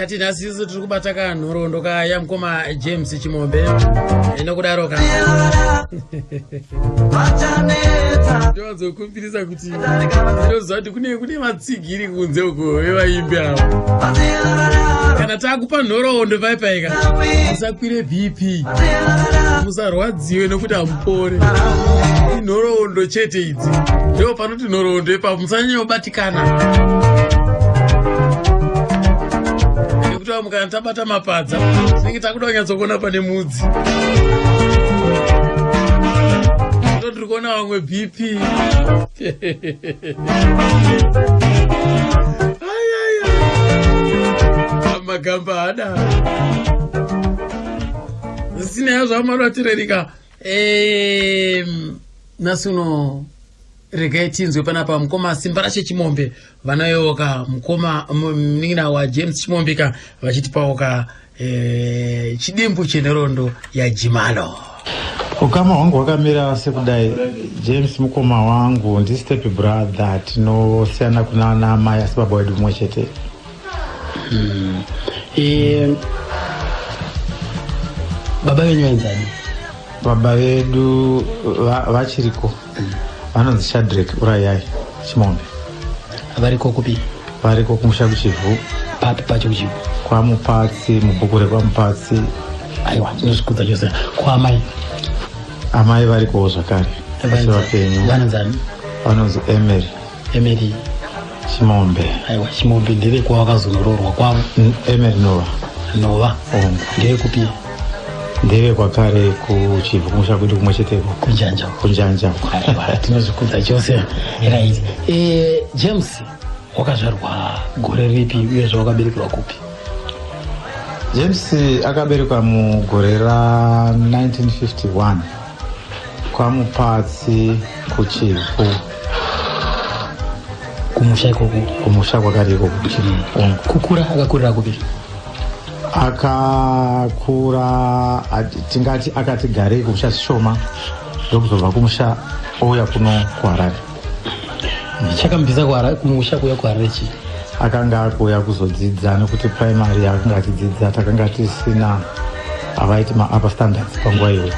Tati nhasi isu tiri kubata kanhoroondo kaya mukoma James Chimombe. Nokudaro ka ndowanzokumbirisa kuti ndinoziva kuti kune kune vatsigiri kunze uko vevaimbi avo. Kana takupa nhoroondo paipaika, musakwire BP, musarwadziwe nokuti hamupore. Inhoroondo chete idzi, ndo panoti nhoroondo ipapo, musanyanyobatikana nekuti vamwe kana tabata mapadza tinenge takuda kunyatsokuona pane mudzi. To tiri kuona vamwe BP. Magamba adaro zvisina yazvo amanotirerika. Nhasi uno regai tinzwe panapa mukoma Simbarashe Chimombe vanayoka, mukoma munin'ina waJames Chimombe ka, vachitipawo ka chidimbu chenhoroondo yaJimalo. Ukama hwangu hwakamira sekudai: James mukoma wangu, ndistep brother, tinosiyana kuna ana amai asi baba wedu mumwe chete. Baba venyu vainzani? Baba vedu vachiriko, vanonzi Shadrek Urayai Chimombe. Variko kupi? Variko kumusha kuChivhu. Papi pacho kuChivhu? KwaMupatsi, mubhuku rekwaMupatsi. Aiwa, tinozvikudza chose. Kwaamai? Amai varikowo zvakare, asi vapenyu. Vanonzani? Vanonzi Emery. Emery Chimombe. Aiwa, Chimombe ndevekwa wakazonoroorwa kwavo? Emery Nova. Nova. Hongu. Ndevekupi? Ndeve kwakare kuChivhu, kumusha kwedu kumwe cheteko. Kunjanja? Kunjanja. Aiwa, tinozvikudza chose. Right, James wakazvarwa gore ripi, uyezve wakaberekerwa kupi? James akaberekwa mugore ra1951 kwaMupatsi, kuChivhu. Kumusha ikoko? Kumusha kwakare ikoko kuChivhu. Hongu. Kukura akakurira kupi? Akakura, tingati akati garei kumusha zvishoma, ndokuzobva kumusha ouya kuno kuHarare. Chakamubvisa kumusha kuuya kuHarare chii? Akanga akuuya kuzodzidza, nekuti primary yaakanga achidzidza takanga tisina avaiti maupper standards panguva iyoyo.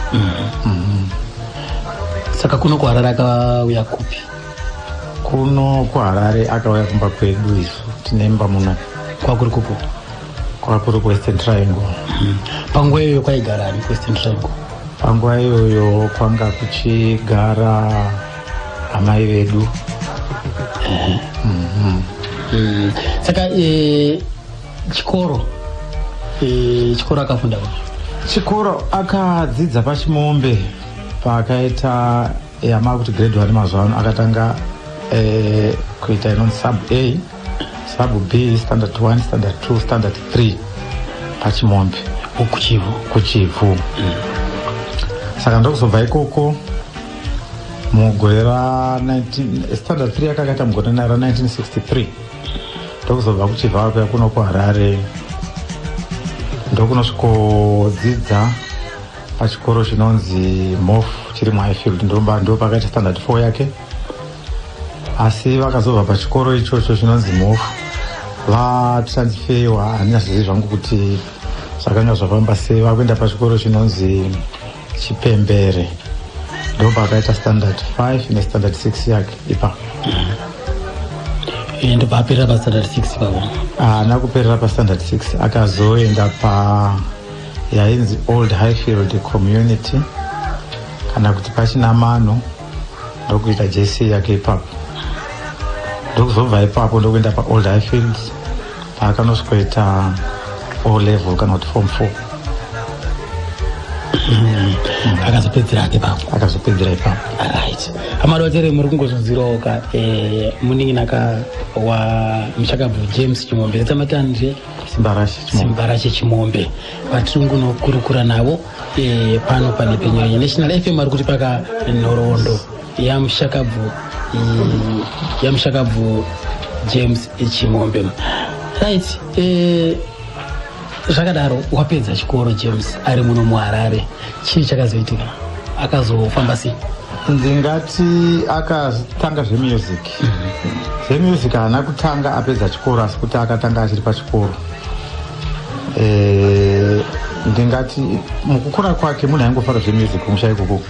Saka kuno kuHarare akauya kupi? Kuno kuHarare akauya kumba kwedu, isu tine imba muno. Kwakuri kupo? Kwakuri kuWestern Triangle. Panguva iyoyo kwaigara ani kuWestern Triangle? Panguva iyoyo kwanga kuchigara amai vedu. Saka chikoro, chikoro akafunda kupi? Chikoro akadzidza paChimombe, paakaita yamava kuti grade 1 mazuva ano. Akatanga kuita inonzi sub A, sub B, standard 1, standard 2, standard 3 paChimombe. KuChivhu? KuChivhu. Saka ndokuzobva ikoko mugore ra19, standard 3 yakakaita mugore ra1963. Ndokuzobva kuChivhu akuya kuno kuHarare, ndokunosvikodzidza pachikoro chinonzi Mof, chiri muHighfield. Ndo pakaita standard 4 yake. Asi vakazobva pachikoro ichocho chinonzi Mof vatransfewa, handinyazivi zvangu kuti zvakanga zvafamba sei, vakuenda pachikoro chinonzi Chipembere. Ndo paakaita standard 5 nestandard 6 yake ipapo. Ndobva aperera pastandard 6 ipapo? Haana kuperera pastandard 6, akazoenda pa yainzi Old Highfield Community, kana kuti paChinamano, ndokuita JC yake ipapo. Ndokuzobva ipapo ndokuenda paOld Highfield, paakanosvikoita O level, kana kuti form 4. Akazopedzera ake ipapo? Akazopedzera ipapo. Right, amadotere muri kungozvinzwirawo ka, munin'ina ka wa muchakabvu James Chimombe, retsamatandre. Simbarashe Chimombe. Simbarashe Chimombe, vatiri kunokurukura navo pano pane Penyo National FM, ari kuti paka nhoroondo yamushakabvu, yamushakabvu James Chimombe. Right, zvakadaro, wapedza chikoro James ari muno muHarare, chii chakazoitika? Akazofamba sei? Ndingati akatanga zvemusic. Zvemusic haana kutanga apedza chikoro, asi kuti akatanga achiri pachikoro. Ndingati mukukura kwake munhu aingofara zvemusic kumusha ikoko,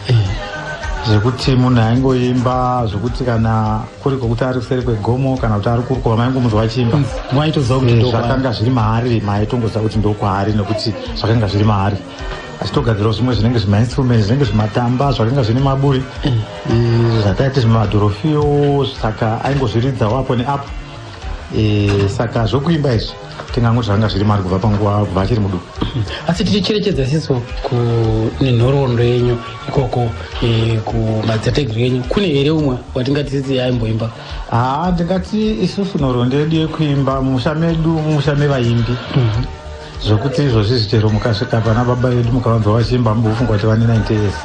zvekuti munhu aingoimba, zvekuti kana kuri kwokuti ari kuseri kwegomo kana kuti ari kurukova, maingomunzwa achiimba. Maitoziva kuti ndokwaari. Zvakanga zviri maari, maitongoziva kuti ndokwaari, nekuti zvakanga zviri maari, achitogadzirawo zvimwe zvinenge zvimainstrument, zvinenge zvimatamba zvakanga zvine maburi, zvakaita zvimadhorofiyo, saka aingozviridzawo apo neapo. Saka zvokuimba izvi tingangoti zvakanga zviri maari kubva panguva, kubva achiri muduku. Asi tichicherechedza siso nenhoroondo yenyu ikoko, kumadzitateguru enyu, kune here umwe watingati sisi aimboimba? Haa, ndingati isusu nhoroondo yedu yekuimba mumusha medu, mumusha mevaimbi, zvokuti izvozvi zvichero mukasvika pana baba vedu mukavanzwa vachiimba, mumbofunga kuti vane 90 years.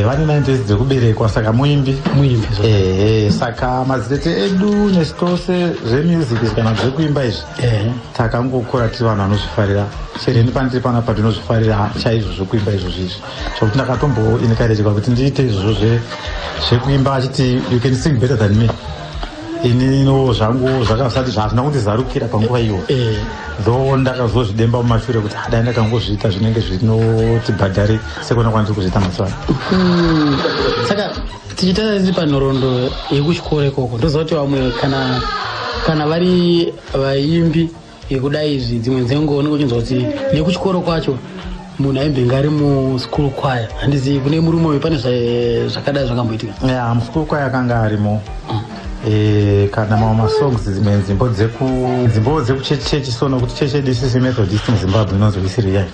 Vane 90 years dzekuberekwa, saka muimbi. Muimbi. Ehe, saka madzitete edu nesu tose zvemusic kana zvekuimba izvi takangokura tiri vanhu vanozvifarira. Chereni pandiri panapa ndinozvifarira chaizvo zvokuimba izvozvo izvi, zvokuti ndakatomboencouragwa kuti ndiite izvozvo zvekuimba, achiti, "You can sing better than me." Ininiwo zvangu zvakasati zvazvina kundizarukira panguva iyoyo, though ndakazozvidemba mumashure kuti dai ndakangozviita, zvinenge zvinotibhadhare sekuona kwandiri kuzviita mazuva ano. Saka tichitarisa tiri panhoroondo yekuchikoro ikoko, ndoziva kuti vamwe kana vari vaimbi yekudai izvi, dzimwe dzenguva unenge uchinzwa kuti nekuchikoro kwacho munhu aimbenge ari muschool choir. Handizivi kune murume uyu pane zvakadai zvakamboitika? Ya, muschool choir akanga arimo. Kana mamwe masongs, dzimwe nzimbo dzimbo dzekuchechi so, nokuti chechi yedu isusu Methodist muZimbabwe inonzi Wesleyan,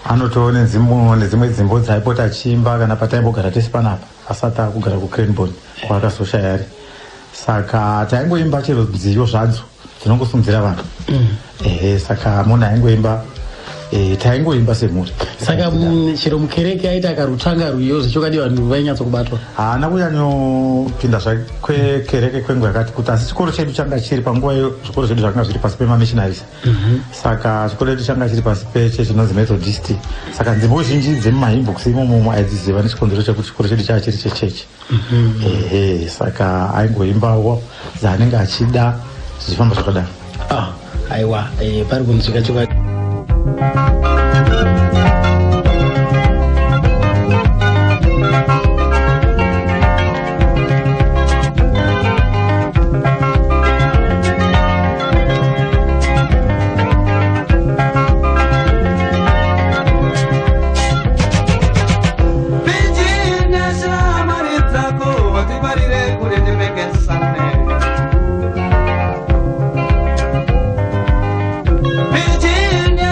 anotowo nedzimwe nedzimwe dzimbo dzaaipota achiimba kana pataimbogara tese panapa asati akugara kuCranborne kwaakazoshaya ari. Saka taingoimba chero nziyo zvadzo dzinongosimudzira vanhu. Ehe, saka munhu aingoimba, taingoimba semhuri. Saka chero mukereke aiti akarutanga rwiyo, zvechokwadi vanhu vainyatsokubatwa? Haana kunyanyopinda zvakwekereke kwenguva yakati kuti, asi chikoro chedu changa chiri panguva iyo, zvikoro zvedu zvakanga zviri pasi pemamissionaries. Saka chikoro chedu changa chiri pasi pechechi inonzi Methodist, saka nzimbo zhinji dzemumahymn books imomomo aidziziva nechikonzero chekuti chikoro chedu chaa chiri chechechi. Ehe, saka aingoimbawo dzaanenge achida, zvichifamba zvakadaro. Ah, aiwa, pari kunzwika chokwadi. Virginia, mari dzako vatikwarire kure tipekesane. Virginia,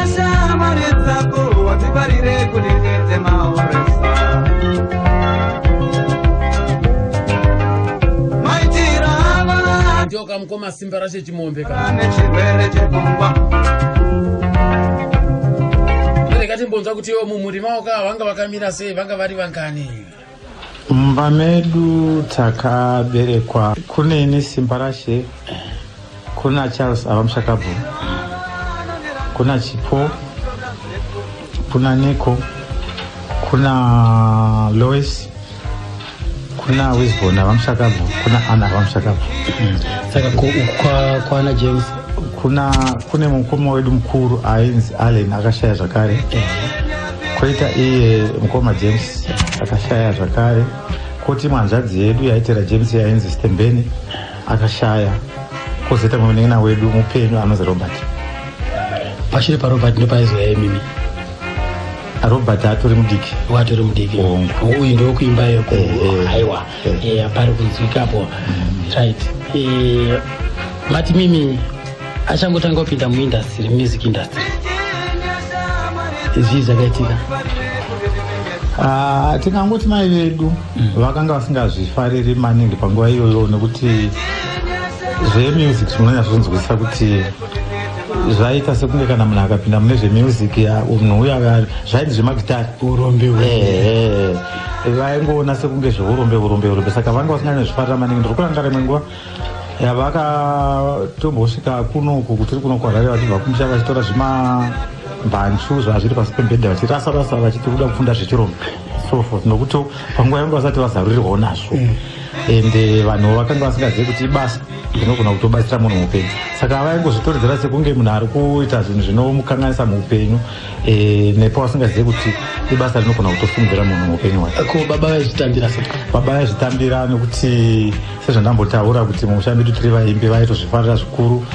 mari dzako vatikwarire kuti tiite maoresa. Maitiro ava Ndio kamukoma Simba Rashe Chimombe ka. Nechirwere chepfungwa. Rega timbonzwa kuti iwo mumhuri mavo ka vanga vakamira sei, vanga vari vangani? Mumba medu takaberekwa kune Simba Rashe, kuna Charles Avamushakabvu, kuna Chipo, kuna Nico, kuna Lois, kuna Wisborn Avamushakabvu, kuna Anna Avamushakabvu. Saka uku kwana James? Kune mukoma wedu mukuru ainzi Allen, akashaya zvakare. Kwoita iye mukoma James, akashaya zvakare. Kwoti imwe hanzvadzi yedu yaitera James yainzi Stembeni, akashaya. Kwozoita munin'ina wedu mupenyu anonzi Robert. Pashure paRobert ndopaizouya imimi? Robert atori mudiki. Watori mudiki. Hongu. Uyu ndokuimba yeko? Eh. Aiwa. Pari kunzwikapo, right. Mati mimi achangotanga kupinda muindustry, music industry, zvii zvakaitika? Ah, tingangoti mai vedu vakanga vasingazvifariri maningi panguva iyoyo, nekuti zvemusic zvinonyatsonzwisa kuti zvaita sekunge kana munhu akapinda mune zvemusic, munhu uyo zvainzi zvemagitari. Urombe. Ehe, vaingoona sekunge zveurombe, urombe, urombe, saka vanga vasinganyazvifarira maningi. Ndiri kuranga rimwe nguva yavakatombosvika kunoku kutiri kuno kuHarare vachibva kumusha, vachitora zvima mbanchu zvazviri pasi pembedha vachirasa rasa vachiti kuda kufunda zvechirombe so forth, nokuti panguva yangu vasati vazarurirwawo nazvo. Ende vanhu vakanga vasingazivi kuti ibasa rinogona kutobatsira munhu muupenyu, saka vaingozvitoridzera sekunge munhu ari kuita zvinhu zvinomukanganisa muupenyu, nepo vasingazivi kuti ibasa rinogona kutosimudzira munhu muupenyu hwake. Ko baba vaizvitambira sei? Baba vaizvitambira nekuti, sezvandambotaura kuti mumusha medu tiri vaimbi, vaitozvifarira zvikuru.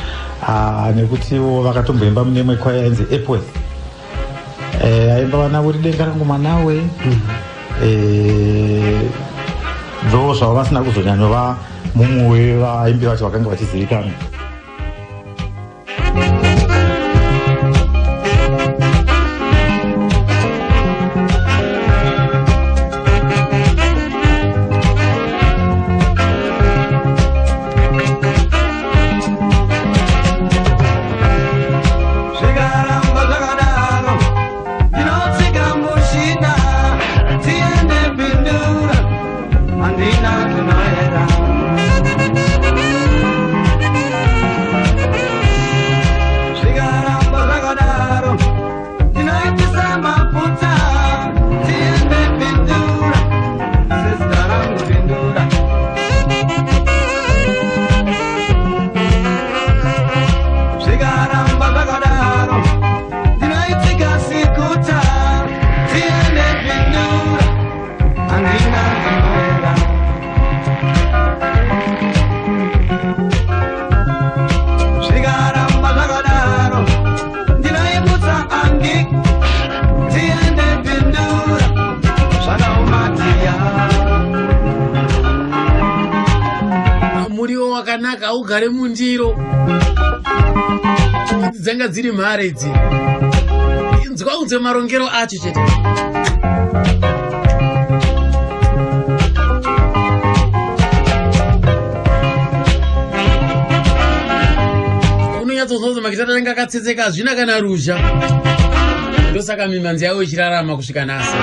Ah, nekutiwo vakatomboimba mune imwe kwaya yainzi Epworth. Aimba vana uri denga rangu mwanawe. Ndo zvavo vasina kuzonyanyova mumwe wevaimbi vacho vakanga vachizivikanwa. Zvikaramba zvakadaro, ndinotsika mushina, tiende Bindura, handina kunoenda. Zvikaramba zvakadaro, ndinoitisa mafuta, tiende Bindura, sezita rangu Bindura. Zvikaramba zvakadaro, ndinoitsika sikuta, tiende Bindura, handina kunoenda. Zvikaramba zvakadaro, ndinoimutsa angi, tiende Bindura, zvakaumatiya. Muriwo wakanaka haugare mundiro. Idzi dzanga dziri mhare idzi. Inzwa unzwe marongero acho chete. Unonyatsonzwa kuti makitari anenge akatsetseka, hazvina kana ruzha. Ndosaka mimhanzi yavo ichirarama kusvika nhasi.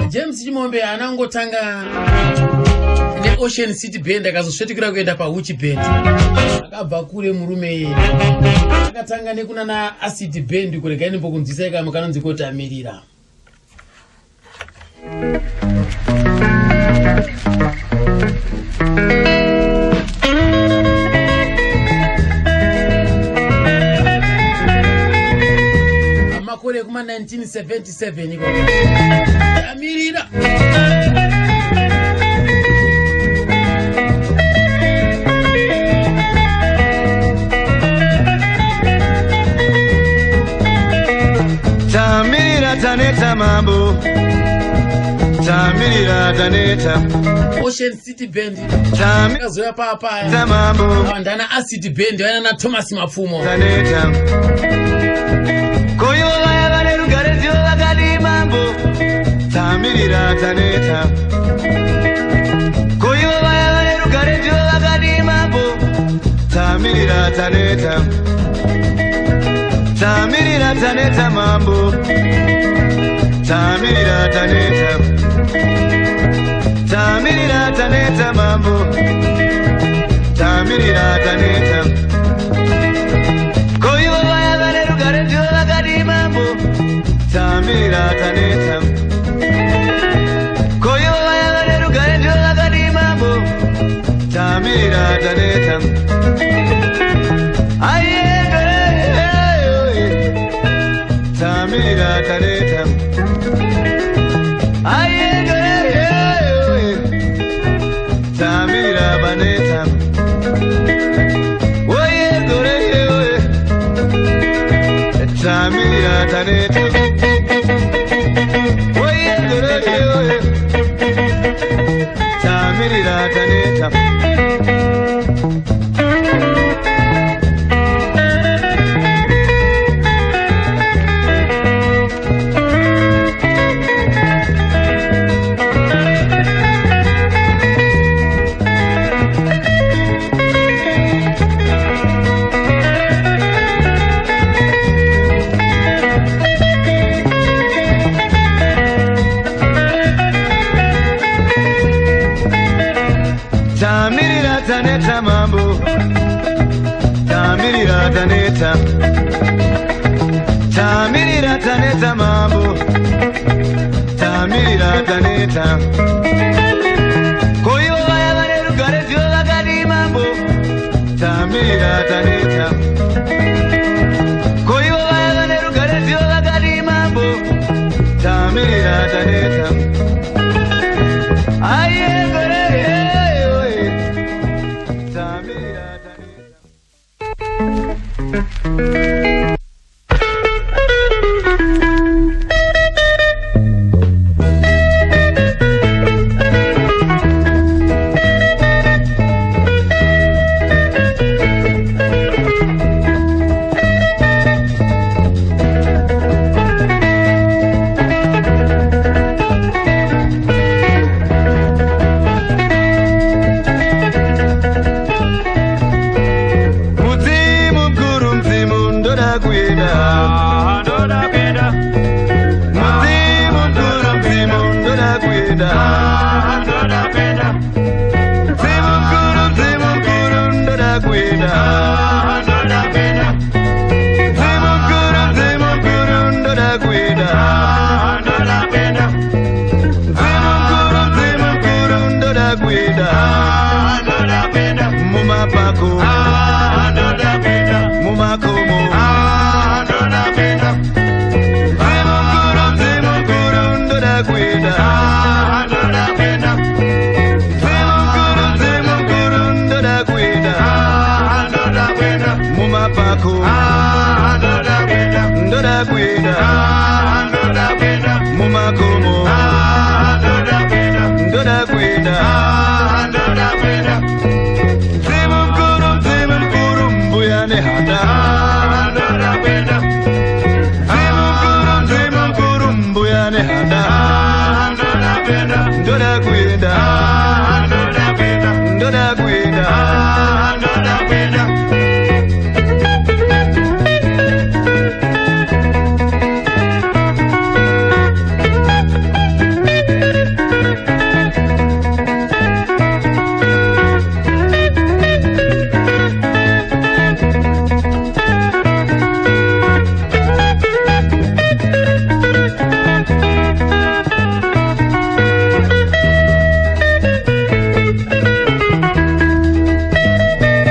James Chimombe haana kungotanga neOcean City Band akazosvetukira kuenda paHuchi Band. Akabva kure murume iye. Akatanga nekunana Acid Band. Kuregai ndimbokunzwisai kamwe kanonzi kotamirira. Makore ekuma 1977 iko. Tamirira. Tamirira, taneta mambo, tamirira, taneta. Ocean City Band Tamirira akazoya papaya. mambo. Vandana Acid Band vaina naThomas Mapfumo. Taneta. Koivo vaya vane rugare ndivo vakadii mambo? Tamirira, taneta. Koivo vaya vane rugare ndivo vakadii mambo? Tamirira, taneta. Tamirira, taneta mambo, tamirira, taneta. Tamirira, taneta mambo, tamirira, taneta. Koivo vaya vane rugare ndivo vakadii mambo? Tamirira, taneta. Koivo vaya vane rugare ndivo vakadii mambo? Tamirira, taneta. Aiye, tamirira, taneta. Aiye, tamirira baneta. Oye gore, oye, tamirira, taneta. Oye gore, oye, tamirira, taneta. Tamirira taneta mambo, tamirira taneta, tamirira taneta mambo, tamirira taneta. Ko ivo vaya vane rugare ndivo vakadii mambo, tamirira taneta. Ko ivo vaya vane rugare ndivo vakadii mambo, tamirira taneta. Aye gore oye, tamirira taneta. Mudzimu mukuru, mudzimu, ndoda kuenda. Mudzimu mukuru, mudzimu, ndoda kuenda. Mudzimu mukuru, mudzimu mukuru, ndoda kuenda. Mudzimu mukuru, mudzimu mukuru, ndoda kuenda. Mudzimu mukuru, mudzimu mukuru, ndoda kuenda. Mumapako, mumakomo. Mudzimu mukuru, mudzimu mukuru, ndoda kuenda. Mudzimu mukuru, mudzimu mukuru, ndoda kuenda. Mumapako, ndoda kuenda. Mumakomo, ndoda kuenda. Mudzimu mukuru, mudzimu mukuru, mbuya nehanda. Mudzimu mukuru, mudzimu mukuru, mbuya nehanda. Ndoda kuenda, ndoda kuenda.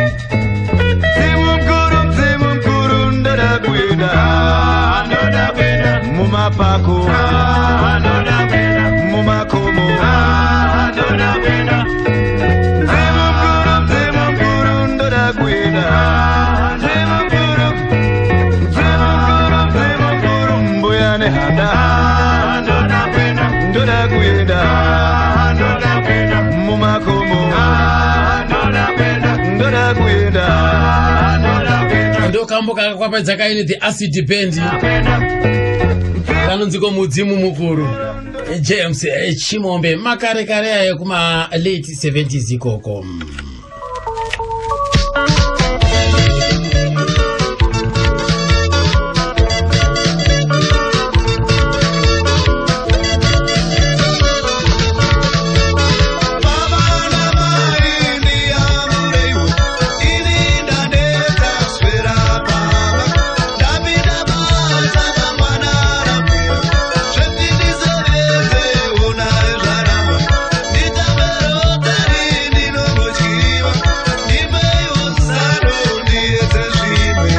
Mudzimu mukuru, mudzimu mukuru, ndoda kuenda. Mumapako, mumakomo. Mudzimu mukuru, mudzimu mukuru, ndoda kuenda. Mudzimu mukuru, mudzimu mukuru, mudzimu mukuru, mbuya nehanda. Ndoda kuenda mumakomo, ndoda kuenda. Ndokambo kakakwapedza kaini The Acid Band, kanonziko Mudzimu Mukuru, James Chimombe, makare kare ayo kuma late 70s ikoko. Baba namai, ndiyamureiwo, ini ndaneta kuswera pamba. Ndapinda basa mangwana rapera, zvekuti ndisevenze unai zvaramba. Nditambe rotari ndinongotyiwa, ndipeiwo zano ndiedze zvimwe.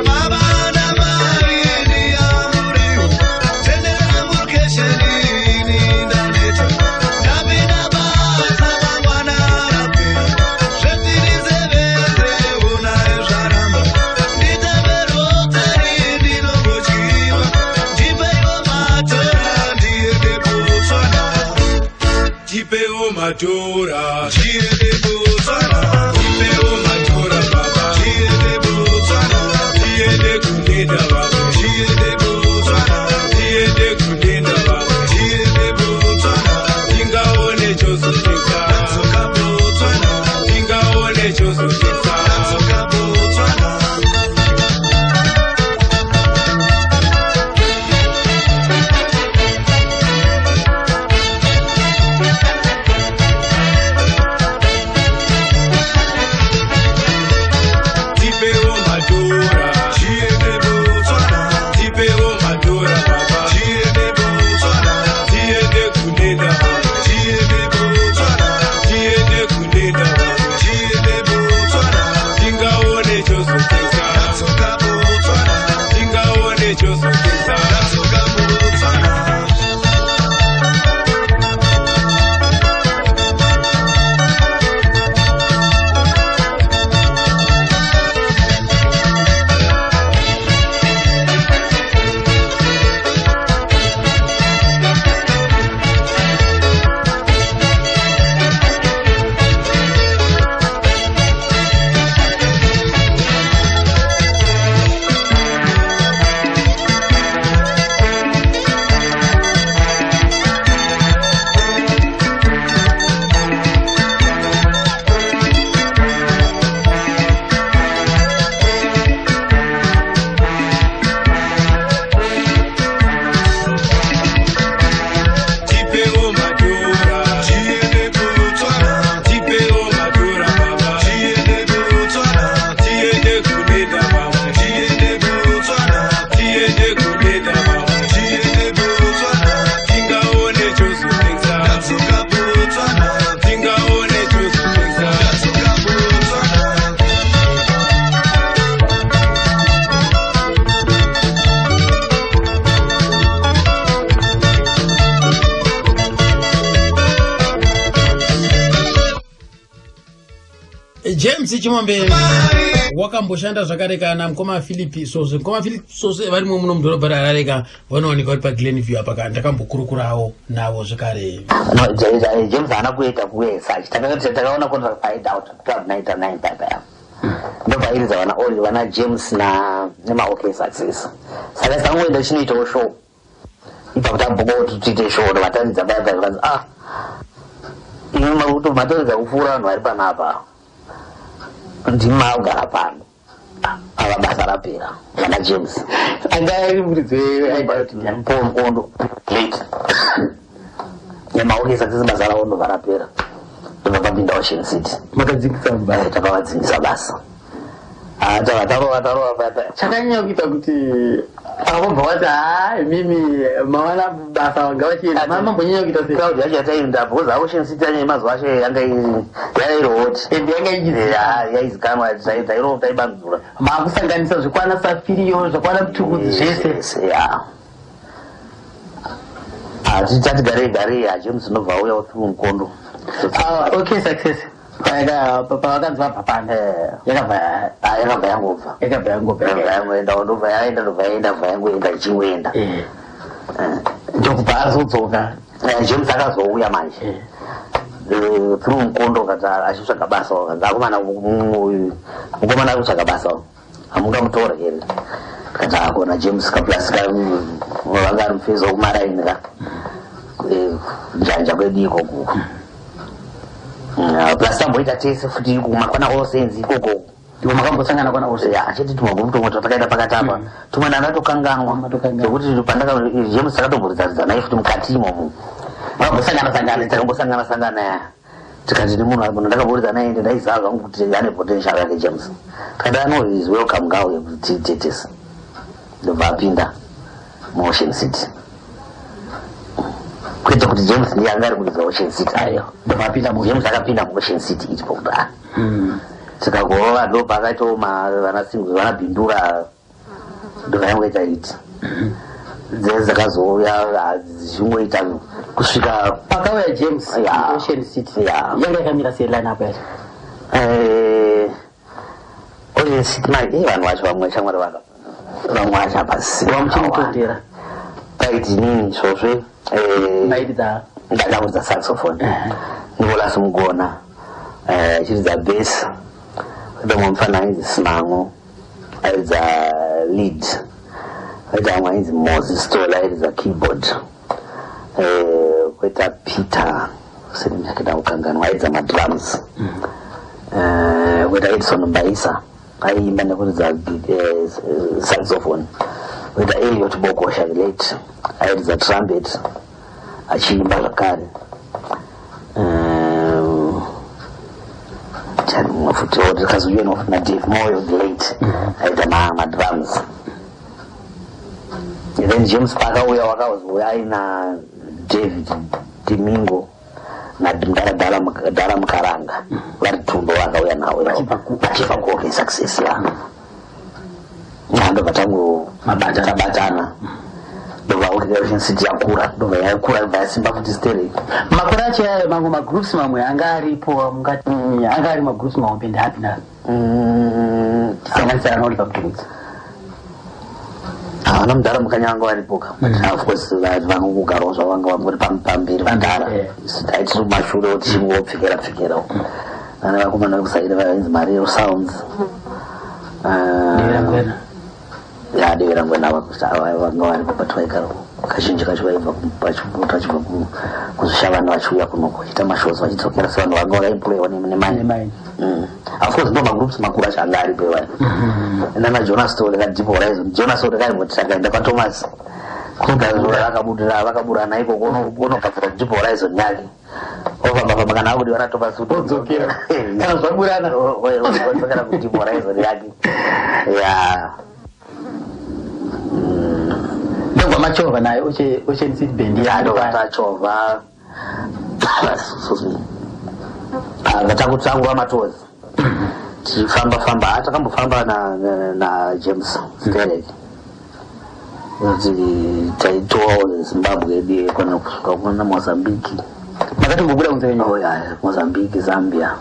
Baba namai, ndiyamureiwo, tenderera murukesheni, ini ndaneta. Ndapinda basa mangwana rapera, zvekuti ndisevenze unai zvaramba. Nditambe rotari ndinongotyiwa, ndipeiwo matora ndiende Botswana. Tipewo matora. Ndiende Botswana. Tipewo matora baba. Ndiende Botswana. Tiende kunenda baba. Ndiende Botswana. Tiende kunenda baba. Ndiende Botswana. Tingaone chozotesa. Ndadzoka Botswana. Tingaone chozotesa. Ndadzoka Botswana. Chimombe wakamboshanda zvakare kana mukoma Philip Sose. Mukoma Philip Sose varimo muno mudhorobha reHarare ka, vanowanikwa vari paGlenview apa ka, ndakambokurukurawo navo zvekare. No, James haana kuita kuesa. Takaona contract paida out 1299 paipa. Ndopairidza vana Oli, vana James na nemaOK Success. Saka sangoenda chinoitawo show. Ipapo tabhuka kuti tiite show, ndovataridza paya paya, zvikanzi, "Ah, imi makuti matoridza kupfuura vanhu vari panapa. Ndimi maakugara pano." Ava basa rapera. Vana James. Anga ari muridzi weAidaut? Paul Mukondo late. NemaOK Success basa ravo ndobva rapera. Ndobva papinda Ocean City. Makadzingisa basa? Takavadzingisa basa. Ah, tava tarova tarova paya. Chakanyanya kuita kuti avobva vati, "Ha, imimi mawana basa," vanga vachienda, mambonyanya kuita sei? Crowd yacho yataienda, because Ocean City yacho mazuva acho yanga yanga iri hot. Ende yanga ichiziva. Yaizikanwa, tairova, taibanzura. Makusanganisa zvekwana Safiriyo, zvekwana Mutukudzi, zvese. Zvese, ya. Tati garei garei, James ndobva auyawo through Mukondo. Ah, OK Success pavakanzi vabva pano, yakabva Ah, yakabva yangobva. Yakabva yangobva. Yakabva yangoenda, ndobva yaenda, ndobva yaenda, bva yangoenda, ichingoenda. Ndokubva azodzoka? James akazouya manje through Mukondo, kati achitsvaga basa, kanzi, "Akomana, uyu mukomana ari kutsvaga basa, hamungamutora here?" Kati akona James kaplus vanga ari mufezo wekumaraini ka, njanja kwedu ikoko. Plus tamboita tese futi kumakwana All Saints ikoko. Iwo makambosangana kwana All Saints? Ya, achiti tumwe tumwe twatakaita pakati apa, tumwe ndandatokanganwa. Matokanganwa. Zvekuti pandaka James takatomboridzaridza naye futi mukati imomo. Makambosangana sangana. Takambosangana sangana, ya. Tikati nemunhu munhu ndakamboridza naye, ende ndaiziva zvangu kuti ane potential yake James. Tikati ano is welcome, ngauye kuti tiite. Ndobva apinda muOcean City, kwete kuti James ndiye anga ari kuridza Ocean City, ayo. Ndobva apinda mu James akapinda muOcean City iripo kuti ah, tikagorova, ndobva akaitawo vana single, vana Bindura, ndobva yangoita iti dze dzakazouya, ah, dzichingoita kusvika Pakauya James Ocean City, yanga yakamira sei line up yacho? Ocean City mai, vanhu vacho vamwe shamwari vaka vamwe vacho hapasi. Wamuchinotondera. Paiti nini svosve. Mairidza? Ndakaridza saxophone, Nicolas Mugona achiridza bass, kuita mumwe mufana ainzi Simango airidza lead, kuita vamwe ainzi Moses Stola airidza keyboard, kuita Peter sendakida kukanganwa airidza madrums, kuita Edson Mbaisa aiimba nekuridza saxophone, kuita Eliot Bokosha the late airidza trumpet achiimba zvakare. Mumwe futi tikazojoinwa futi naDave Moyo the late aita madrums. Then James paakauya, wakazouya aina David Domingo namudara Dara Mukaranga, vari tumbo vakauya nawo vachibva kuOK Success, ya. Ndobva tangu tabatana, ndobva Ocean City yakura, ndobva yakura, ndobva yasimba futi stereki. Makore acho yayo, mamwe magroups mamwe anga aripo, mungati anga ari magroups mahombe ndeapi na tisanganisira naOliver Mutukudzi? Havana mudhara Mukanya vanga varipo ka, but of course vanongogarawo zvavanga vangori pamberi mudhara. Taitiri kumashure tichingopfekera pfekerawo vana vakomana vekusaire vainzi Mariro Sounds. Deverangwena. Ya, Deverangwena vanga varipo, but vaigara kazhinji kacho vaibva vachibva kuZvishavane vachiuya kunoko vachiita mashows vachidzokera, sevanhu vanga vakaemployiwa nemine. Nemine. Of course ndo magroups makuru acho anga aripo iwayo, nana Jonas Tole ka Deep Horizon. Jonas Tole kaimboti takaenda kwaThomas vakaburana ikoko, unogadzira Deep Horizon yake, ofamba famba, kana akudiwa naThomas Odzokera. Kana zvaburana. Odzokera kuDeep Horizon yake, ya. Ndobva machovha naye Ocean City Band? Ya, ndobva tachovha. Excuse me. Takutangura matozi tichifamba famba. Ha, takambofamba na James sterek, kuti taitowawo Zimbabwe yedu kwana kusvika kuna Mozambique. Makatombobuda kunze kwenyika? Oh, yeah, Mozambique, Zambia.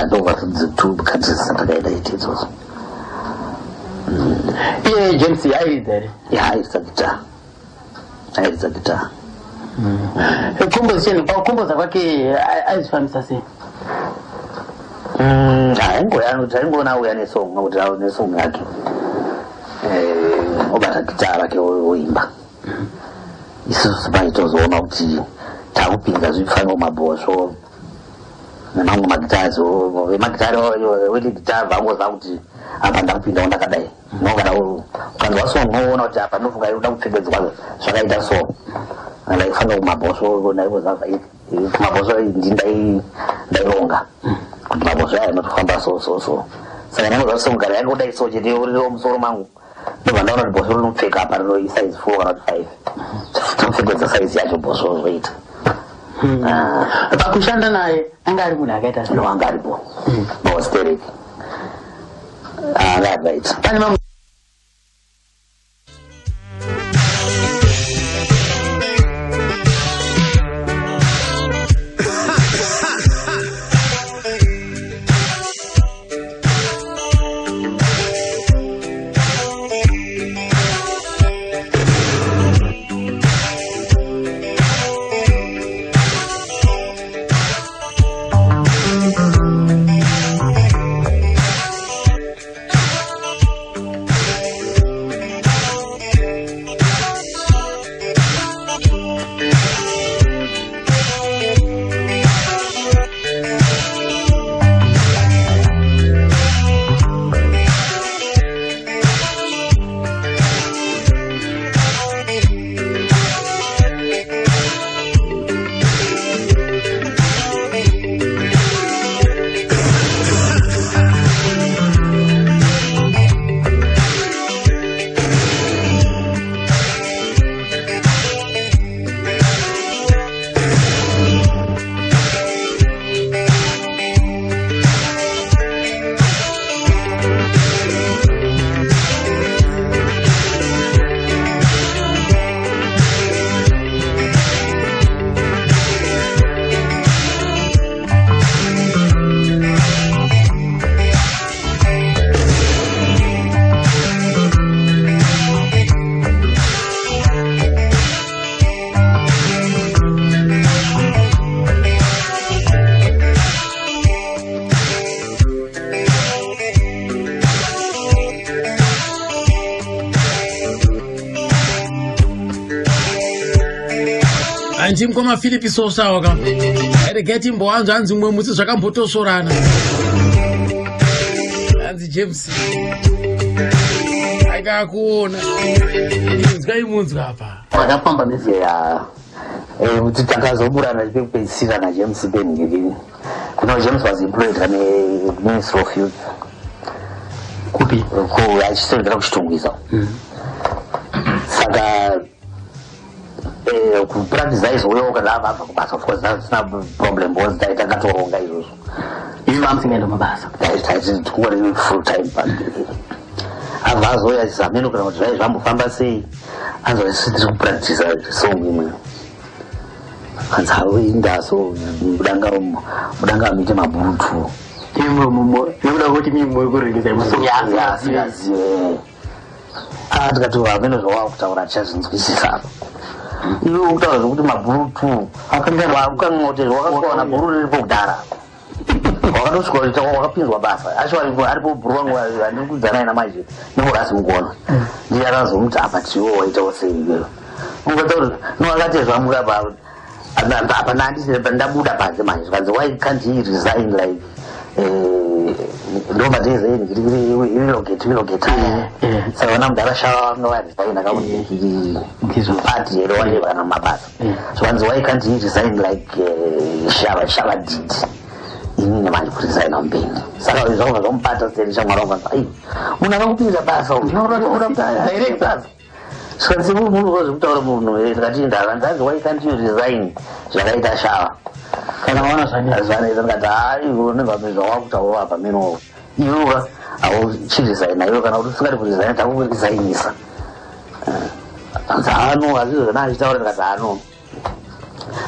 Ndobva two countries dzatakaenda iti idzodzo. Iye James airidza here? Ya, airidza guitar, airidza guitar. Composition, pakukomboza kwake aizvifambisa sei? Aingoona auya nesong, kuti nesong yake, obata guitar rake, oimba. Isusu paitozoona kuti takupinza zvifaniro, mabhosvo nemamwe magitari, vemagitari, welead guitar vangoziva kuti apa ndakupindawo ndakadai. No, kana ukanzwa song unoona kuti apa ndofunga inoda kupfekedzwa zvakaita so. Ndaifanira kumabhosvo, ndaivoziva kumabhosvo ndaironga kuti mabhosvo aya anotofamba so so so. Saka ndingoziva song kana yangodai so chete, ririwo musoro mangu, ndobva ndaona kuti bhosvo rinopfeka apa rino isize 4 kana kuti 5, topfekedza saizi yacho bhosvo, zvoita. Pakushanda naye anga ari munhu akaita sei? No, anga aripo maostereki, anga ari right. Pane mamwe Hanti mukoma Philip Sosawo ka, regai timbowanzwa. Hanzi mumwe musi zvakambotosvorana, hanzi James akakuona. Inzwai munzwa apa. Wakafamba mese? Ya, kuti takazoburana pekupedzisira naJames Bengiri kuno, James was employed kane Ministry of Youth. Kupi? Ko achisevenzera kuChitungwiza. Saka kupractice aizouyawo kana abva kubasa. Of course that's not problem because takatoronga izvozvo. Imi mamusingaenda mabasa? Kungori full time. Abva azouya achizameno kana kuti zvai zvambofamba sei, anzwa isi tiri kupractice song imwe, anzi auinda so mudanga, mudanga muite mabhurutu. Nekuda kwekuti mimi muri kureleasa musong. Asingazive. Tikati hameno zvawakutaura, tichazvinzwisisa apa. Iwe ukutaura zvokuti mabhurutu, wakanganwa kuti wakasvikawana bhuru riripo kudhara, wakatosvika wakapinzwa basa. Actually aripo bhuru wangu handiri kudzana naye manje, nemurasi mukuona ndiye akazomuti apa tiwo waitawo sei iwewe ungataura. No, akati zvamuka apa apa ndabuda panze manje, zvikanzi, "Why can't he resign like ndomatezerelocate, relocate?" Saka vana mudhara Shava vanga varesign Ndizvo. Party here whatever kana mumabasa. Zvikanzi, "Why can't he resign like Shava, Shava did?" Inini manje kuresigna mubendi, saka zvakabva zvamubata seri shamwari wangu. Ai, munhu akakupinza basa Director. Zvikanzi, munhu zvekutaura munhu ndikati ndakanzi, anzi, "Why can't you resign zvakaita Shava?" Kana waona zvanetsa. Zvanetsa. Ndikati, hai, unenge zvawakutaura apa meno iwewa auchiresigna iwe, kana kuti usingadi kuresigna takukuresign-isa. Anzi, hano hazvizvo zvana achitaura. Ndikati, hano.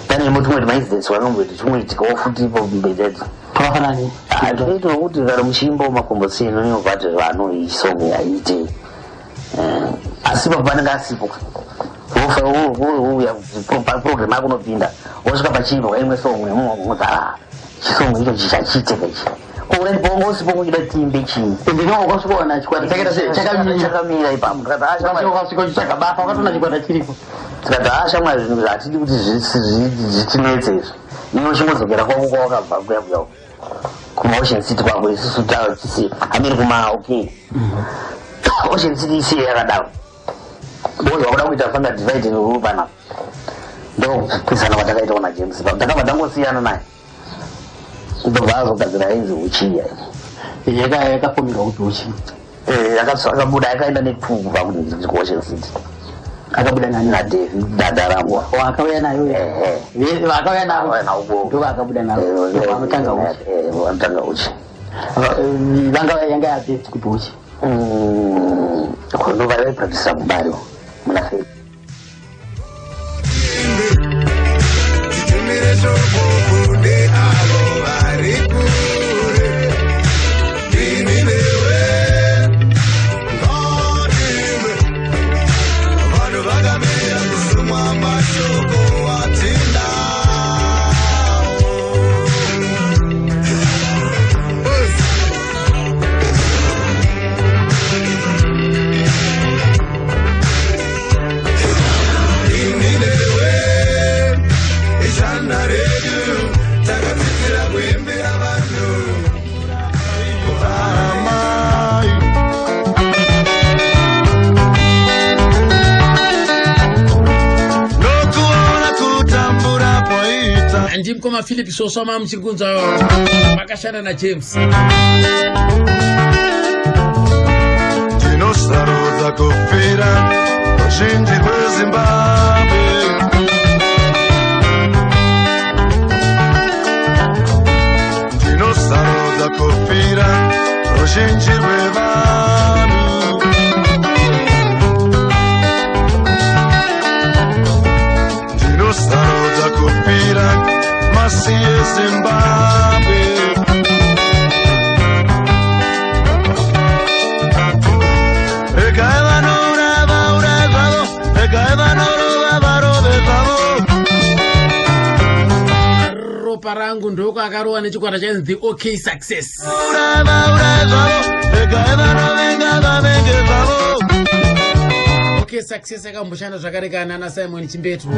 Pane imwe tumwe tumaincidents vanomboiti tumwe futi ipo mbedzedzo. Twakafanani? Tunoitwa kuti kana muchiimbawo makombotsi inonyobva vanhu isong haiite. Asi ipapo panenge asipo, wouya program yako unopinda, wosvika pachiimbwa imwe song mudhara, chisong icho chichachiiteka ichi already pongo usipo kuchida tiimbe chii? Ende iwe wakasvikaona chikwata chakaita sei? Chakamira. Chakamira ipapo. Ndikati, "Ah, shamwari." Wakasvika uchitsvaga basa, wakatoona chikwata chiripo. Tikati, "Ah, shamwari, zvinhu izvi hatidi kuti zvitinetse izvi. Iwe uchingodzokera kwako kwawakabva kuya kuya kumaOcean City kwako, isusu tisi amiri kuma OK Ocean City isiye yakadaro, because wakuda kuita fanga divide and rule panapa." Ndokupesana kwatakaita na James ipapo. Ndakabva ndangosiyana naye, ndobva azogadzira ainzi Uchiya. Yakafomirwa kuti Uchi? Akabuda, akaenda netu kubva kuOcean City. Akabuda nani? NaDavid Dadarangwa. Wakauya nayo? Ehe. Vakauya navo? Vakauya navo. Ndo vakabuda navo, vanotanga Uchi? Vanotanga Uchi. Vanga yanga yabest kuti Uchi? Ndobva vaipraktisira kuBari muna Fe. Titumire shoko kune avo vari kure. Ini newe ngatimbe. Vanhu vakamira kusumwa mashoko atinawo. Ini newe ishanda redu takadzidzira kuimbira vanhu. Amai. Nokuona kutambura kwaita Ndimukoma Philip Sosoma, muchiri kunzwa vakashanda naJames. Tinosarudza kufira ruzhinji rweZimbabwe. Ndinosarudza kufira ruzhinji rwevanhu. Ndinosarudza kufira masi eZimbabwe. Regai vanouraya vauraye zvavo, regai vanorova varove zvavo. Ropa Rangu ndoko akarowa nechikwata chainzi The OK Success. Uraya vauraye zvavo, regai vanovenga vavenge zvavo. OK Success yakamboshanda zvakare kana naSimon Chimbetu.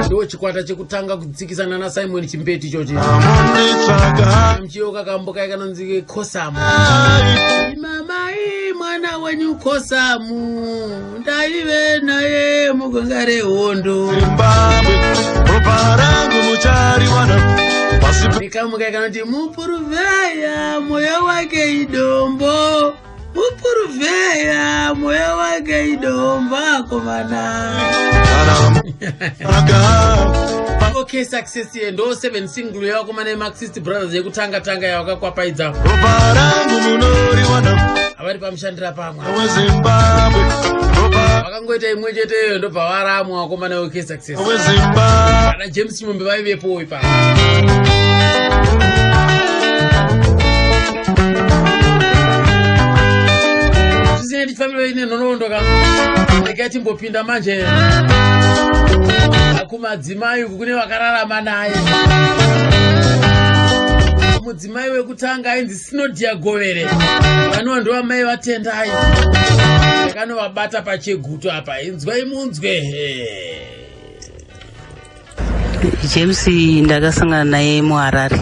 Ndo chikwata chekutanga kutsikisana naSimon Chimbetu ichochi. Amonditsvaga. Muchiyoka kambo kai kanonzi Kosamu. Mamai, mwana wenyu Kosamu ndaive naye mugwenga rehondo. Zimbabwe, ropa rangu muchariwana pasi. Nekamukai kanoti mupuruvheya moyo wake idombo, mupuruvheya moyo wake idombo, akomana. Kana aga. OK Success ye ndo 7 single yavakomana yeMarxist Brothers yekutanga tanga yavakakwapaidza. Ropa rangu munoriwana. Avari pamushandira pamwe. WeZimbabwe, ropa. Vakangoita imwe cheteyo, ndobva varamwa vakomana veOK Success. WeZimbabwe. Ana James Chimombe vaivepowo ipapo. Zvisinei, tichifambira ine nhoroondo ka, regai timbopinda manje kumadzimai uku, kune vakararama naye. Mudzimai wekutanga ainzi Sinodia Govere, vanova ndovamai vaTendai. Takanovabata paChegutu apa. Inzwai munzwe. James ndakasangana naye muHarare.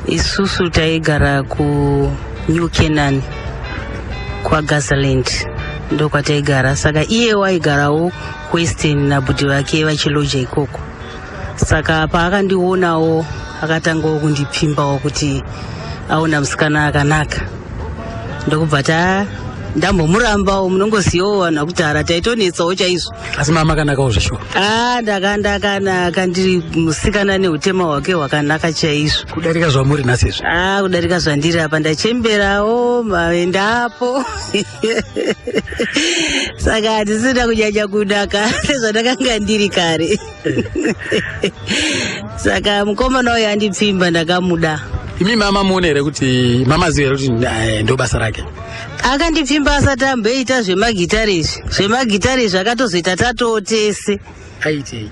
Isusu taigara kuNew Canaan kwaGazaland, ndokwataigara. Saka iye waigarawo kuWestern nabhudhi vake vachiloja ikoko. Saka paakandionawo akatangawo kundipfimbawo kuti aona musikana akanaka, ndokubva ta Ndambomurambawo, munongozivawo vanhu vakudhara, taitonetsawo chaizvo. Asi mama akanakawo zveshuwa? A, ndakandakanaka, ndiri musikana neutema hwake hwakanaka chaizvo. Kudarika zvamuri nhasi izvi? A, kudarika zvandiri apa, ndachemberawo, maendapo, saka handisina kunyanya kunaka sezvandakanga ndiri kare. Saka mukomana uyo andipfimba, ndakamuda. Imi mama muone here kuti mamaziva here kuti ndo basa rake? Akandipfimba asati amboita zvemagitari izvi. Zvemagitari izvi akatozoita tatoo tese. Aitei?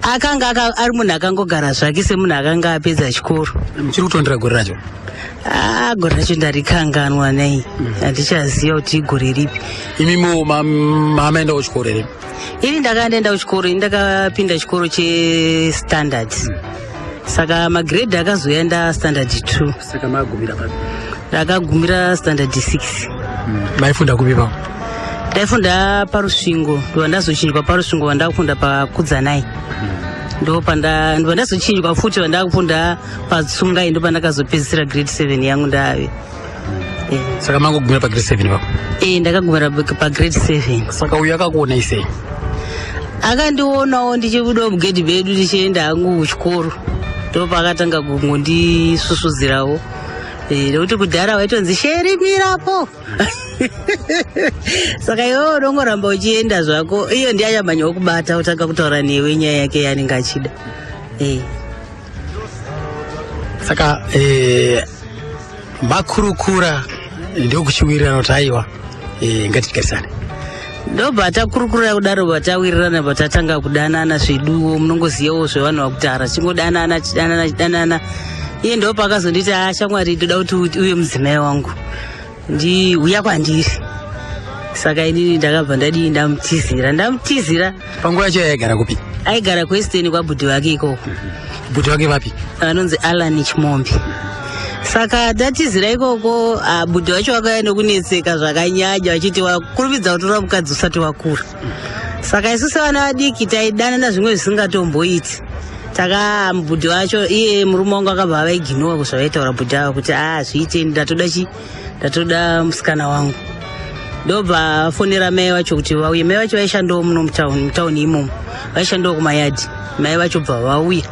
Akanga ari munhu akangogara zvake, semunhu akanga apedza chikoro. Muchiri kutondera gore racho? Ah, gore racho ndarikanganwa nei, handichaziva kuti igore ripi. Imimo mamaendawo chikoro here? Ini ndakanga ndaenda kuchikoro. Ini ndakapinda chikoro chestandard, saka magrade akazoenda standard 2. Saka magumira papi? Ndakagumira standard 6. Maifunda kupi papo? Ndaifunda paRusvingo, ndobva ndazochinjwa paRusvingo, vandakufunda paKudzanai, ndobva ndazochinjwa futi, vandakufunda paTsungai, ndopandakazopedzisira grade 7 yangu ndave. Saka mangogumira pagrade 7 papo? E, ndakagumira pagrade 7. Saka uyu akakuonai sei? Akandionawo ndichibudawo mugedhi medu ndichienda hangu kuchikoro, ndopakatanga kungondisusudzirawo. Nekuti kudhara waitonzi sheri mirapo, saka iwewe unongoramba uchienda zvako, iyo ndiye achamhanyawo kubata, kutanga kutaura newe nyaya yake yaanenge achida. Saka makurukura ndokuchiwirirana kuti aiwa, ngatigarisane? Ndobva takurukura kudaro, bva tawirirana, bva tatanga kudanana zveduwo. Munongozivawo zvevanhu vakudhara, chingodanana, chidanana, chidanana. Iye ndo paakazonditi, "A, shamwari, ndoda kuti uye mudzimai wangu, ndiuya kwandiri." Saka inini ndakabva ndadii, ndamutizira, ndamutizira. Panguva yacho yaigara kupi? Aigara kuWestern kwabhudhi vake ikoko. Bhudhi vake vapi? Anonzi Alan Chimombe. Saka tatizira ikoko, ah, bhudhi vacho vakauya nokunetseka zvakanyanya, vachiti wakurumidza kutora mukadzi usati wakura. Saka isu sevana vadiki taidanana zvimwe zvisingatomboiti. Taka bhudhi vacho, iye murume wangu akabva avaiginowa kuzvavaitaura bhudhi ava kuti a, zviite, ndatoda chi ndatoda musikana wangu. Ndobva afonera mai vacho kuti vauye. Mai vacho vaishandawo muno mutauni imomo, vaishandawo kumayadhi. Mai vacho bva vauya.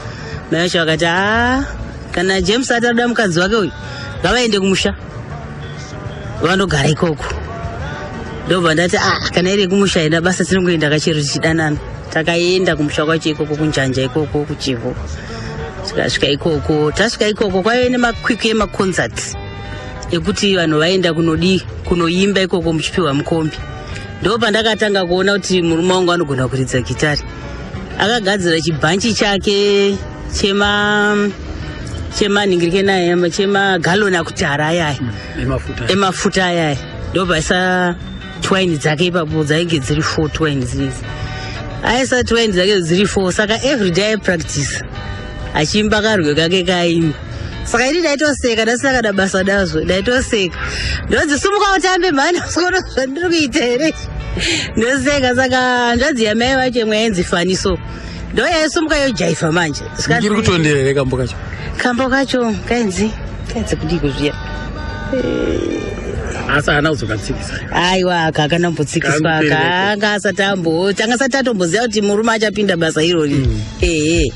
Mai vacho vakati, "A, kana James atada mukadzi wake uyu, ngavaende kumusha vanogara ikoko." Ndobva ndati, "A, kana iri kumusha enda basa, tinongoenda kachero tichidanana." Takaenda kumusha kwacho ikoko, kunjanja ikoko kuChivhu. Tikasvika ikoko, tasvika ikoko kwaive nemakwikwi emaconcert ekuti vanhu vaenda kunodii, kunoimba ikoko muchipiwa mukombi. Ndo pandakatanga kuona kuti murume wangu anogona kuridza gitari. Akagadzira chibhanchi chake chemanhingirike naye, chemagaloni akutara ayaya. Emafuta. Emafuta ayaya. Ndobva aisa twine dzake ipapo, dzainge dziri four twine dzidzi. Aisa twine dzake dziri four, saka everyday aipractice achiimba karwe kake kaaimba. Saka ini ndaitoseka, ndasina kana basa nazvo, ndaitoseka. Ndonzi, "Sumuka utambe mhani, usikuona zvandiri kuita here?" Ndoseka. Saka hanzvadzi yamai vacho imwe yainzi Faniso ndo yaisumuka yojaivha manje. Ndiri kutondera here kambo kacho? Kambo kacho kainzi kudiko zviya? Asi haana kuzokatsikisa? Aiwa, aka akanambotsikiswa. Kamupereko. Anga asati ambo tanga asati atomboziva kuti murume achapinda basa irori. Ehe,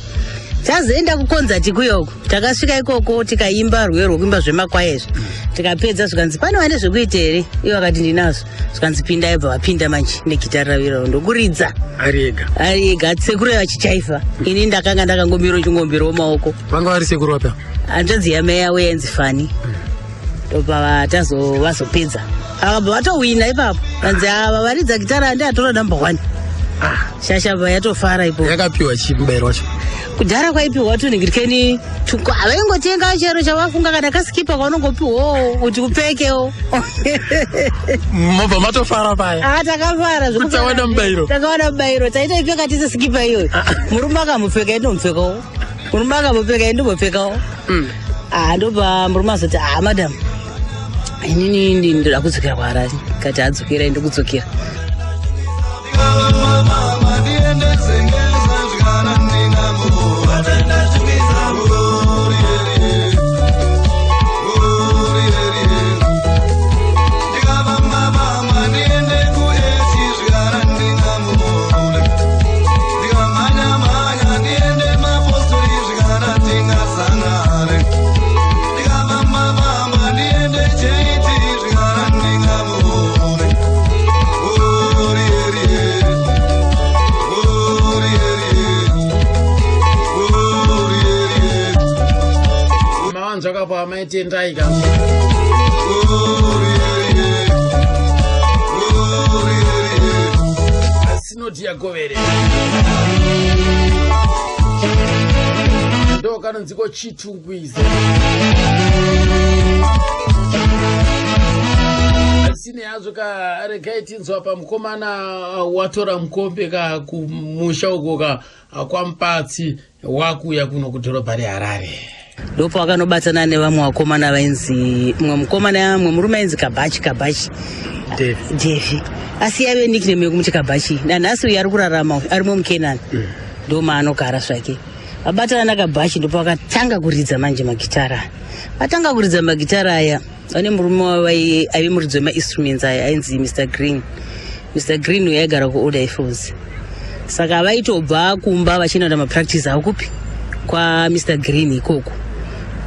tazoenda kukonzati kuyoko. Takasvika ikoko, tikaimba rwiyo rwokuimba zvemakwaya izvi. Tikapedza, zvikanzi, "Pane vane zvekuita here?" Ivo vakati, "Ndinazvo." Zvikanzi, "Pindai." Bva vapinda manje negitari ravo iroro, ndokuridza. Ari ega? Ari ega, sekuru vachichaivha. Ini ndakanga ndakangomira uchingombirawo maoko. Vanga vari sekuru vapi? Hanzvadzi yamai yavo yainzi Fani. Ndobva vazopedza, akabva vatowina ipapo. Vanzi, "Ava varidza gitara handi atora number one." Shasha bva yatofara ipo. Yakapiwa chii mubayiro wacho? Kudhara kwaipiwa tunhingirikeni, havaingotenga chero chavafunga, kana kasikipa kaunongopiwawo kuti upfekewo. Mobva matofara paya? Ah, takafara. Kuti tawana mubayiro. Takawana mubayiro. Taitoipfeka tise sikipa iyoyo. Murume akamupfeka, indomupfekawo. Murume akamupfeka, indombopfekawo. Ah, ndobva murume azoti, "Ah, madam, inini ndoda kudzokera kuHarare." Kati adzokera, ndokudzokera. Mama, ndiendese ngeza zvikana ndinamo vatenda chimisa. Ndikava mama. Mai Tendai ka. Sinoti yagovere ndo kanonziko Chitungwiza. Asine hazvo ka, regai tinzwa pamukomana watora mukombe ka kumusha uko ka kwaMupatsi, wakuuya kuno kudhorobha reHarare. Ndopo vakanobatana nevamwe vakomana vainzi, mumwe mukomana, mumwe murume ainzi Kabhachi, Kabhachi. Devi, asi yaive nickname yekumuti Kabhachi. Nanhasi uyu ari kurarama, uyu arimo muKenani, ndo maanogara zvake. Vabatana naKabhachi, ndipo vakatanga kuridza manje magitara aya. Vatanga kuridza magitara aya, vane murume wavo aive muridzi wemainstruments aya ainzi Mr Green. Mr Green uyu aigara kuOld Highfields, saka vaitobva kumba vachienda mapractice avo kupi? KwaMr Green ikoko.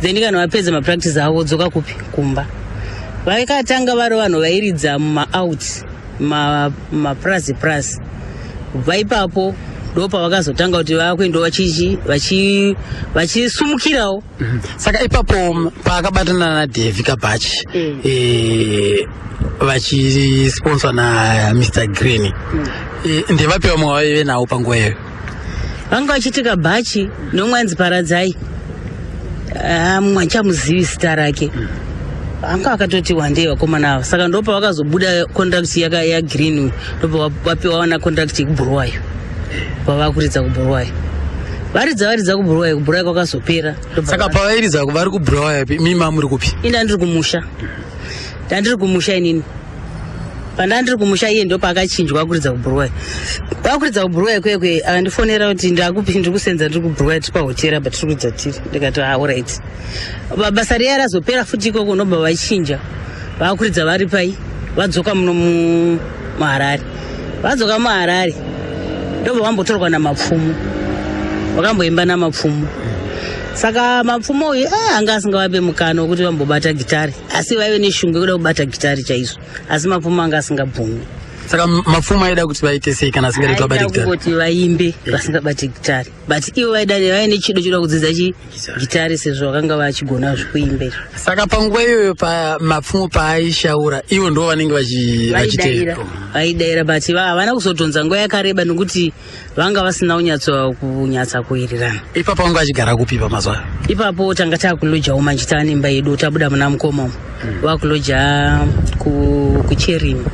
Then kana vapedza mapractice avo, vodzoka kupi? Kumba. Vakatanga vari vanhu vairidza mumaout, mapurazi purazi. Kubva ipapo ndo pavakazotanga kuti vakuendawo vachichi vachisumukirawo. Saka ipapo paakabatana naDavi Kabhachi, vachisponsor naMr Green, ndevapi vamwe vaive navo panguva iyoyo? Vanga vachiti Kabhachi nomwe anzi Paradzai. Ah, mumwe achamuzivi zita rake. Vanga vakatoti wandei vakomana ava. Saka ndo pavakazobuda contract yaka yaGreen uyu, ndopa vapiwa vana contract yekuBhuruwayo, pavakuridza kuBhuruwayo. Varidza, varidza kuBhuruwayo, kuBhuruwayo kwakazopera. Saka pavairidza vari kuBhuruwayo, mimi muri kupi? Ini ndandiri kumusha, ndandiri kumusha inini. Pandandiri kumusha, iye ndo paakachinjwa kuridza kuBhuruwayo. Kwakuridza kuBhuruwayo kwekwe, akandifonera kuti ndakupi, ndiri kusenza, ndiri kuBhuruwayo, tiri pahotera pa tiri kuridza tiri. Ndikati, "Ah, alright." Basa riya razopera futi ikoko, ndobva vachinja, vakuridza vari pai, vadzoka muno muHarare. Vadzoka muHarare, ndobva vambotorwa naMapfumo, vakamboimba naMapfumo. Saka Mapfumo uyu anga asingavape mukana wekuti vambobata gitari, asi vaive neshungu yekuda kubata gitari chaizvo, asi Mapfumo anga asingabvumi. Saka Mapfumo aida kuti vaite sei kana asingadi kuti vabate Aida gitari? Kungoti vaimbe vasingabati gitari, but ivo vaida, vaine chido choda kudzidza chi gitari, sezvo vakanga vachigona zvekuimba izvo. Saka panguva iyoyo paMapfumo paaishaura, ivo ndo vanenge Vaidaira. vachiteera? Vaidaira, but havana kuzodhonza nguva yakareba nekuti vanga vasina kunyatsa kuwirirana. Ipapo vanga vachigara kupi pamazuva ayo? Ipapo tanga taakulojawo manje, taane imba yedu, tabuda muna mukoma umu, vakuloja kuCherima.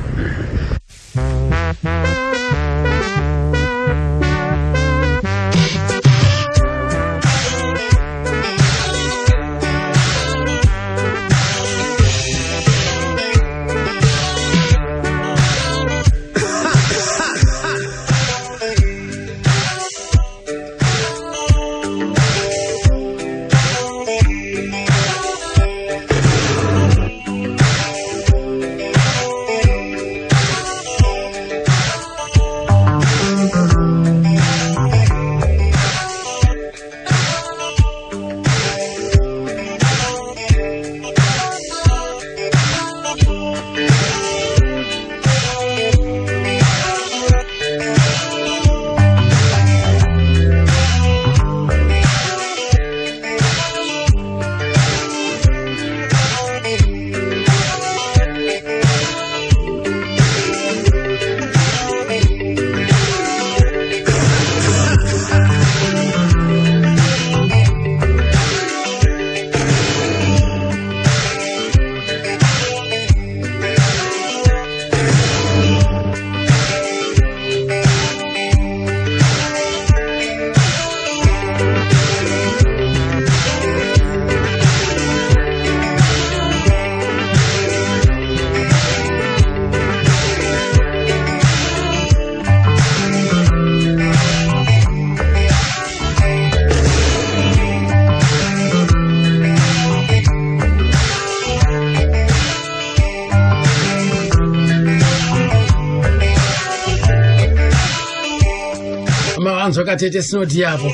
Mavanzwa katete Sinoti yapo,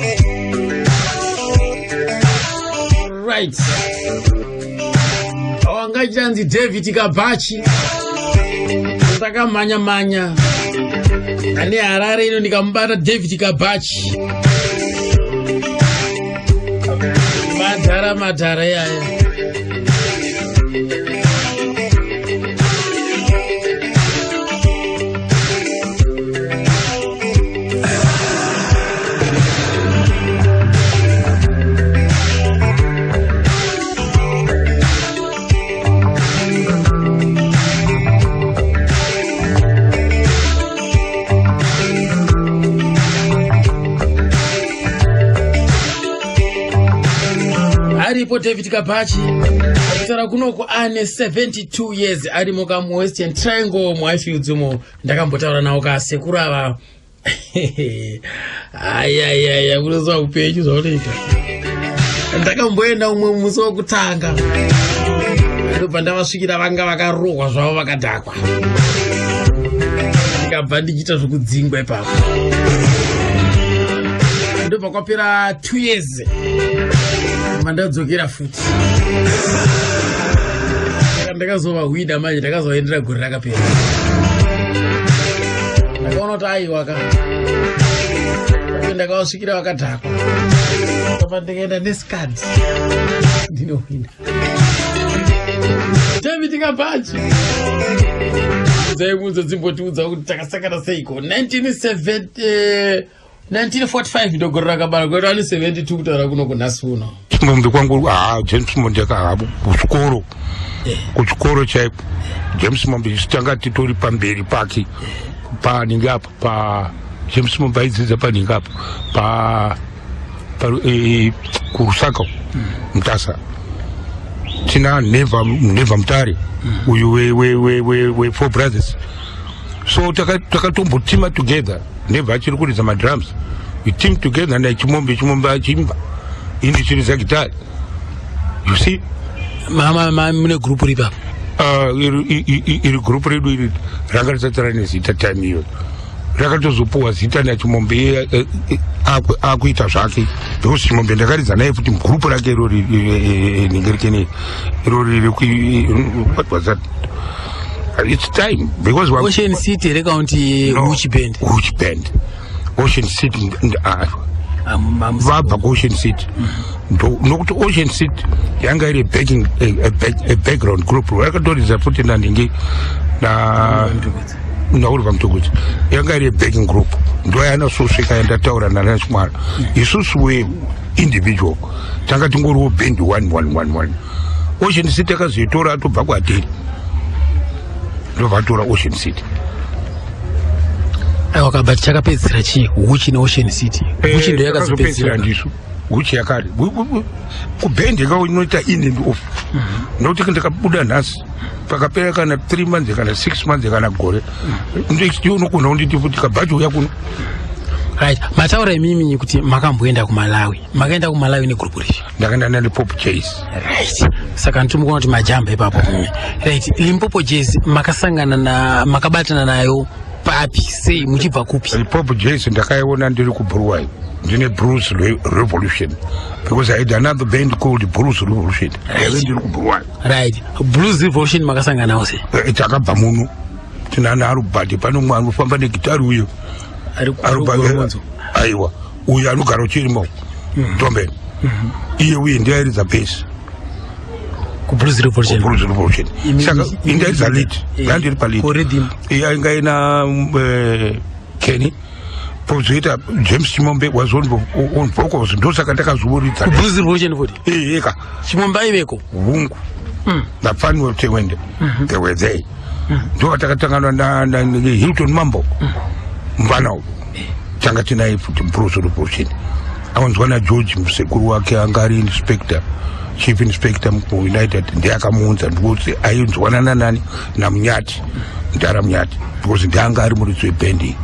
right? Wanga chanzi David Kabhachi. Ndakamhanya manya ane Harare ino, ndikamubata David Kabhachi. Madhara, madhara iyaya. Aripo David Kabachi, kutaura kunoku ane 72 years, arimo kamuWestern Triangle muHighfields umo. Ndakambotaura nawo kasekuru ava. Ayayaya, kunoziva upenyu zvaunoita. Ndakamboenda umwe musi wekutanga, ndobva ndavasvikira vanga vakarohwa zvavo, vakadhakwa, ndikabva ndichiita zvokudzingwa ipapo. Ndobva kwapera 2 years, mandadzokera futi. Saka ndakazovahwida manje, ndakazoendera gore rakapera. Ndakaona kuti aiwaka, ndakavasvikira vakadhakwa, apa ndikaenda nescad, ndinohwina. David Kabachi, dzaimunzo dzimbotiudza kuti takasangana seiko. 1970, 1945 ndogore rakabara kwedu, ane 72 kutaura kuno kunhasi uno. Chimombe kwangu, ha, James Mombe ha, kuchikoro, kuchikoro chaiko. James Mombe isu tanga titori pamberi pake paningi apo, pa James Mombe aidzidza paningi apo pa kuRusaka, Mutasa. Tina Neva, Neva Mutare uyu we Four Brothers. So takatombotima together. Neva achiri kuridza madrums, we team together naChimombe. Chimombe achiimba, ini ndichiridza gitari, you see. Mama, mune gurupu ripi apa? Iri gurupu redu iri ranga risati rane zita time iyoyo. Rakatozopuwa zita naChimombe iye, akuita zvake, because Chimombe ndakaridza naye futi mugurupu rake irori, ningerikene irori what was that? It's time because Ocean City here kaunti? No. Huchi Band? Huchi Band. Ocean City vabva kuOcean City. Nokuti Ocean City yanga iri backing, a background group rakatoridza futi naningi na naUliver Mtukudzi. Yanga iri backing group, ndo yanasosvika yandataura nanaChimwara. Isusu we individual tanga tingoriwo band 1111. Ocean City akazoitora atobva kuAteri, ndobva atora Ocean City. Aiwa, kabati chakapedzisira chii, Huchi neOcean City? Huchi ndo Takazopedzisira yakazopedzisira. Ndisu huchi yakare. Kubhendi ka inoita in and off, nokuti ndikabuda nhasi, pakapera kana 3 months kana 6 months kana gore, next year unogona kunditi futi, "Kabhachi, uya kuno." Right, mataura imimi kuti makamboenda kuMalawi. Makaenda kuMalawi negurupu ripi? Ndakaenda naLimpopo Jazz. Right, saka nditomukuona kuti majamba ipapo. Right, Limpopo Jazz makasangana na, makabatana nayo papi, sei, muchibva kupi? Limpopo Jazz ndakaiona ndiri kuBulawayo, ndine Blues Revolution, because I had another band called Blues Revolution. Ndaive ndiri kuBulawayo. Right, Blues Revolution makasangana nawo sei? Takabva muno tinana Arubhati, pane umwe anofamba negitari uyo. Ari kuGoromonzo? Aiwa, uyu anogara uchirimo ndombeni iye, uye ndiairidza bass. KuBlues Revolution? Blues Revolution. Saka indairidza lead. Ndandiri palead. Ko rhythm? Iye ainga ina Kenny, pozoita James Chimombe was on vocals. Ndosaka ndakazoridza. KuBlues Revolution futi? Eka. Chimombe aiveko? Hungu, naFanuel Tewende, they were there. Ndo vatakatangana na Hilton Mambo, mvana uyu tanga tinaye futi Blues Revolution. Awanzwa naGeorge, musekuru wake anga ari inspector, chief inspector muUnited, ndiye akamuunza, ndikuti ainzwanana nani, naMunyati, Mudhara Munyati, because ndianga ari muridzi webhendi,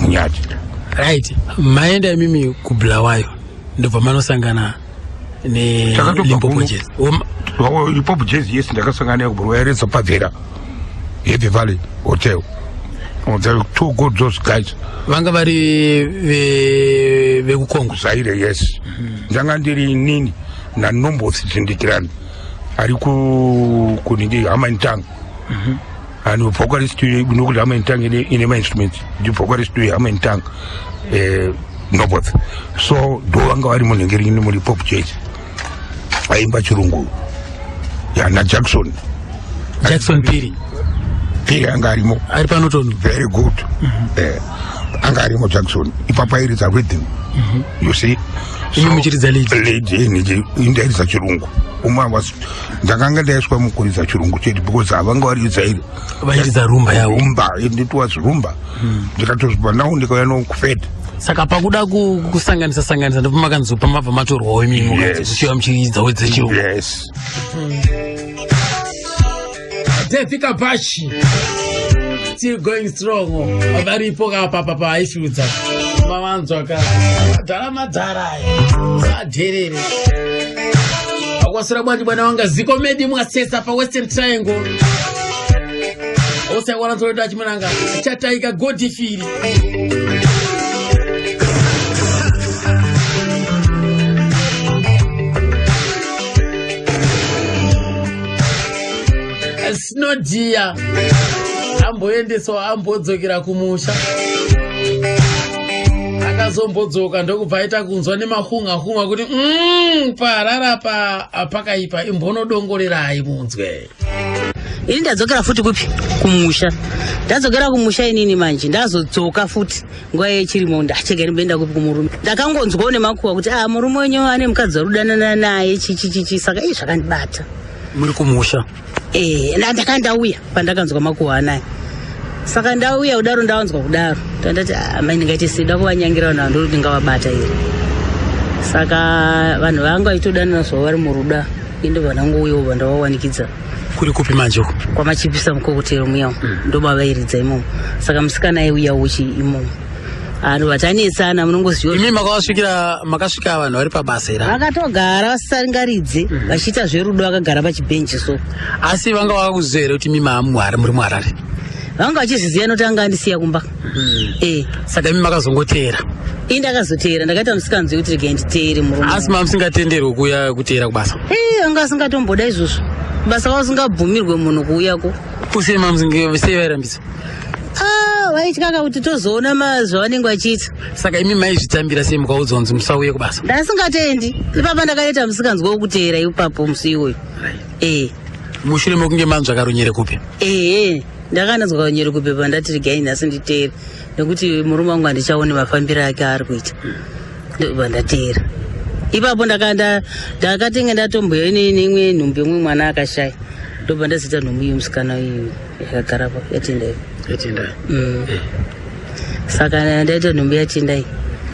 Munyati. Right, maenda imimi kuBulawayo, ndobva manosangana Takatobva neLimpopo kuno. Jazz? Limpopo Jazz, yes, ndakasangana naye kuBulawayo, airidza paVera Happy Valley Hotel. Oh, they were two good, those guys. Vanga vari vekuCongo? Zaire, yes. Ndanga ndiri inini naNombosi Dzindikirani ari kuningi Hamantang, and vocalist, nokuti Hamantang ine mainstruments, ndi vocalist weHamantang, Noboth. So ndo vanga vari munhengerini muLimpopo Jazz, aimba chirungu ya naJackson. Jackson Piri? Piri anga arimo. Ari panotono? Very good. Anga arimo Jackson ipapo, airidza rhythm. You see. Imi muchiridza lead? Lead iniji ndairidza chirungu. Umwe was ndakanga ndaiswa mukuridza chirungu chete because havanga varidza iri. Vairidza rumba yavo. Rumba, it was rumba. Ndikatozobva nawo ndikauya nokufed. Saka pakuda kusanganisa sanganisa ndipo makanzopa mabva matorwawo imimi Yes. muchiuya muchiridzawo dzechirungu. Yes. Death Kapachi still going strong. Varipo kapa papa aifudza mavanzwa ka madhara madhara aya sadherere akwasira bwanji bwana wanga ziko medi mwasesa pa Western Triangle osaiwana tsoita chimunanga chataika godifiri. Sinodia amboendeswa ambodzokera kumusha, akazombodzoka ndokubva aita kunzwa nemahunga hunga kuti parara pa pakaipa, imbonodongorerai munzwe. Ini ndadzokera futi kupi? Kumusha. Ndadzokera kumusha inini manje ndazodzoka futi nguva yechirimo, ndachega ndimboenda kupi kumurume. Ndakangonzwawo nemakuhwa kuti ah, murume wenyu ane mukadzi wari kudanana naye chichichichi, saka ii zvakandibata. Muri kumusha? Eh, ndakandauya pandakanzwa makuhwa anaya, saka ndauya kudaro ndawanzwa kudaro ndandati ah, mai ndingaite sei, da kuvanyangira vanhu vandori ndingavabata here? Saka vanhu vanga vachitodanana zvavo vari muruda, indobva ndangouyawo bva ndavawanikidza. Kuri kupi manje uko? Kwamachipisa mukokotero muya, ndobavairidza imomo. Saka musikana aiuyawo chi imomo, anhu vatanetsana munongoziva. Imi makavasvikira, makasvika vanhu vari pabasa here? Vakatogara vasisaringaridze vachiita zverudo, vakagara pachibhenji so. Asi vanga vakakuziva here kuti imi maamuhari muri muHarare? Vanga vachizviziva noti anga andisiya kumba e. Saka imi makazongoteera? Ii, ndakazoteera, ndakaita musikanzi yekuti regai nditeere murume. Asi mamusingatenderwi kuuya kuteera kubasa? Ee, vanga vasingatomboda izvozvo, basa kwavo usingabvumirwe munhu kuuyako. Kusei mamusinge sei vairambisa? Ah, vaityaka kuti tozoona zvavanenge vachiita. Saka imi maizvitambira sei mukaudzwa kunzi musauye kubasa? Ndasingatendi ipapa, ndakaita musikanzwa wekuteera ipapo musi iwoyo ee. Mushure mekunge manzwa runyere kupi? Ehe, ndakanzwa runyere kupi pandati regai nhasi nditeere nekuti murume wangu handichaoni mafambiro ake aari kuita, ndobva ndateera ipapo. Ndakatenga ndatomboya neimwe nhumbi yomwe mwana akashaya, ndobva ndazoita nhumbi yemusikana iyoyo yakagara pa yaTendai. Yatendai. Saka ndaita nhumbi yaTendai.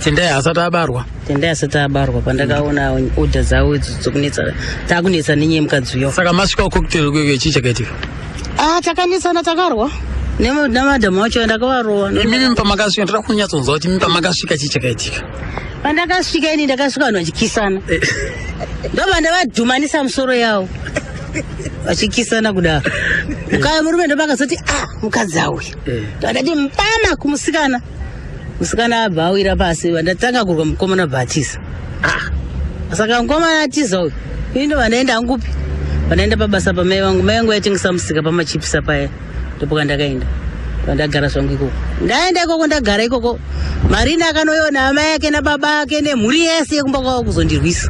Tendai asati abarwa? Tendai asati abarwa, pandakaona odha dzavo idzo dzokunetsa, takunetsa nenyaya yemukadzi uyo. Saka masvika kucocktail kwekwe, chii chakaitika? Ah, takanetsana, takarwa namadhamu wacho, ndakavarova. Imimi pamakasvika, ndoda kunyatsonzwa kuti imi pamakasvika chii chakaitika? Pandakasvika ini, ndakasvika vanhu vachikisana, ndobva ndavadhumanisa musoro yavo vachikisana kudaro. Murume ndoba akazoti ah, mukadzi auya, ndati mpama kumusikana, musikana abva awira pasi, ndatanga kurwa, mukomana bva atiza. Saka mukomana atiza uyu, ini ndobva ndaenda hangupi, vandaenda pabasa pamai vangu. Mai vangu vaitengesa musika pamachipisa paya, ndopokandakaenda pandagara zvangu ikoko. Ndaenda ikoko, ndagara ikoko, Marina akanoiona amai ake nababa ake nemhuri yese yekumba kwavo kuzondirwisa.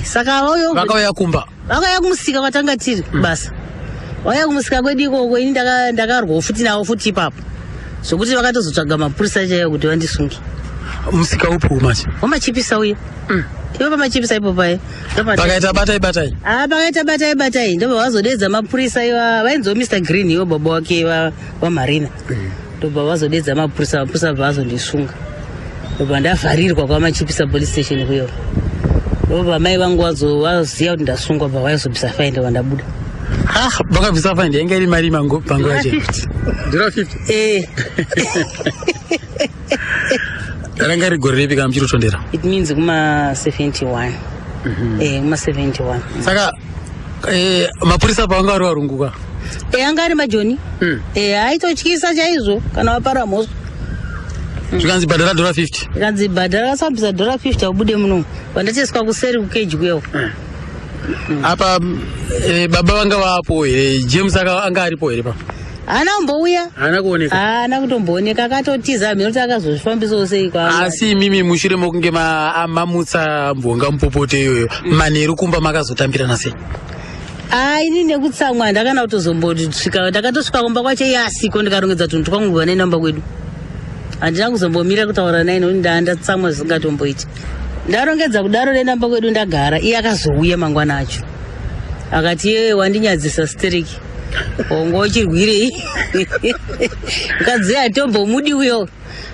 Saka vauya. Vakauya kumba? Vakauya kumusika kwatanga tiri kubasa, vauya kumusika kwedu ikoko. Ini ndakarwawo futi navo futi ipapo, zvokuti vakatozotsvaga mapurisa chaiyo kuti vandisunge. Musika upi manje? Wamachipisa uya, ivo pamachipisa ipo paya. Pakaita batai batai? Ah, pakaita batai batai, ndobva vazodedza mapurisa iva vainziwo Mr Green, ivo baba wake vaMarina, ndobva vazodedza mapurisa. Mapurisa bva vazondisunga, ndobva ndavharirwa kwamachipisa police station kuyo. Ndobva mai vangu vaziva kuti ndasungwa, bva vaizobvisa faindi, ndobva ndabuda. Ah, vakabvisa faindi yainge iri mari panguva yacho? 50. Ndira 50? Eh. Ranga riri gore ripi kana muchirotondera? It means kuma 71, kuma 71. Saka mapurisa pavanga vari varunguka? E, anga ari majoni. E, aitotyisa chaizvo kana wapara mhosva. Zvikanzi bhadhara dhora 50? Ikanzi bhadhara, kasabvisa dhora 50 aubude muno, vandateswa kuseri kukeji kuyawo. Apa baba vanga vapo here? James anga aripo here pa? Haana kumbouya. Haana kuoneka? Haana kutombooneka, akatotiza, mhino kuti akazozvifambisawo sei kwa. Asi imimi mushure mokunge mamutsa mbonga mupopote iyoyo, manheru kumba makazotambirana sei? Ah, ini nekutsamwa ndakana kutozombosvika, ndakatosvika kumba kwacho iye asiko, ndikarongedza tunhu twangu vane namba kwedu. Handina kuzombomira kutaura naye nokuti ndaa ndatsamwa zvisingatomboiti. Ndarongedza kudaro nendamba kwedu ndagara, iye akazouya mangwana acho akati iye wandinyadzisa stereki, wonga uchirwirei mukadzi hatombomudi uyo.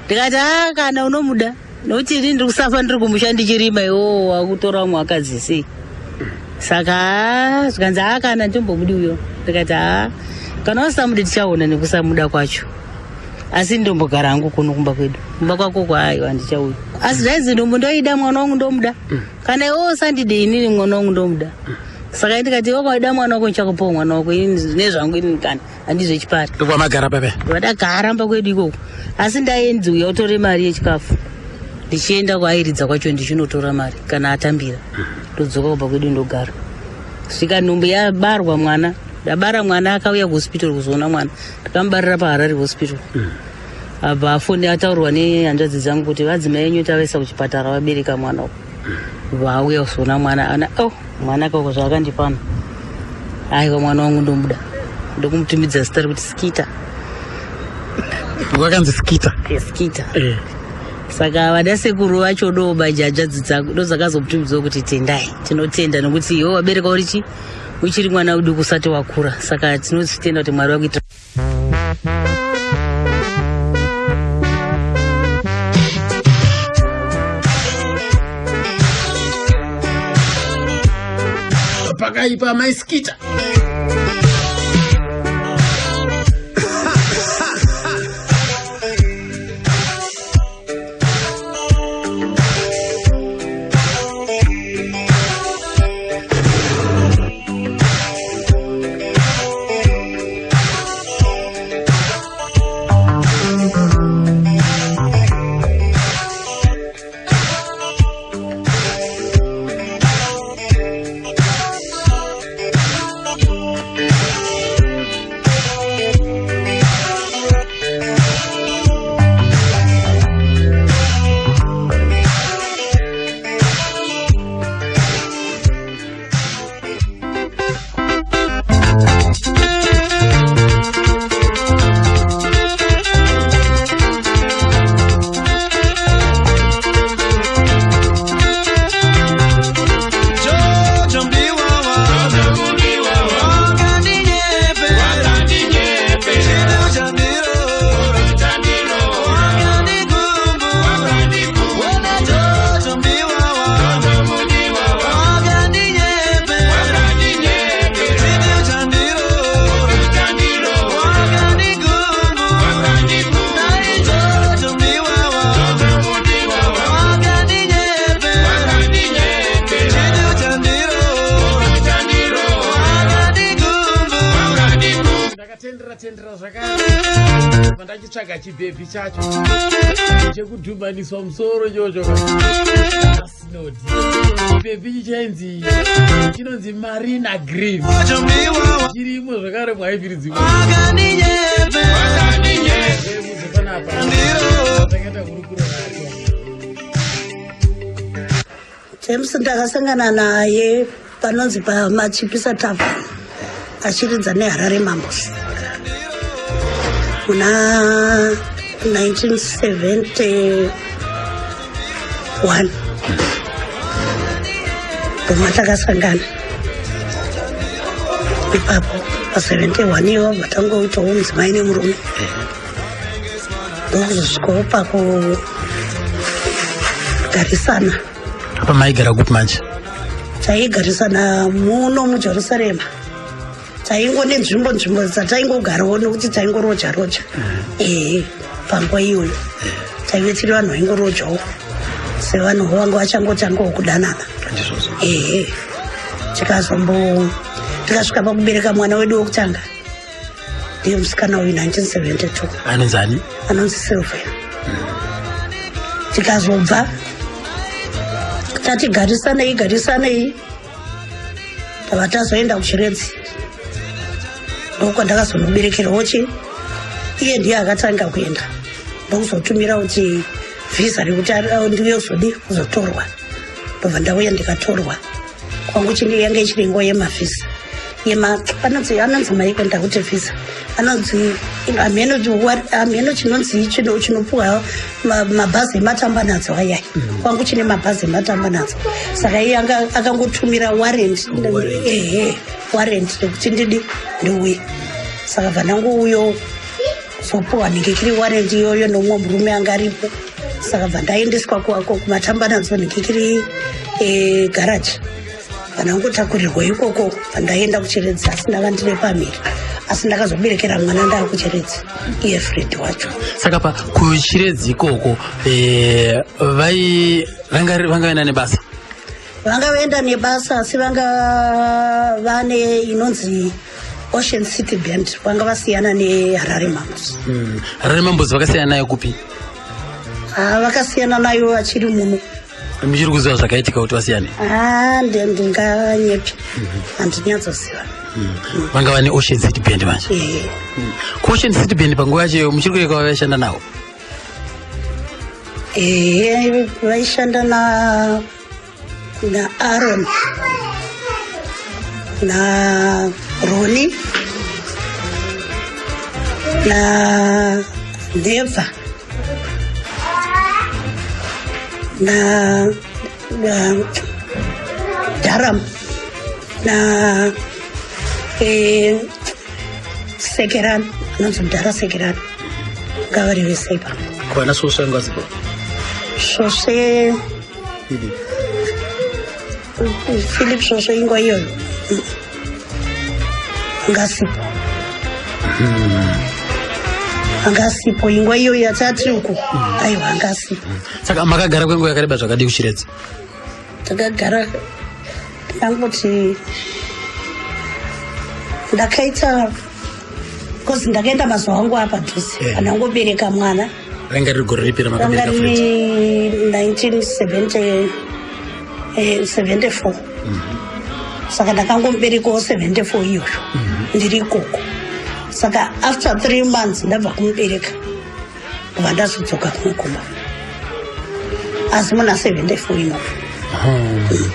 Ndikati haa kana unomuda nokuti ini ndiri kusafa ndiri kumusha ndichirima, iwowo wakutora vamwe vakadzi sei? Saka haa zvikanzi haa kana nditombomudi uyo. Ndikati haa kana usisamudi tichaona nekusamuda kwacho, asi ndombogara hangu kuno kumba kwedu, kumba kwako kwaaiwa handichauyi. Asi zvainzi ndombo ndoida mwana wangu ndomuda, kana iwewe usandide inini mwana wangu ndomuda. Saka ndikati iwe ukaida mwana wako ndichakupawo mwana wako, inini nezvangu inini kana handizvechipari. Ndokwamagara pepe? Vadagara mba kwedu ikoko, asi ndaenzi uya utore mari yechikafu ndichienda kwaairidza kwacho ndichinotora mari kana atambira, ndodzoka kumba kwedu ndogara. Svika nhumbu yabarwa mwana, ndabara mwana akauya kuhospital kuzoona mwana, ndakamubarira paHarare Hospital. Abva afoni ataurwa nehanzvadzi dzangu kuti vadzimai enyu tavaisa kuchipatara vabereka mwana uku, vauya kuzoona mwana. Ana oh mwana koko zvaakandipana, aiwa mwana wangu ndomuda, ndokumutumidza zita rekuti Skita. Wakanzi Skita? Skita. Saka vada sekuru vacho dobaja hanzvadzi dzangu ndodzakazomutumidzwa kuti Tendai. Tinotenda nokuti iwe wabereka uri chi uchiri mwana uduku usati wakura, saka tinozvitenda kuti Mwari vakuitira. Pakaipa maiskita. Ndakatendera tendera zvakare ndachitsvaga chibhebhi chacho chekudhumbaniswa musoro chocho asinodi. Chibhebhi ichi chainzi chinonzi Marina Green, chirimo zvakare mwaifiridzimo panapa takaita hurukuro nacho. James ndakasangana naye panonzi paMachipisa Tavern achiridza neHarare Mambos muna 1971, ndoma takasangana ipapo pa71 ivo vatangoitawo mudzimai nemurume, ndokuzosvikawo pakugarisana. Apa maigara kupi manje? Taigarisana muno muJerusarema, taingo nenzvimbo nzvimbo dzataingogarawo nekuti taingoroja roja. Ehe, panguva iyoyo taive tiri vanhu vaingorojawo sevanhu vanga vachangotangawo kudanana. Ehe, tikazombo tikasvika pakubereka mwana wedu wekutanga, ndiye musikana uyu, 1972. Anonzi ani? Anonzi Sylvia. Tikazobva tati garisanei garisanei, tava tazoenda kuChiredzi, ndokwandakazonoberekerwawo chi iye ndiye akatanga kuenda, ndokuzotumira kuti vhisa rekuti ndiuye kuzodi kuzotorwa. Ndobva ndauya ndikatorwa kwangu, chine yanga ichiri nguva yemavhisa. Yema anonzi anonzi maiko ndakuti visa anonzi hameno hameno chinonzi chino chinopuwa mabhazi ematambanadzo ayai mm. kwangu chine mabhazi ematambanadzo saka iye akangotumira warrant ehe warrant rekuti ndidi ndiuye saka bva ndangouyo zopuwa nhingikiri warrant iyoyo nomumwe murume anga aripo saka bva ndaendeswa kumatambanadzo nhingikiri eh, garage vanangotakurirwa ikoko vandaenda kuchiredzi asi ndanga ndine pamiri asi ndakazoberekera mwana ndaa kuchiredzi iye fred wacho saka pa kuchiredzi ikoko eh, vai vanga vaenda nebasa vanga vaenda nebasa asi vanga vane inonzi ocean city band vanga vasiyana neharare mambos hmm. harare mambos vakasiyana nayo kupi ah, vakasiyana nayo vachiri muno muchiri kuziva zvakaitika kuti vasiyane ah, ndinganyepi mhm. handinyatsoziva mhm. vanga vane ocean city band manje mhm. kuocean city band panguva yacho muchiri kuyeka vaishanda navo ehe vaishanda na naaron na roni na ndeva na, na Dharam na eh, Sekerani anonzi mudhara Sekerani ngavari vese ipapo. Kwana svosve anga asipo? Svosve Philip Svosve ingwa iyoyo angasipo hmm. angasipo ingwa iyoyo yatati uku hmm. aiwa angasipo saka makagara kwenguva yakareba zvakadii kuchiredzi takagara ndangoti ndakaita bcause ndakaenda mazuva angu apadhuze eh. andangobereka mwana ranga riri gore ripi ramakabereka riri 1974 eh, saka ndakangomuberekawo 74 iyoyo mhm. ndiri ikoko saka after three months ndabva kumubereka ndobva ndazodzoka kuno kumba asi muna 74 imomo hmm.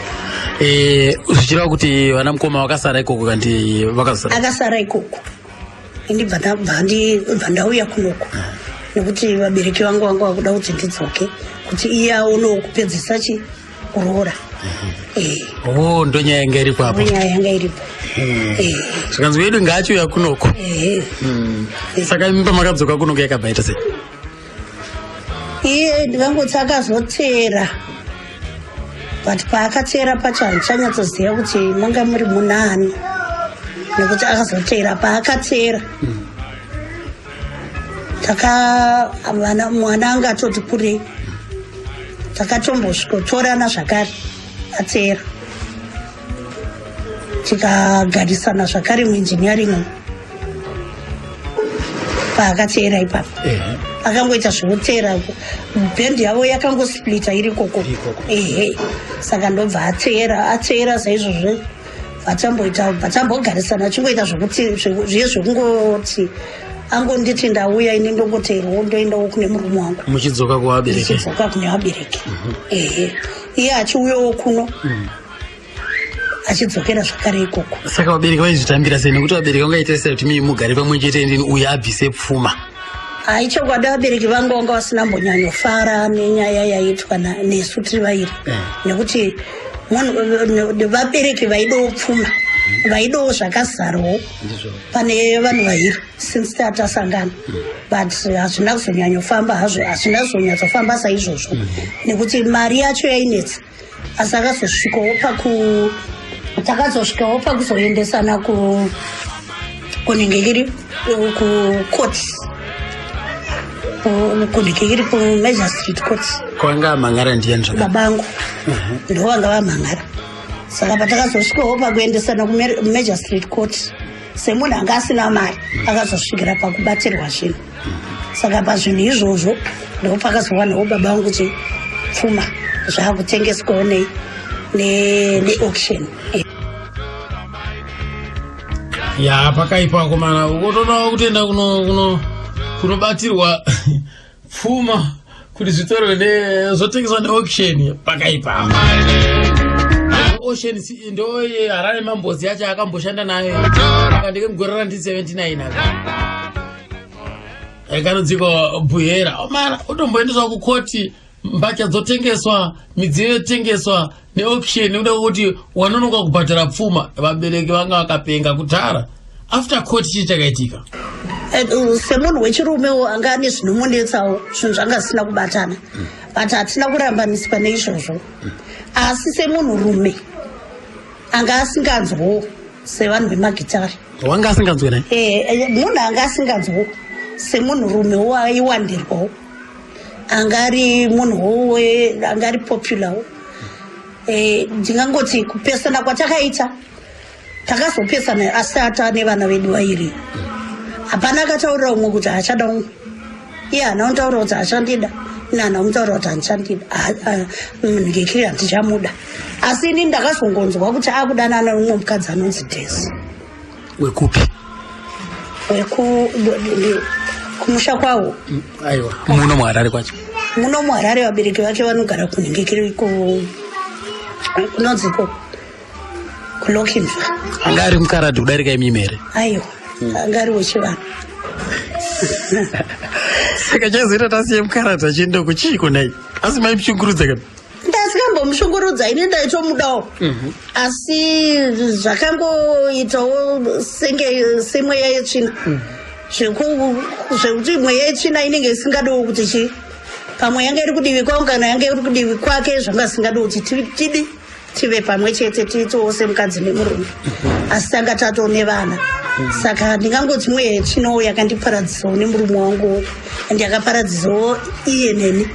eh, zvichireva kuti vana mukoma vakasara ikoko kandi vakazosara akasara ikoko ini bva ndauya kunoko nekuti vabereki vangu vanga vakuda kuti ndidzoke kuti iye aonewo kupedzisa chi kuroora eh. oh ndonyaya yanga iripo apo nyaya yanga iripo hmm. eh. zvikanzi wedu ngaachiuya kunoko eh. hmm. saka imi pamakadzoka kunoko yakabva ita sei iye ndingangoti akazoteera but paakateera pacho handichanyatsoziva kuti manga muri munaani nekuti akazoteera paakateera hmm. taka vana mwana anga atoti kurei takatombosvikotorana zvakare ateera tikagarisana zvakare muengineering paakateera ipapo akangoita zvekuteera bhendi yavo yakangosplita iri koko ehe saka ndobva ateera ateera saizvozvo vachamboita vachambogarisana achingoita zvekuti zviye zvekungoti angonditi ndauya ini ndongoteerwawo ndoendawo kune murume wangu muchidzoka kuvabereki muchidzoka kune vabereki mhm. ehe iye achiuyawo kuno mm. achidzokera zvakare ikoko saka vabereki vaizvitambira sei nekuti vabereki vangaita sei kuti mii mugare pamwe chete ndini uye abvise pfuma hai chokwadi vabereki vangu vanga vasina mbonyanyofara nenyaya yaitwa nesu tiri vairi eh. nekuti vabereki vaidawo pfuma vaidawo zvakazarawo pane vanhu vairi since tatasangana hmm. but hazvina kuzonyanyofamba hazvo hazvina kuzonyatsofamba saizvozvo hmm. nekuti mari yacho yainetsa asi akazosvikawo paku takazosvikawo pakuzoendesana ku kunenge kiri kucourt kunenge kiri kumajor street court kwanga amhangara ndiyani zvaka baba angu mhm. ndovanga vamhangara saka patakazosvikawo pakuendesana kumajor street court semunhu anga asina mari akazosvikira pakubatirwa zvinhu saka pazvinhu izvozvo ndopakazowanawo baba vangu kuti pfuma zvakutengeswawo nei neauction ya pakaipa akomana ukotodawo kutoenda kunobatirwa pfuma kuti zvitorwe zvotengeswa neauction pakaipa. Ocean ndo Harare Mambozi yacho akamboshanda nayo. Aka ndeke mugore ra 1979 aka. Kanodziko Buhera. Omara utomboendeswa kukoti mbatya dzotengeswa, midziyo yotengeswa neauction nekuda kwekuti wanonoka kubhadhara pfuma. Vabereki vanga vakapenga kudhara. After court chii chakaitika? Semunhu wechirumewo anga ane zvinomunetsawo, zvinhu zvanga zvisina kubatana, but hatina kurambaniswa neizvozvo. Asi semunhurume anga asinganzwo sevanhu vemagitari. Wanga asinganzwe naye? Munhu anga asinganzwo semunhurumewo aiwandirwawo, anga ari munhuwo anga ari popularwo. Ndingangoti kupesana kwatakaita, takazopesana asi ata nevana vedu vairi. Hapana akataurira umwe kuti haachada umwe. Iye haana kutaura kuti haachandida, ini haana kumutaurira kuti handichandida, ngekiri handichamuda. Asi ini ndakazongonzwa kuti akudanana nomumwe mukadzi anonzi Desi. Wekupi? Kumusha kwawo. Aiwa, muno muHarare kwacho? Muno muHarare. Vabereki vake vanogara kunhingikiri kunonziko kuLochinvar. Anga ari mukaradhi kudarika imimi here? Aiwa, anga ari wechivanhu. Saka chazoita tasiye mukaradhi achienda kuchiiko nai? Asi maimushungurudza kana? Ndasingambomushungurudza, ini ndaitomudawo, asi zvakangoitawo senge semweya yetsvina, zvekuti mweya yetsvina inenge isingadiwo kuti chi pamwe yanga iri kudivi kwangu kana yanga iri kudivi kwake, zvanga zvisingadiwo kuti tidi tive pamwe chete, tiitewo semukadzi nemurume, asi tanga tatoo nevana. Saka ndingangoti mweya yetsvinawo yakandiparadzisawo nemurume wangu, and yakaparadzisawo iye neni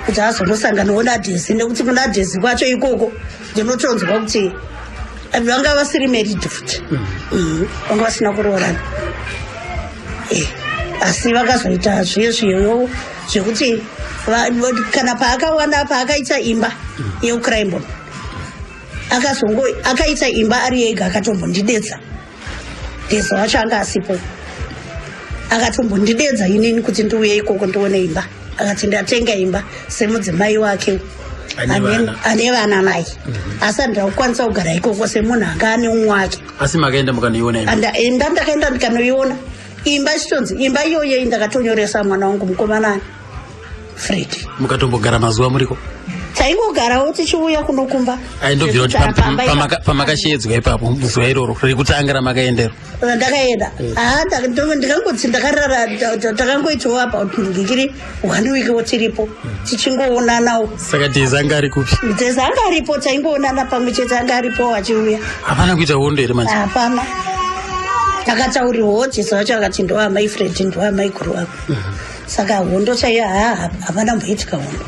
kuti azonosanganawo naDhesi, nekuti kuna Dhesi kwacho ikoko ndinotonzwa kuti vanga vasiri married futi. Vanga vasina kuroorana. Asi vakazoita zviye zviyoyo zvekuti kana paakawana, paakaita imba yeuCraimbon, akazongo akaita imba ari ega, akatombondidedza. Dhezi wacho anga asipo, akatombondidedza inini kuti ndiuye ikoko ndione imba. Akati ndatenga imba semudzimai wake. Ane vana. Ane vana naye, asi handina kukwanisa kugara ikoko semunhu anga ane umwe wake. Asi makaenda mukanoiona imba? Imba ndakaenda ndikanoiona imba, chitonzi imba iyoyo ndakatonyoresa mwana wangu mukomanani Fred. Mukatombogara mazuva muriko? Taingogarawo tichiuya kunokumba. Aindobvira kuti Zvekuti apa pamakashedzwa ipapo zuva iroro rekutanga ramakaendero? Ndakaenda. Ah, ndikangoti ndakarara, takangoitawo about ngikiri one week wo tiripo tichingoonanawo. Saka Dhezi anga ari kupi? Dhezi anga aripo, taingoonana pamwe chete, anga aripo achiuya. Hapana kuita hondo here manje? Hapana. Takataurirwawo, Jesu wacho akati ndoamai Fred, ndoamai guru wako. Saka hondo chaiyo haa, hapana mboitika hondo.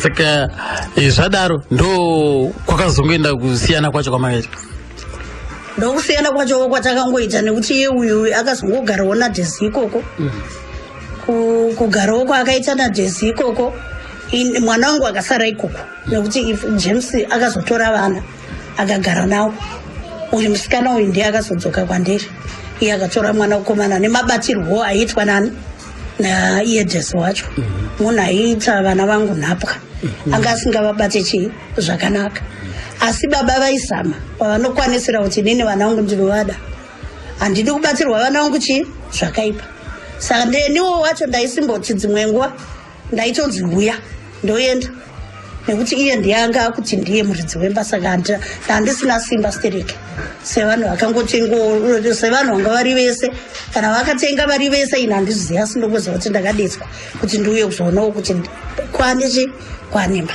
Saka zvadaro ndo kwakazongoenda kusiyana kwacho kwamakaita? Ndokusiyana kwacho kwatakangoita, nekuti iye uyu akazongogarawo naDhesi ikoko. Kugarawo kwaakaita naDhesi ikoko, mwana wangu akasara ikoko, nekuti James akazotora vana akagara navo. Uyu musikana uyu ndiye akazodzoka kwandiri. Iye akatora mwana mukomana nemabatirwo aiitwa nani naiye Dhesi wacho, munhu aiita vana vangu nhapwa, anga asingavabate chii zvakanaka. Asi baba vaizama pavanokwanisira kuti inini vana vangu ndinovada, handidi kubatsirwa vana vangu chii zvakaipa. Saka ndeniwo wacho ndaisimboti dzimwe nguva ndaitonzi uya, ndoenda, nekuti iye ndiye anga akuti ndiye muridzi wemba. Saka handisina simba stereke sevanhu vakangotengo, sevanhu vanga vari vese, kana vakatenga vari vese, ini handizivi, asi ndongoziva kuti ndakadetswa kuti ndiuye kuzoonawo kuti kwane chi kwanemba.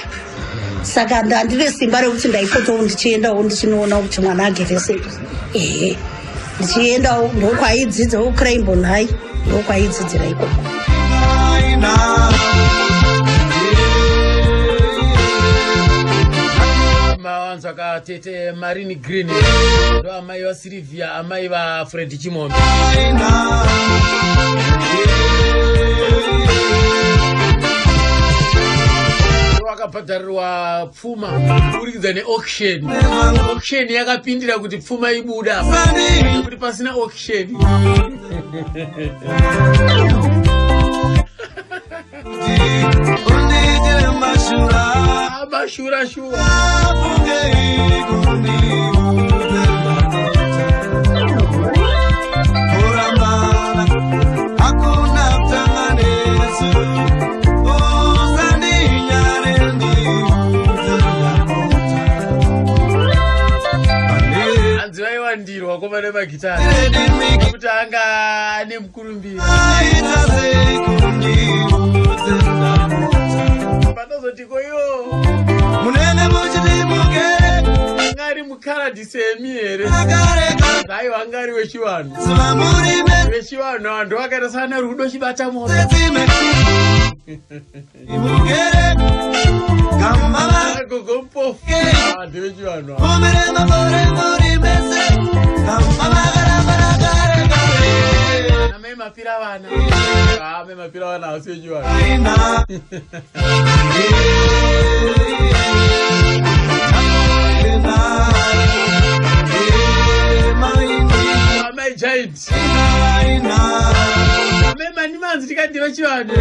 Saka handine simba rekuti ndaipotawo ndichiendawo ndichinoona kuti mwana agere sei. Ehe, ndichiendawo ndokwaidzidzawo Craibon High, ndokwaidzidzira ikoko. Mawanzwa katete Marini Green, ndo amai vaSilivia, amai vaFred Chimombe. Wakabhadharirwa pfuma kuburikidza neauction. Auction yakapindira kuti pfuma ibuda, kuti pasina auction. Undiitire mashura. Mashura shuwa. Afungei kundiudza kurambana hakuna kutanga nesu. Usandinyare ndiudze ndapota. Hanzi vaiwandirwa koma nemagitari kuti anga ane mukurumbira. Aita sei kundiudze ndapota. Patozoti koiwo Munenge muchiti mugere anga ari mukaradhi semi here? Aiwa, anga ari wechivanhu. Zuva murime. Vechivanhu vanhu vakaita sana Rudo Chibata Moto. Tsime mugere gamba. Gogo Mpofu, vanhu vechivanhu ava. Mumire makore muri mese gamba makaramba nakare kare. Ana mai Mafira vana. Ah, mai Mafira vana hausi vechivanhu. Aina. Amai Giant, amai Manimanzi, tikati vechivanhu.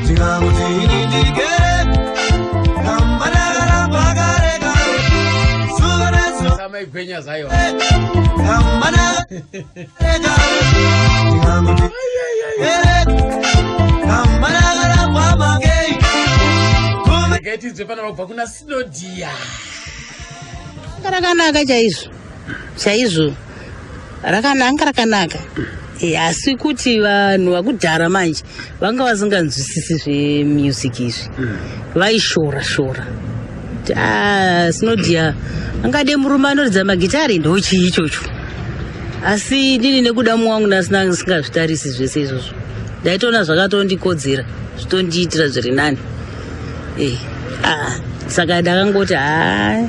Ndingakuti ini ndigere gamba ndakaramba kare kare zuva nezuva. Amai Gwenya zaiwa. Gamba ndakare kare. Ndingakuti gere gamba ndakaramba makei. Regai tinzwe pana vabva kuna Sinodia. Anga rakanaka chaizvo chaizvo, rakananga rakanaka. Asi kuti vanhu vakudhara manje vanga vasinganzwisisi zvemusic izvi, vaishora shora kuti "Ah, Sinodia angade murume anoridza magitari, ndochii ichocho?" Asi ndini nekuda mumwe wangu ndasina ndisingazvitarisi zvese izvozvo, ndaitoona zvakatondikodzera, zvitondiitira zviri nani. Ah, saka ndakangoti haa,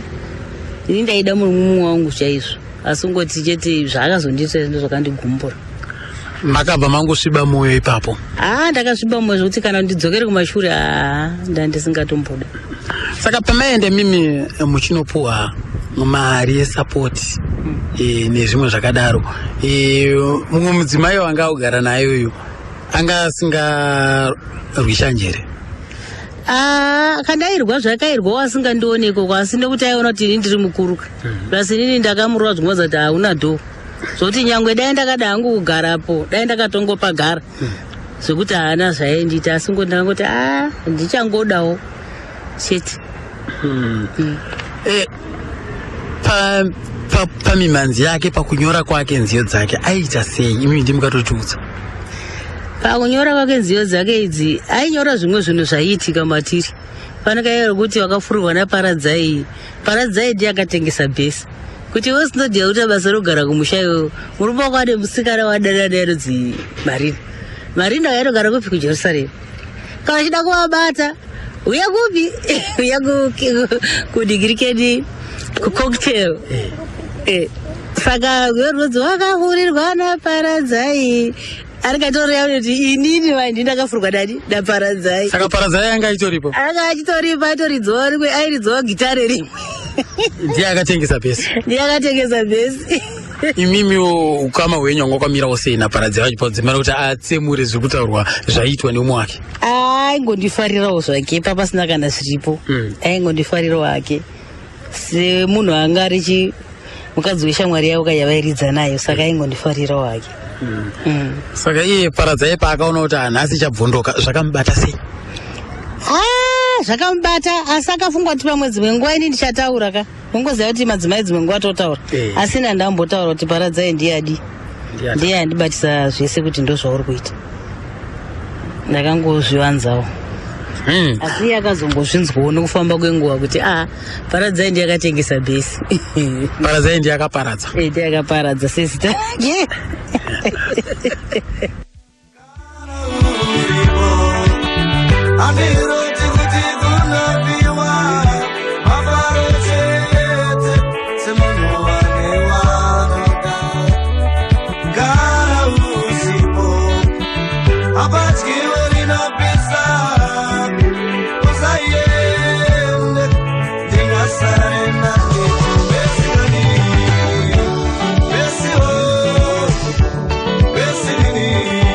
ini ndaida murume wangu chaizvo, asi ngoti chete zvaakazondiitira ndo zvakandigumbura. Makabva mangosviba mwoyo ipapo? Haa, ndakasviba mwoyo zvokuti kana ndidzokere kumashure, haa, ndandisingatomboda. Saka pamaenda mimi muchinopuwa mari yesupport nezvimwe zvakadaro, mumwe mudzimai wanga agara naye uyu anga asingarwisha njere? Ah, kandairwa zvakairwa wasingandioneko, asi nekuti aiona kuti ini ndiri mukuruka, plus inini ndakamurova zvimwe kuti hauna dho zvokuti nyangwe dai ndakada hangu kugarapo, dai ndakatongopagara zvekuti haana zvaindiita, asi ngo ndakangoti a ndichangodawo chete. Pamimhanzi yake, pakunyora kwake nziyo dzake, aiita sei? Imi ndimukatotiudza. Pakunyora kwake nziyo dzake idzi, ainyora zvimwe zvinhu zvaiitika matiri. Panakaira kuti wakafurirwa naParadzai, Paradzai ndiye akatengesa bhesi kuti iwe Sinodhiya kuita basa rokugara kumusha iwewe, murume wako ane musikana wadanana naye anonzi Marina. Marina wainogara kupi? KuJerusarema. Kana uchida kuvabata, uya kupi? Uya kudigirikeni, kucocktail. Saka rwodzi wakafurirwa naParadzai arikatoreya kuti inini vandi ndakafurwa nani? NaParadzai. Saka Paradzai anga itoripo? Anga achitoripo, aitoridzawo rimwe, airidzawo gitare rimwe. Ndiye akatengesa bhesi? Ndiye akatengesa bhesi. Imimiwo ukama hwenyu hwanga hwakamirawo sei naParadzai vachipa kuti atsemure zviri kutaurwa zvaiitwa neumwe wake? Aingondifarirawo zvake, papasina kana zviripo. Aingondifarirawo hake semunhu anga ari mukadzi weshamwari yavo kayavairidza nayo, saka aingondifarirawo hake. Saka iye Paradzai paakaona kuti hanhasi chabvondoka, zvakamubata sei? Ah, zvakamubata, asi akafunga kuti pamwe dzimwe nguva ini ndichataura ka. Ungoziva kuti madzimai dzimwe nguva totaura. Asi ini handambotaura kuti Paradzai ndiye adi ndiye andibatisa zvese kuti ndo zvauri kuita, ndakangozvivanzawo. Asi iye akazongozvinzwawo nekufamba kwenguva kuti a Paradzai ndiye akatengesa bhesi. Paradzai ndiye akaparadza. Eh, ndiye akaparadza sezita rake. Handiroti kuti kunopiwa mafaro chete semunhu ane wanoda. Gara usipo hapatyiwe rinopisa, usaende ndingasare nani besikani besiwo besinini.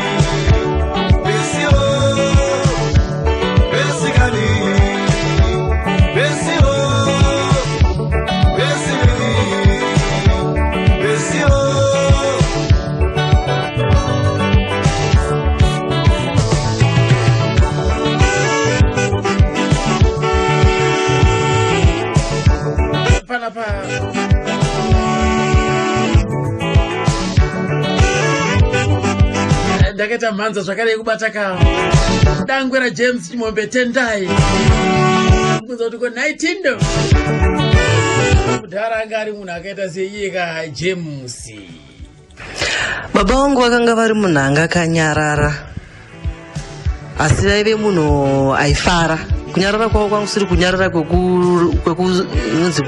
Ndakaita mhanza zvakare yekubata ka dangwe raJames Chimombe Tendai, kunza kuti ko naitindo kudhara anga ari munhu akaita seiye ka James. Baba vangu vakanga vari munhu anga akanyarara, asi vaive munhu aifara. Kunyarara kwavo kwangu kusiri kunyarara kwekunonzi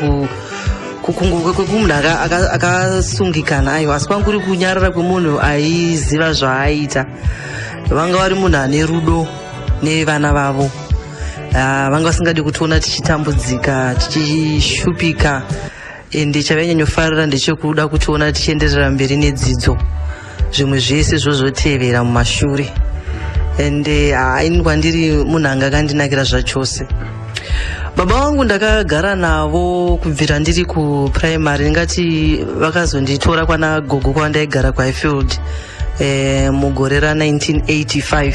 kwekumunhu akasungikana, aiwa, asi kwangu kuri kunyarara kwemunhu aiziva zvaaita. Vanga vari munhu ane rudo nevana vavo. Vanga vasingadi kutiona tichitambudzika, tichishupika, ende chavainyanya ndechekuda kutiona tichienderera mberi nedzidzo, zvimwe zvese zvozotevera mumashure. Ende ini kwandiri munhu anga akandinakira zvachose baba vangu. Ndakagara navo kubvira ndiri kuprimary. Ndingati vakazonditora kwana gogo kwandaigara kuHighfield mugore ra1985,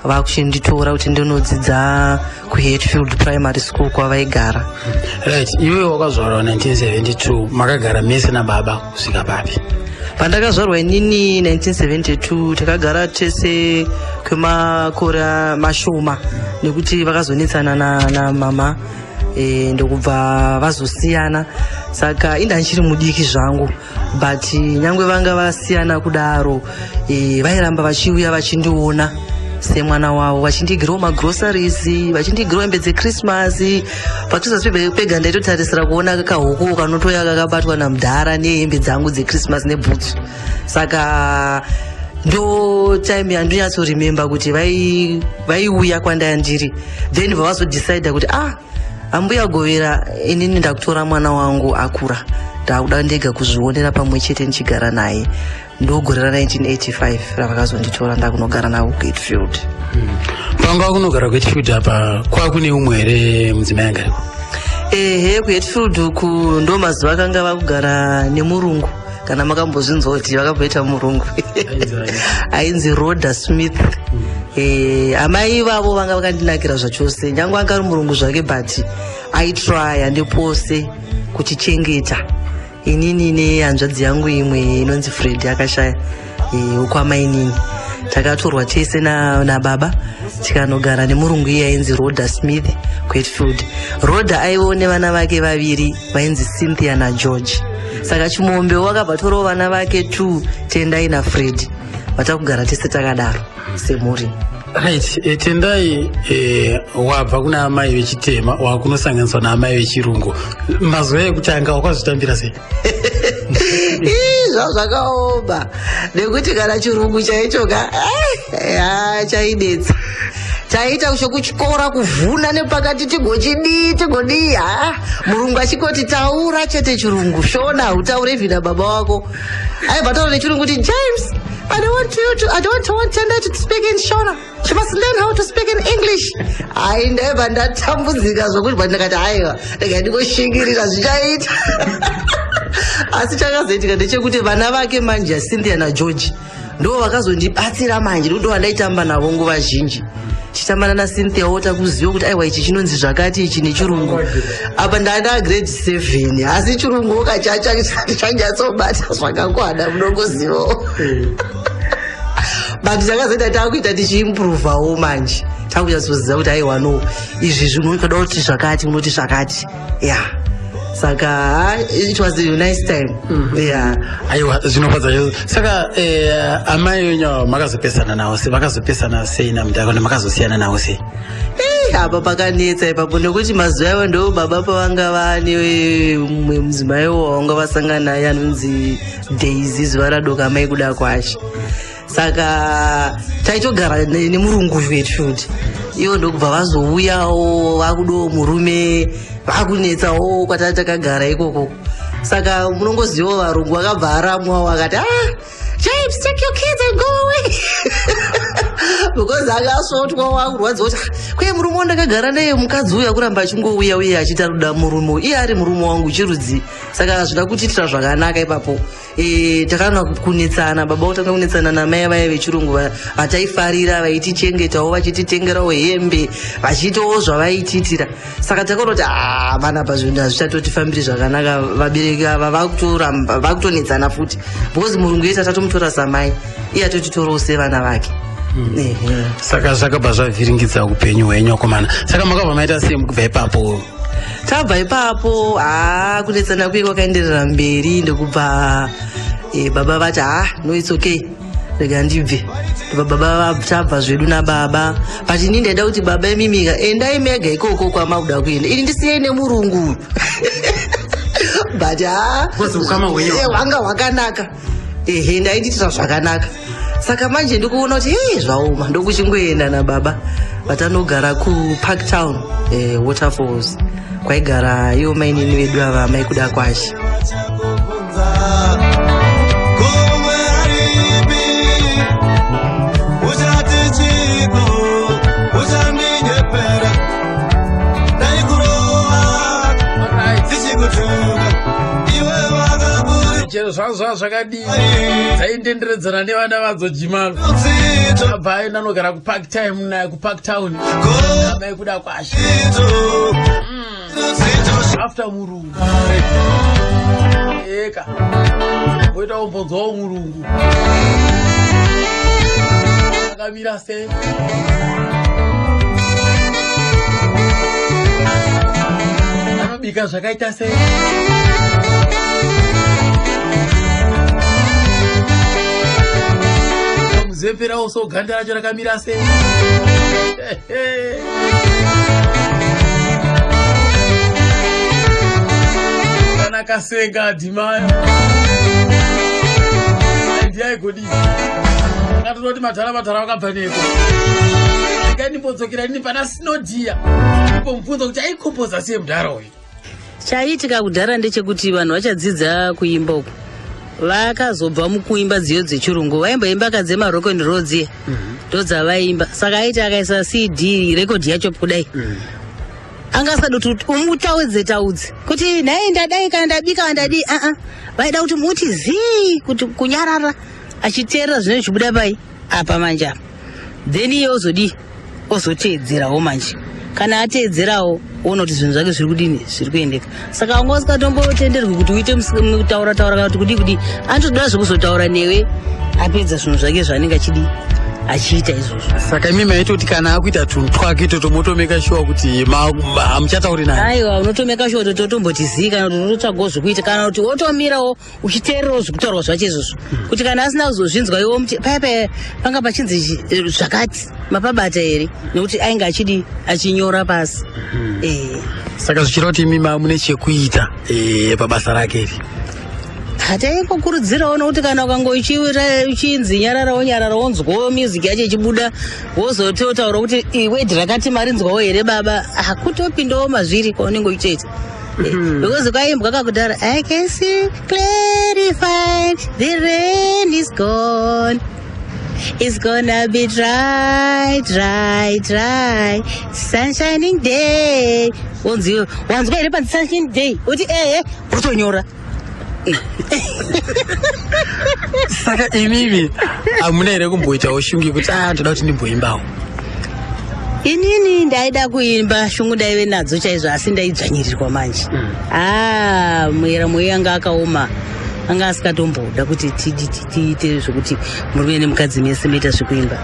vakuchinditora kuti ndinodzidza kuHatfield Primary School kwavaigara. Right, iwe wakazvarwa 1972, makagara mese nababa kusvika papi? Pandakazvarwa inini 1972, takagara tese kwemakore mashoma nekuti vakazonetsana namama ndokubva vazosiyana. Saka inda ndichiri mudiki zvangu, but nyangwe vanga vasiyana kudaro, vairamba vachiuya vachindiona semwana wavo, vachindigirawo magroceries, vachindigirawo hembe dzeChristmas. PaChristmas pega ndaitotarisira kuona kahuku kanotoya kakabatwa namudhara nehembe dzangu dzeChristmas nebhutsu. Saka ndo time yandonyatsoremember kuti vaiuya kwandaya ndiri. Then vavazodecida kuti, ah, ambuya Govera, inini ndakutora mwana wangu akura, ndakuda ndega kuzvionera pamwe chete ndichigara naye. Ndogore ra1985 ravakazonditora ndakunogara navo kuGatefield. Panga kunogara kuGatefield apa, kwakune umwe here mudzimai angariko? Ehe, kuHatfield uku ndo mazuva akanga vakugara nemurungu. Kana makambozvinzwa kuti vakamboita murungu ainzi Roda Smith. Amai ivavo vanga vakandinakira zvachose. Nyange anga ari murungu zvake, but aitrya nepose kutichengeta inini nehanzvadzi yangu imwe inonzi Fred, akashaya, wekwamainini. Takatorwa tese nababa tikanogara nemurungu iye ainzi Roda Smith kuHatfield. Roda aivawo nevana vake vaviri vainzi Cynthia naGeorge. Saka Chimombe wakabva torawo vana vake t Tendai naFred, vatakugara tese takadaro semhuri. Right, Tendai, wabva kuna amai vechitema wakunosanganiswa naamai vechirungu. Mazuva ekutanga wakazvitambira sei? Ii, zvakaoma nekuti kana chirungu chaicho ka, ya, chaidetsa. Taita chokutyora kuvhuna nepakati, tigochidii tigodii. Ha, murungu achingoti taura chete chirungu, Shona hautaure. Even nababa wako aibva taura nechirungu kuti, "James, I don't want you to, I don't want Tendai to speak in Shona. She must learn how to speak in English." Ai, ndaibva ndatambudzika zvokuti, but ndakati, aiwa, ndega ndingoshingirira, zvichaita. Asi chakazoitika ndechekuti vana vake manje, Cynthia naGeorge, ndo vakazondibatsira manje, ndo vandaitamba navo nguva zhinji. Chitambana naCynthia wota kuziva kuti, aiwa, ichi chinonzi zvakati, ichi nechirungu. Apa ndanda grade 7, asi chirungu okachacha chanyatsobata zvakakwana, munongozivawo. But takazoita takuita tichiimprovawo manje, takunyatsoziva kuti, aiwa, no, izvi zvinoda kuti zvakati, unoti zvakati, ya. Saka it was a nice time, yeah. Aiwa, zvinofadza chose. Saka amai venyu ava makazopesana navo sei? Vakazopesana sei namudhara, kana makazosiyana navo sei? Apa pakanetsa ipapo nekuti mazuva ivo ndo baba pavanga vane mumwe mudzimai wavanga vasangana naye anonzi Daisy, zuva radoka mai kuda kwashe. Saka taitogara nemurungu wetu ivo, ndokubva vazouyawo vakudawo murume, vakunetsawo kwatati takagara ikoko. Saka munongozivawo varungu vakabva aramwawo akati, ah, James, take your kids and go away, because akasvotwa wakurwadziwa kuti, ah, kweye murume wandakagara naye, mukadzi uyu akuramba achingouya uye achiita ari kuda murume uyu, iye ari murume wangu chirudzi. Saka hazvina kutiitira zvakanaka ipapo. Takaona kunetsana, baba votanga kunetsana namai vaya vechirungu vataifarira, vaitichengetawo, vachititengerawo hembe, vachiitawo zvavaitiitira. Saka takaona kuti, ah, panapa zvinhu hazvichatotifambiri zvakanaka. Vabereki ava vakutoramba, vakutonetsana futi, because murungu yese atatomutora samai, iye atotitorawo sevana vake. Ehe. Saka zvakabva zvavhiringidza upenyu hwenyu akomana. Saka makabva maita sei mukubva ipapo? Tabva ipapo, haa, kunetsana kuye kwakaenderera mberi, ndokubva baba vati, ha, no, it's okay, rega ndibve. Ndobva baba tabva zvedu nababa, but ini ndaida kuti, baba imimika, endai mega ikoko kwamakuda kuenda, ini ndisiyei nemurungu. But ha, Because ukama hwenyu hwanga hwakanaka. Ehe, ndainditira zvakanaka. Saka manje ndikuona kuti hei, zvaoma, ndokuchingoenda nababa vatanogara kuPark Town, Waterfalls, kwaigara ivo mainini vedu ava, mai Kuda Kwashe. Kumwe aripi? Uchati chiko? Uchandinyepera, ndaikurova tichikutuka iwe wakaburi. Chero zvazva zvakadii, dzaindenderedzana nevana vadzo jimalo. Abva aenda anogara kuPark time naye kuPark Town, mai Kuda Kwashe, after murungu eka voita umbonzwawo murungu akamira sei, anobika zvakaita sei. Muzeperawo so ganda racho rakamira sei. Kana kasenga adhimayo ndiaigodii, akatototi madhara madhara vakabva neko. Regai ndimbodzokera ini pana Sinodhiya, imbomubvunza kuti aikompoza sei mudhara uyu. Chaiitika kudhara ndechekuti vanhu vachadzidza kuimba uku vakazobva mukuimba dziyo dzechirungu, vaimboimba kadzemarock and roll dziye, ndodzavaimba. Saka aiti akaisa CD record yacho kudai, anga asingadi kuti umutaudze taudze kuti nhai ndadai kana ndabika kana ndadii. Aa, vaida kuti muti zii, kuti kunyarara, achiteerera zvinenge zvichibuda pai apa. Manje apa then iye ozodii? Ozoteedzerawo. Manje kana ateedzerawo, oona kuti zvinhu zvake zviri kudini, zviri kuendeka. Saka wanga usikatombotenderwi kuti uite kutaura taura kana kuti kudii kudii. Anotoda zvekuzotaura newe apedza zvinhu zvake zvaanenge achidii, achiita izvozvo. Saka imi maitoti kana akuita tunhu twake itoto, motomeka sure kuti hamuchatauri naye? Aiwa, unotomeka sure kuti totomboti zii, kana kuti utotsvagawo zvekuita, kana kuti wotomirawo uchiteererawo zvekutaurwa zvacho izvozvo, kuti kana asina kuzozvinzwa iwo muti paya paya panga pachinzi zvakati, mapabata here? Nekuti ainge achidi achinyora pasi. Saka zvichireva kuti imi mune chekuita pabasa rake iri? Hataingokurudzirawo, nokuti kana ukange uchinzi nyarara, wonyarara, wonzwawo music yacho ichibuda, wozototaura kuti iwedhi rakati marinzwawo here baba, hakutopindawo mazviri kwaunenge uchitoita. Because kwaimbwa kakudhara, "I can see clarified, the rain is gone. It's gonna be dry, dry, dry, sunshining day." Wonzi, wanzwa here panzi sunshine day? Uti ehe, wotonyora. Saka imimi hamuna here kumboitawo shungu yekuti, a, ndoda kuti ndimboimbawo? Inini ndaida kuimba, shungu ndaive nadzo chaizvo, asi ndaidzvanyirirwa manje. Ah, muyera moyo anga akaoma, anga asikatomboda kuti tiite zvekuti murume nemukadzi mese moita zvekuimba.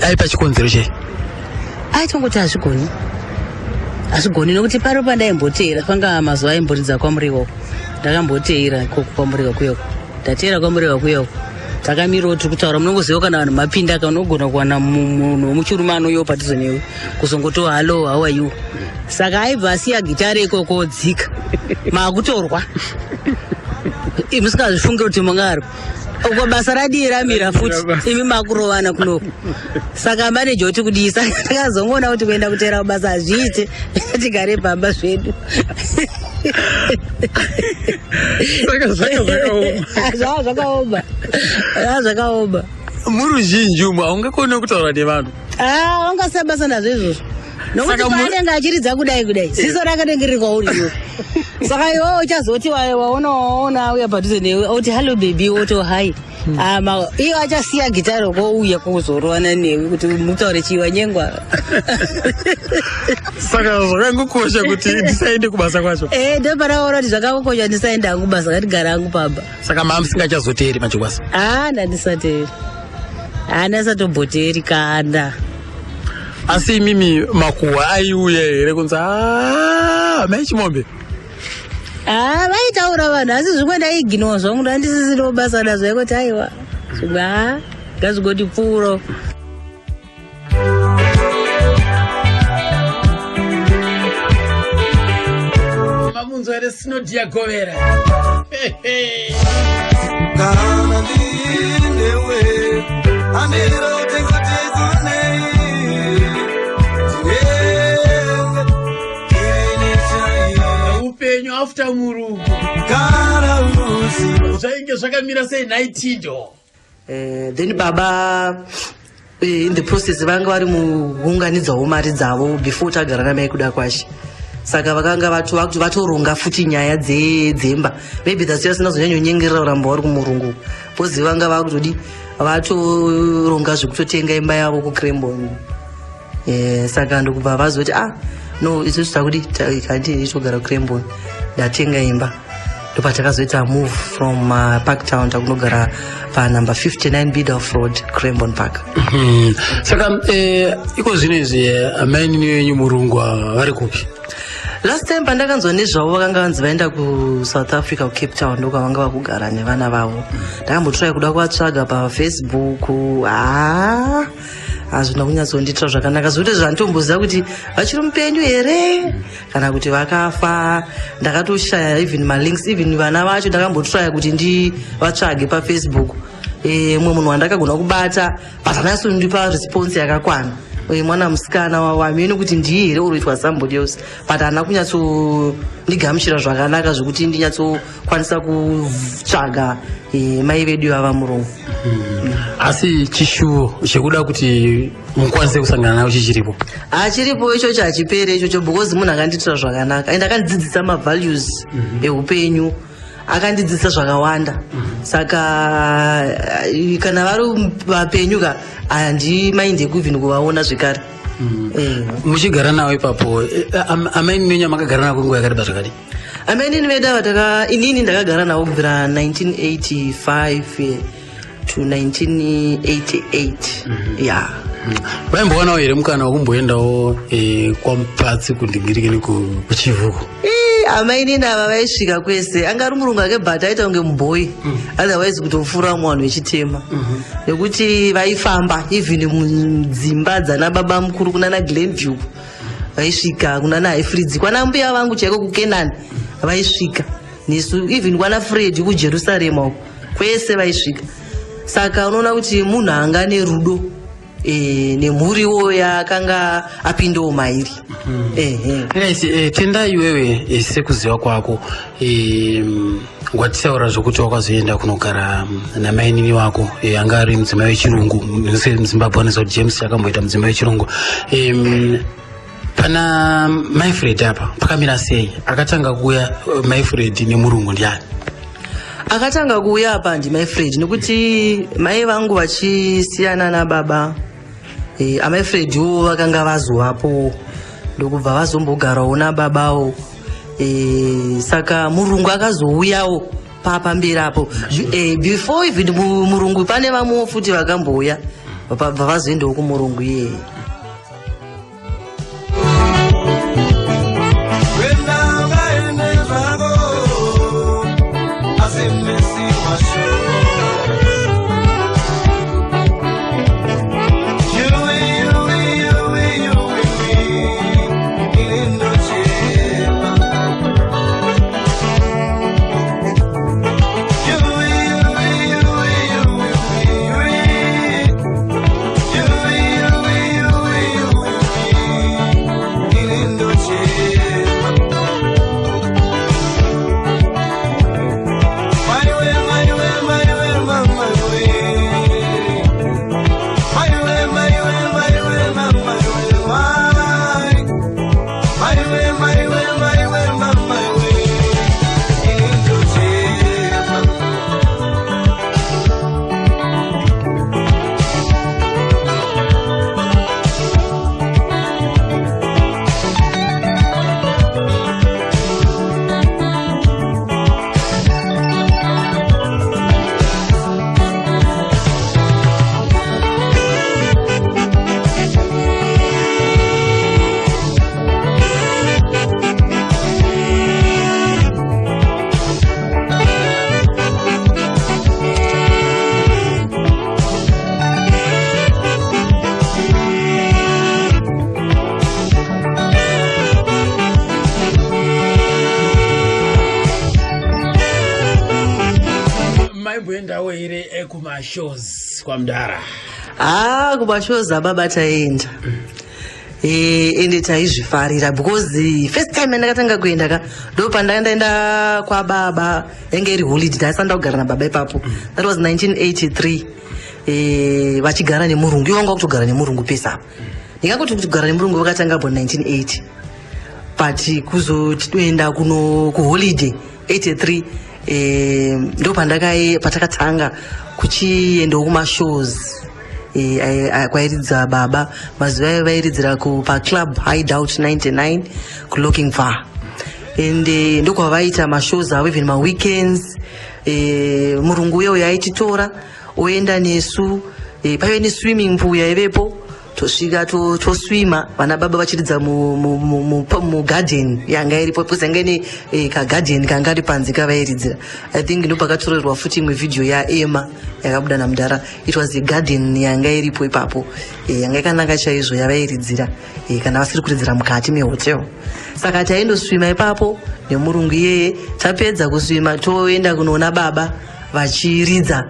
Aipa chikonzero chei? Aitongoti hazvigoni, hazvigoni, nokuti paro pandaimboteera panga mazuva aimboridza kwaMuriwo, ndakamboteera ikoko kwaMuriwo kuyoko. Ndateera kwaMuriwo kuyoko, takamirawo tiri kutaura. Munongoziva kana vanhu mapinda ka, unogona kuwana munhu wemuchirume anouyawo padhuze newe kuzongoto, "Hallo, how are you?" Saka aibva asiya gitare ikoko, odzika, maakutorwa, musingazvifungi kuti mungari. Uko basa radii ramira futi, imi makurovana kunoku. Saka maneja oti kudii? Saka takazongoona kuti kuenda kuteera kubasa hazviite, tigare pamba zvedu. Saka zvanga zvakaoma. Zvava zvakaoma, zvava zvakaoma. Muruzhinji umu haungakoni kutaura nevanhu. Ah, wangasiya basa nazvo izvozvo, nokuti paanenge achiridza kudai kudai, ziso rake rinenge riri kwauri iwe. Saka iwewe uchazoti waona waona auya padhuze newe, oti hallo baby, woto hi. Ah, iyo achasiya gitaro kouya kuzorovana newe kuti mutaure chiwa nyengwa. Saka zvakangokosha kuti ndisaende kubasa kwacho. Eh, ndoparaona kuti zvakangokosha ndisaende hangu basa, ngatigare hangu pamba. Saka maa musingachazoteeri manje kubasa? Ah, ndandisateeri, handisatomboteri kana. Asi imimi makuhwa aiuya here kunzi, "Ah, mai Chimombe"? Ah, vaitaura vanhu, asi zvimwe ndaiiginowa zvangu, ndandisisinawo basa nazvo, yakuti aiwa, zvimwe ha ngazvigoti pfuuro. Mamunzwa here Sinodia Govera? Kana ndinewe handiroti kuti kunei tinenge tine chaiyo. Upenyu after murungu Kana usi zvainge zvakamira sei naitindo? Then baba in the process vanga vari muunganidzawo mari dzavo before tagara namai kuda kwashe, saka vakanga vatoronga futi nyaya dzemba. Maybe that's why vasina kuzonyanyonyengerera kuramba vari kumurungu, because vanga vakutodi vatoronga zvekutotenga imba yavo kuCrembon. Saka ndokubva vazoti, ah no, isusu takudi kandi togara kuCrembon, ndatenga imba. Ndopatakazoita move from Parktown takunogara panumber 59 Biddulph Road, Crembon Park. Saka iko zvino izvi amainini venyu murungu ava vari kupi? Last time pandakanzwa nezvavo, vakanga vanzi vaenda kuSouth Africa, kuCape Town, ndokwavanga vakugara nevana vavo. Ndakambotrai kuda kuvatsvaga paFacebook, haa, hazvina kunyatsondiitira zvakanaka, zvekuti zvanditomboziva kuti vachiri mupenyu here kana kuti vakafa. Ndakatoshaya even malinks, even vana vacho ndakambotraya kuti ndivatsvage paFacebook. Mumwe munhu wandakagona kubata, but anyatsondipa response yakakwana. Mwana musikana wavo, hamene kuti ndiye here or it was somebody else, but haana kunyatsondigamuchira zvakanaka zvekuti ndinyatsokwanisa kutsvaga mai vedu vava murungu. Asi chishuwo chekuda kuti mukwanise kusangana navo chichiripo? Hachiripo ichocho, hachipere ichocho, because munhu akandiitira zvakanaka and akandidzidzisa mavalues eupenyu, akandidzidzisa zvakawanda. Saka kana vari vapenyu ka, handimainde kuivhin kuvaona zvekare. Muchigara navo ipapo, amainini venyu amakagara navo kwenguva yakareba zvakadii? Amainini vedu ava inini ndakagara navo kubvira 1985 to 1988, ya. Vaimbowanawo here mukana wekumboendawo kwaMupatsi kundingirikini kuChivhuko? Ii, amainini ava vaisvika kwese. Anga ari murungu ake, but aita kunge mubhoyi, otherwise kutopfuura vamwe vanhu vechitema, nekuti vaifamba even mudzimba dzana baba mukuru kunana Glenview vaisvika, kunana Haifridzi, kwana mbuya vangu chaiko kuKenani vaisvika nesu, even kwana Fred kuJerusarema uko kwese vaisvika. Saka unoona kuti munhu anga nerudo nemhuriwo yakanga apindawo mairi. Ehe. Right, Tenda, iwewe sekuziva kwako, watitaura zvokuti wakazoenda kunogara namainini wako anga ari mudzimai wechirungu. SemuZimbabwe anoziva kuti James akamboita mudzimai wechirungu. Pana Maifred apa pakamira sei? Akatanga kuuya Maifred nemurungu ndiani? Akatanga kuuya apa ndiMaifred, nekuti mai vangu vachisiyana nababa, amaifredwo vakanga vazovapo, ndokubva vazombogarawo nababawo. Saka murungu akazouyawo papamberi apo. Before even murungu, pane vamwewo futi vakambouya, bva vazoendawo kumurungu iyeye. Wenda ukaende zvako, asi mesi washo. Yuwi, yuwi, yuwi, yuwi, ini ndochema. Yuwi, yuwi, yuwi, Maimboendawo here kumashows kwamudara? Haa, kumashows ababa taienda. Ende taizvifarira because first time yandakatanga kuenda ka, ndo pandandaenda kwababa, yange iri holiday, ndaisanda kugara nababa ipapo. That was 1983. Vachigara nemurungu, ivo vanga kutogara nemurungu pese apa. Ndingangoti kuti kugara nemurungu vakatanga po 1980, but kuzotoenda kuno kuholiday 83, ndo patakatanga kuchiendawo kumashows kwairidza baba. Mazuva ayo vairidzira paclub Hideout 99 kuLochinvar, and ndokwavaita mashows avo even maweekends. Murungu uye uyo aititora oenda nesu. Paive neswimming pool yaivepo, tosvika toswima, vana baba vachiridza mugarden yanga iripo, because yanga ine kagarden kanga ari panze kavairidzira. I think ndo pakatorerwa futi imwe vhidhiyo yaEmma yakabuda namudhara. It was a garden yanga iripo ipapo, yanga yakanaka chaizvo, yavairidzira kana vasiri kuridzira mukati mehotel. Saka taindoswima ipapo nemurungu iyeye. Tapedza kuswima, toenda kunoona baba vachiridza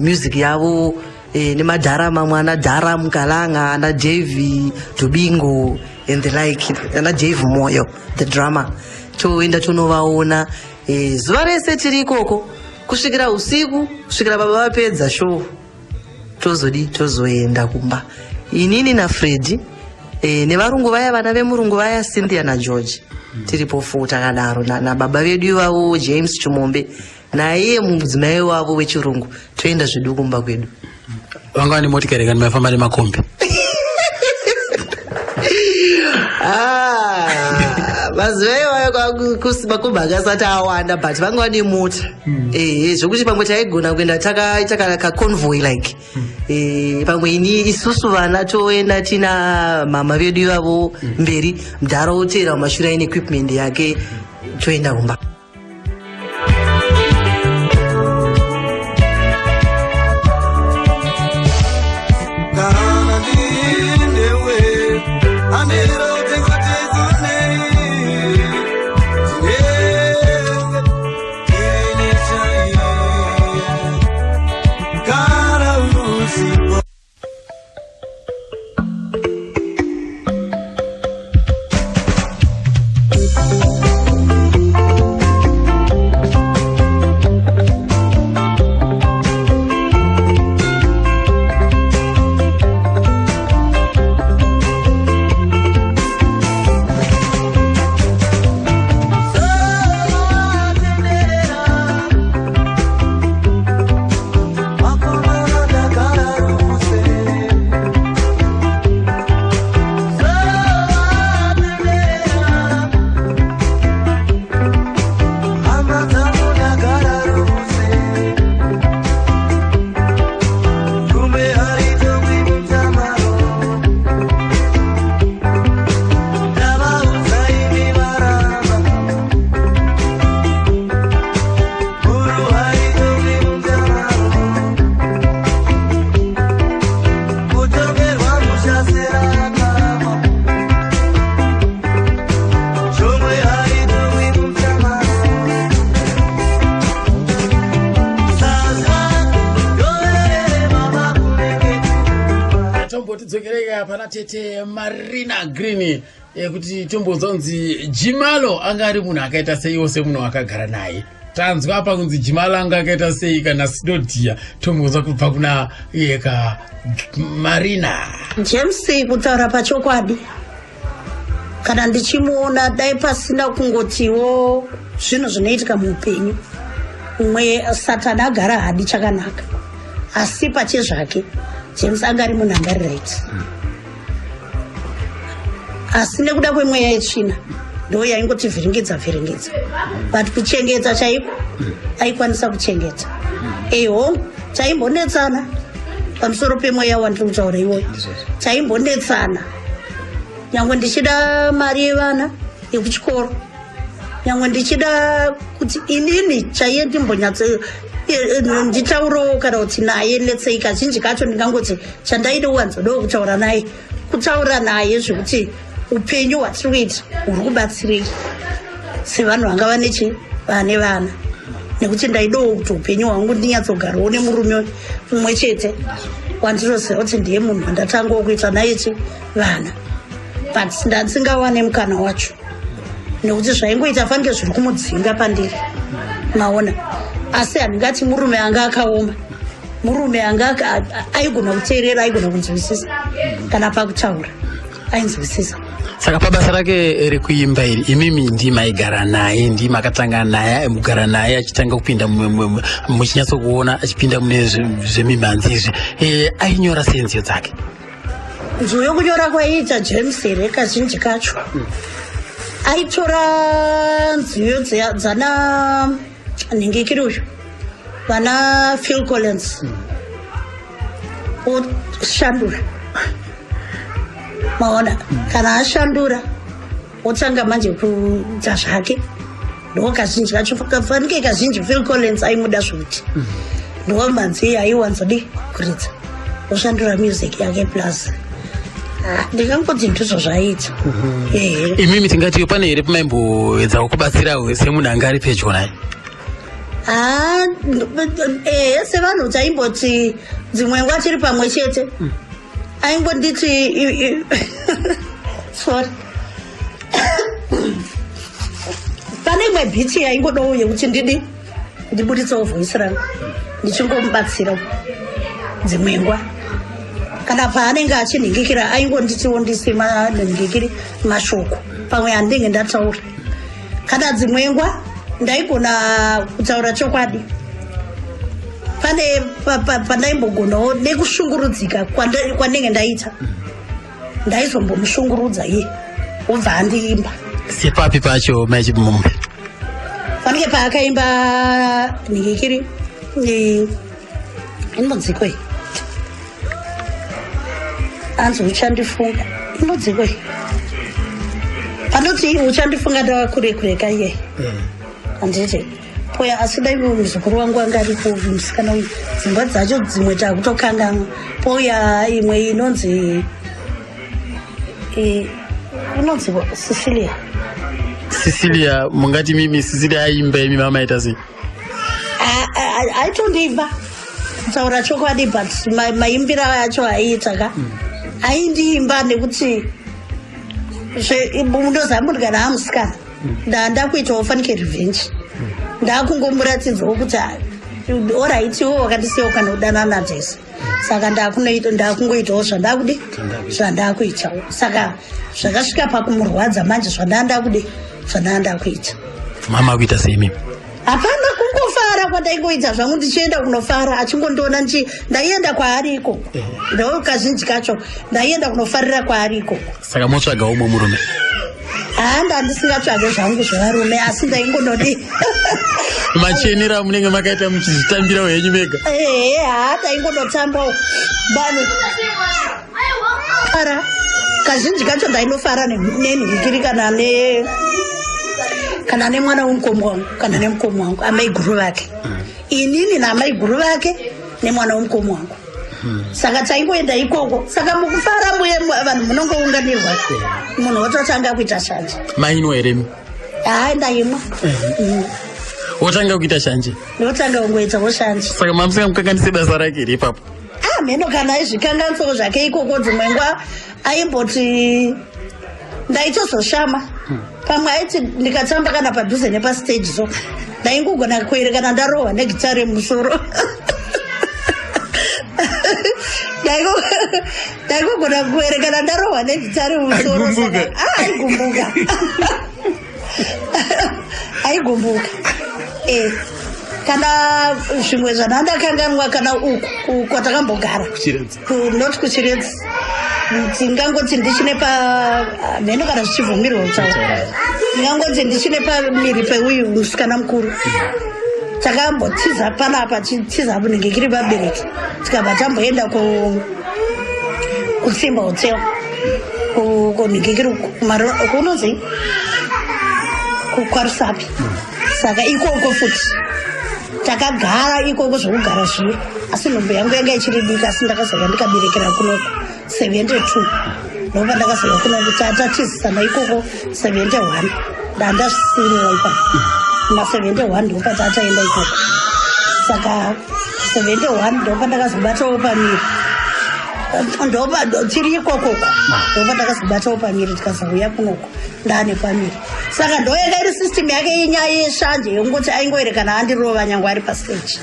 music yavo nemadhara mamwe, ana Dhara Mukalanga, ana Davy Dubingo and the like, ana Dave Moyo the drummer. Toenda tonovaona zuva rese tiri ikoko kusvikira usiku, kusvikira baba vapedza show. Tozodi tozoenda kumba, inini naFredi nevarungu vaya, vana vemurungu vaya, Cynthia naGeorge. Tiripo fo takadaro nababa vedu ivavo, James Chimombe, naiye mudzimai wavo wechirungu, toenda zvedu kumba kwedu. Vanga vane motikari kana maifamba nemakombi? Ah, mazuva iwayo makombi akasati awanda, but vanga vane mota. Ehe, zvokuti pamwe taigona kuenda takaita kana kaconvoy like. Pamwe ini, isusu vana toenda tina mama vedu ivavo mberi, mudhara oteera mumashure aine equipment yake, toenda kumba. Kana ndinewe handiroti kuti kunei, tinenge tine chaiye kana usipo. Tombotidzokereka pana tete Marina Green, kuti tombonzwa kunzi Jimalo anga ari munhu akaita seiwo, semunhu akagara naye. Tanzwa apa kunzi Jimalo anga akaita sei kana Sinodhiya. Tombonzwa kubva kuna yeka Marina. James, kutaura pachokwadi, kana ndichimuona, dai pasina kungotiwo zvinhu zvinoitika muupenyu, umwe Satani agara hadi chakanaka, asi pachezvake James anga ari munhu anga ari right. Asi nekuda kwemweya yetsvina ndo yaingoti vhiringidza vhiringidza, but kuchengeta chaiko aikwanisa kuchengeta. Eho, taimbonetsana pamusoro pemweya wandiri kutaura iwoyo. Taimbonetsana nyange ndichida mari yevana yekuchikoro, nyange ndichida kuti inini chaiye ndimbonyatso nditaurewo kana kuti naye netsei. Kazhinji kacho ndingangoti chandaida kuwanzodawo kutaura naye, kutaura naye zvekuti upenyu hwatiri kuita huri kubatsirei sevanhu vanga vanechi vane vana. Nekuti ndaidawo kuti upenyu hwangu ndinyatsogarawo nemurume mumwe chete wandinoziva kuti ndiye munhu wandatangawo kuita naye chi vana, but ndandisingawane mukana wacho nekuti zvaingoita fanike zviri kumudzinga pandiri, maona. Asi handingati murume anga akaoma, murume anga aigona kuteerera, aigona kunzwisisa, kana pakutaura ainzwisisa. Saka pabasa rake rekuimba iri, imimi ndimaigara naye, ndimakatanga naye kugara naye achitanga kupinda muchinyatsokuona achipinda mune zvemimhanzi izvi, ainyora sei nziyo dzake? Nziyo kunyora kwaiita James here, kazhinji kacho aitora nziyo dzana nhingikiri uyu, vana Phil Collins, oshandura, maona. Kana ashandura, otanga manje kuita zvake. Ndo kazhinji kacho, fanike kazhinji Phil Collins aimuda zvokuti ndo mhanzi aiwanzodi kuridza, oshandura music yake. Plus, ah, ndingangoti ndizvo zvaiita, ehe. Imimi tingatiyo pane here pamaimboedzawo kubatsirawo semunhu anga ari pedyo naye? Ah, ehe, sevanhu taimboti dzimwe nguva tiri pamwe chete, aingonditi sorry, pane imwe beat yaingodawo yekuti ndidi ndibuditsewo voice rangu, ndichingomubatsira dzimwe nguva. Kana paanenge achinhingikira, aingonditiwo ndise manhingikiri mashoko pamwe andinge ndataura. Kana dzimwe nguva ndaigona kutaura chokwadi, pane pandaimbogonawo nekushungurudzika kwandenge ndaita, ndaizombomushungurudza iye obva andiimba. Sepapi pacho, mai Chimombe? Fanike paakaimba nhingikiri, inodziko iyi, anzi "Uchandifunga", inodziko iyi, panoti "Uchandifunga ndava kure kure" kaiye, handiti? Poya, asi dai muzukuru wangu anga aripo, musikana uyu, dzimba dzacho dzimwe takutokanganwa. Poya imwe inonzi inonzi Cecilia. Cecilia, mungati mimi Cecilia aimba, imi mamaita sei? Aitondiimba kutaura chokwadi, but maimbiro acho aiita ka, aindiimba nekuti munoziva munhu kana amusikana, ndakuitawo fanike revenge, ndakungomuratidzawo kuti alright, iwo wakandisiyawo kana kudanana tese, saka ndakungoitawo zvandakudi zvandakuitawo. Saka zvakasvika pakumurwadza manje zvandandakudi zvandandakuita. Mama kuita sei mimi? Hapana, kungofara kwandaingoita zvangu, ndichienda kunofara achingondiona ndaienda kwaari ikoko. Ndo kazhinji kacho ndaienda kunofarira kwaari ikoko. Saka motsvaga umwe murume? Haa, ndandisingatsvage zvangu zvevarume, asi ndaingonodi Machenera munenge makaita muchizvitambirawo henyu mega. Ehe, haa, taingonotambawo vanhu fara. Kazhinji kacho ndainofara nenhikiri kana nemwana wemukoma wangu, kana nemukoma wangu, amaiguru vake, inini naamaiguru vake nemwana wemukoma wangu. Saka taingoenda ikoko. Saka mukufara muye vanhu munongounganirwa, munhu wototanga kuita shanje. Mainwa here imi? Haa, ndaimwa. Wotanga kuita shanje. Ndotanga kungoitawo shanje. Saka mamusingamukanganise basa rake here ipapo? Ah, mheno kana aizvikanganisawo zvake ikoko. Dzimwe nguva aimboti ndaitozoshama, pamwe aiti ndikatamba kana padhuze nepastage, so ndaingogona kuerekana ndarohwa negitare mumusoro. Ndaingogona kuerekana ndarohwa negitare mumusoro. Aigumbuka. Ah, aigumbuka, aigumbuka. Kana zvimwe zvandandakanganwa, kana uku kwatakambogara Kuchiredzi. Not kuChiredzi, ndingangoti ndichine pa mheno kana zvichibvumirwa kutaura, ndingangoti ndichine pamiri peuyu musikana mukuru. Takambotiza panapa, tichitiza nenge kiri vabereki, tikabva tamboenda kuSimba Hotel, kunenge kiri kunonzi kwaRusapi. Saka ikoko futi takagara ikoko zvokugara zviyo, asi nhumbu yangu yanga ichiri diki. Asi ndakazouya ndikaberekera kunoko 72, ndopa ndakazouya kunoko, tatizisana ikoko 71, ndandazvisirira ipapo. Ma 71 ndopati ataenda ikoko. Saka 71 ndopandakazobatawo pamiri. Ndopa tiri ikokoko. Ndopandakazobatawo pamiri tikazouya kunoko ndane pamiri. Saka ndoyanga iri system yake yenyaya yeshanje yekungoti aingoerekana andirova nyangwe ari pastage.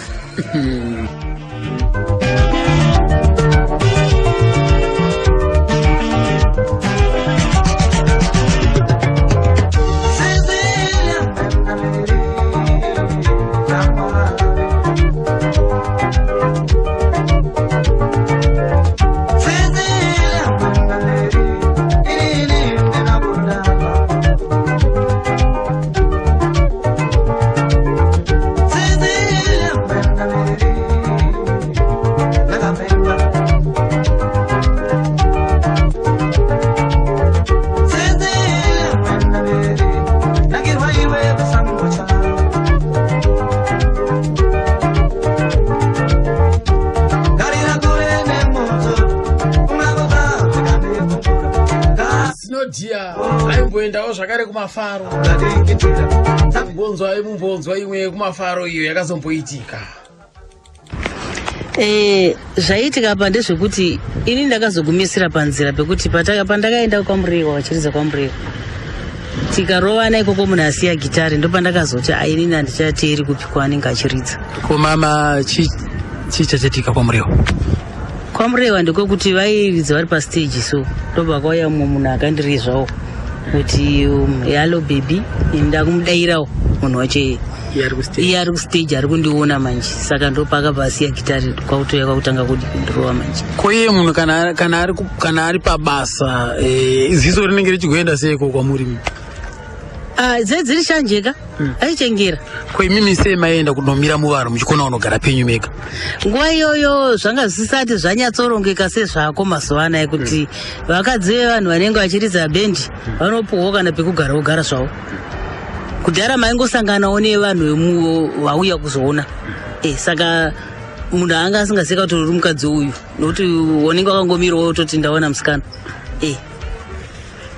Sinodia aimboendawo zvakare kumafaro. Mbonzwa mumbonzwa imwe yekumafaro iyo yakazomboitika. Zvaiitika apa ndezvekuti ini ndakazogumisira panzira pekuti pandakaenda kwaMurewa, vachiridza kwaMurewa, tikarovana ikoko, munhu asiya gitari, ndopandakazoti ainini handichateeri kupi kwaanenge achiridza. Ko mama, chii chachaitika kwaMurewa? KwaMurewa ndekwekuti vairidza vari pastage, so ndobva kwauya mumwe munhu akandirizvawo kuti hello baby. Ini ndakumudayirawo munhu wacho iye. Iye ari kustage. Iye ari kustage, ari kundiona manje. Saka ndopakabva asiya gitari, kwakutoya kwakutanga kundirova manje. Ko iye munhu kana ari pabasa, ziso rinenge richigoenda seiko kwamuri? Ah, dziri shanjeka, aichengera. Ko imimi sei maienda kunomira muvanhu muchikona kunogara penyu mega? Nguva iyoyo zvanga zvisati zvanyatsorongeka sezvako mazuva anaya, kuti vakadzi vevanhu vanenge vachiridza bhendi vanopuwawo kana pekugara, vogara zvavo. Kudhara maingosanganawo nevanhu vauya kuzoona. Saka munhu anga asingazika kuti uri mukadzi uyu, nokuti unenge wakangomirawo wototi ndaona musikana.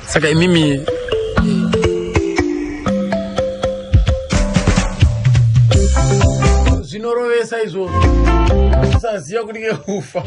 Saka imimi zvinorovesa izvozvo, usaziva kuti ngekufa.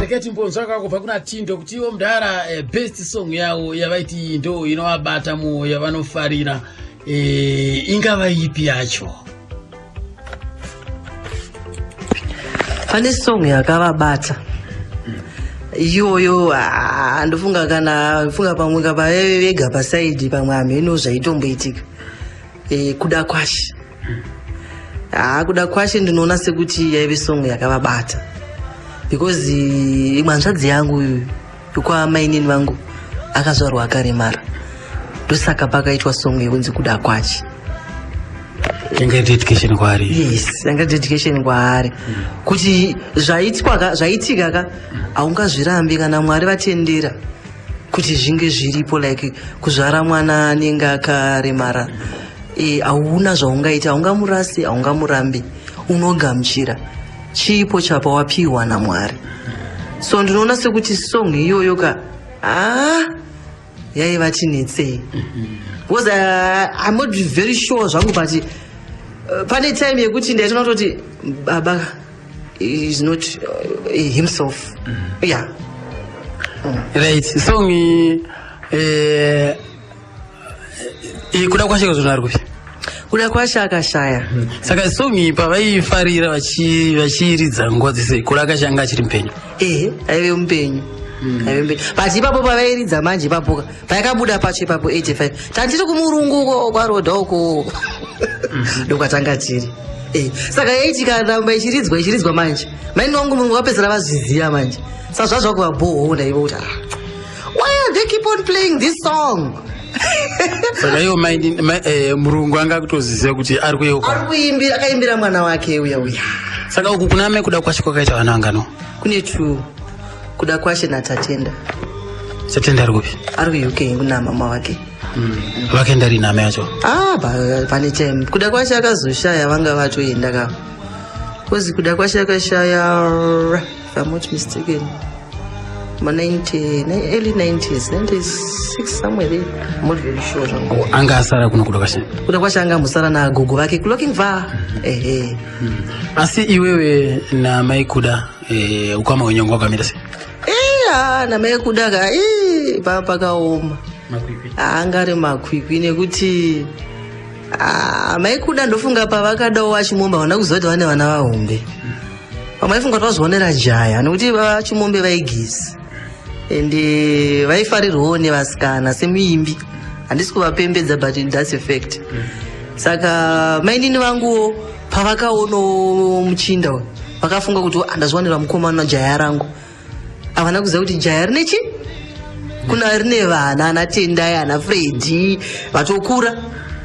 Regai timbonzwa kubva kuna Tindo kuti ivo mudhara, best song yavo yavaiti iyi ndo inovabata mwoyo, yavanofarira, ingava ipi yacho? Pane song yakavabata iyoyo. Ah, ndofunga kana funga pamwe kapa vega pasaidi, pamwe hameno zvaitomboitika. Kuda Kwashe. Haa, Kuda Kwashe ndinoona sekuti yaive song yakavabata because imwe hanzvadzi yangu yokwamainini vangu akazvarwa akaremara, ndosaka pakaitwa song yekunzi Kuda Kwashe. Yanga dedication kwaari. Yes, yanga dedication kwaari kuti zvaitwa ka, zvaitika ka, haungazvirambi kana Mwari vatendera kuti zvinge zviripo, like kuzvara mwana anenge akaremara. Hauna zvaungaita, haungamurasi, haungamurambi, unogamuchira chipo chapa wapiwa naMwari. So ndinoona sekuti song iyoyo ka, ah, yaiva tinetsei because I'm not very sure zvangu, but pane time yekuti ndaitoona kutoti baba is not himself, yeah. Right, song Kuda Kwashe kazvino ari kupi? Kuda Kwashe akashaya. Saka song iyi pavaifarira vachiiridza nguva dzese, Kuda Kwashe anga achiri mupenyu? Ehe, aive mupenyu, aive mupenyu, but ipapo pavairidza manje, ipapoka payakabuda pacho ipapo 85, tandiri kumurungu uko kwarodha uko, ndokwatanga tiri. Saka yaiti karamba ichiridzwa ichiridzwa manje, maini wangu murungu vapedzisira vazviziva manje, saka zvazva kuvabhoho ndaivo kuti, "Ah, why are they keep on playing this song?" Saka iwo murungu anga akutoziziva kuti ari kuyeuka. Ari kuimbira, akaimbira mwana wake uya uya. Saka uku kuna mai Kuda Kwashe kwakaita vana vangano? Kune two, Kuda Kwashe naTatenda. Tatenda ari kupi? Ari kuUK kuna mama wake. Vakaenda rini amai acho? Ah, pane time Kuda Kwashe akazoshaya vanga vatoenda ka, because Kuda Kwashe akashaya, if I'm not mistaken, ma 90 early 90s, 96, somewhere there. I'm not very sure zvangu. Anga asara kuno Kuda Kwashe? Kuda Kwashe anga musara nagogo vake kuLochinvar, ehe. Asi iwewe namai Kuda, ukama hwenyu wanga wakamira sei? Iya, namai Kuda ka, ii, pakaoma. Anga ari makwikwi nekuti, ah, mai Kuda ndofunga pavakadawo vaChimombe havana kuziva kuti vane vana vahombe. Vamwe vaifunga kuti vazvionera jaya, nekuti vaChimombe vaigisi ende vaifarirwawo nevasikana semuimbi. Handisi kuvapembedza, but that's a fact. Saka mainini vanguwo pavakaonawo muchinda uyu vakafunga kuti, "Oh, ndazviwanira mukomana, jaya rangu." Havana kuziva kuti jaya rine chi kuna rine vana ana Tendai, ana Fredi vatokura,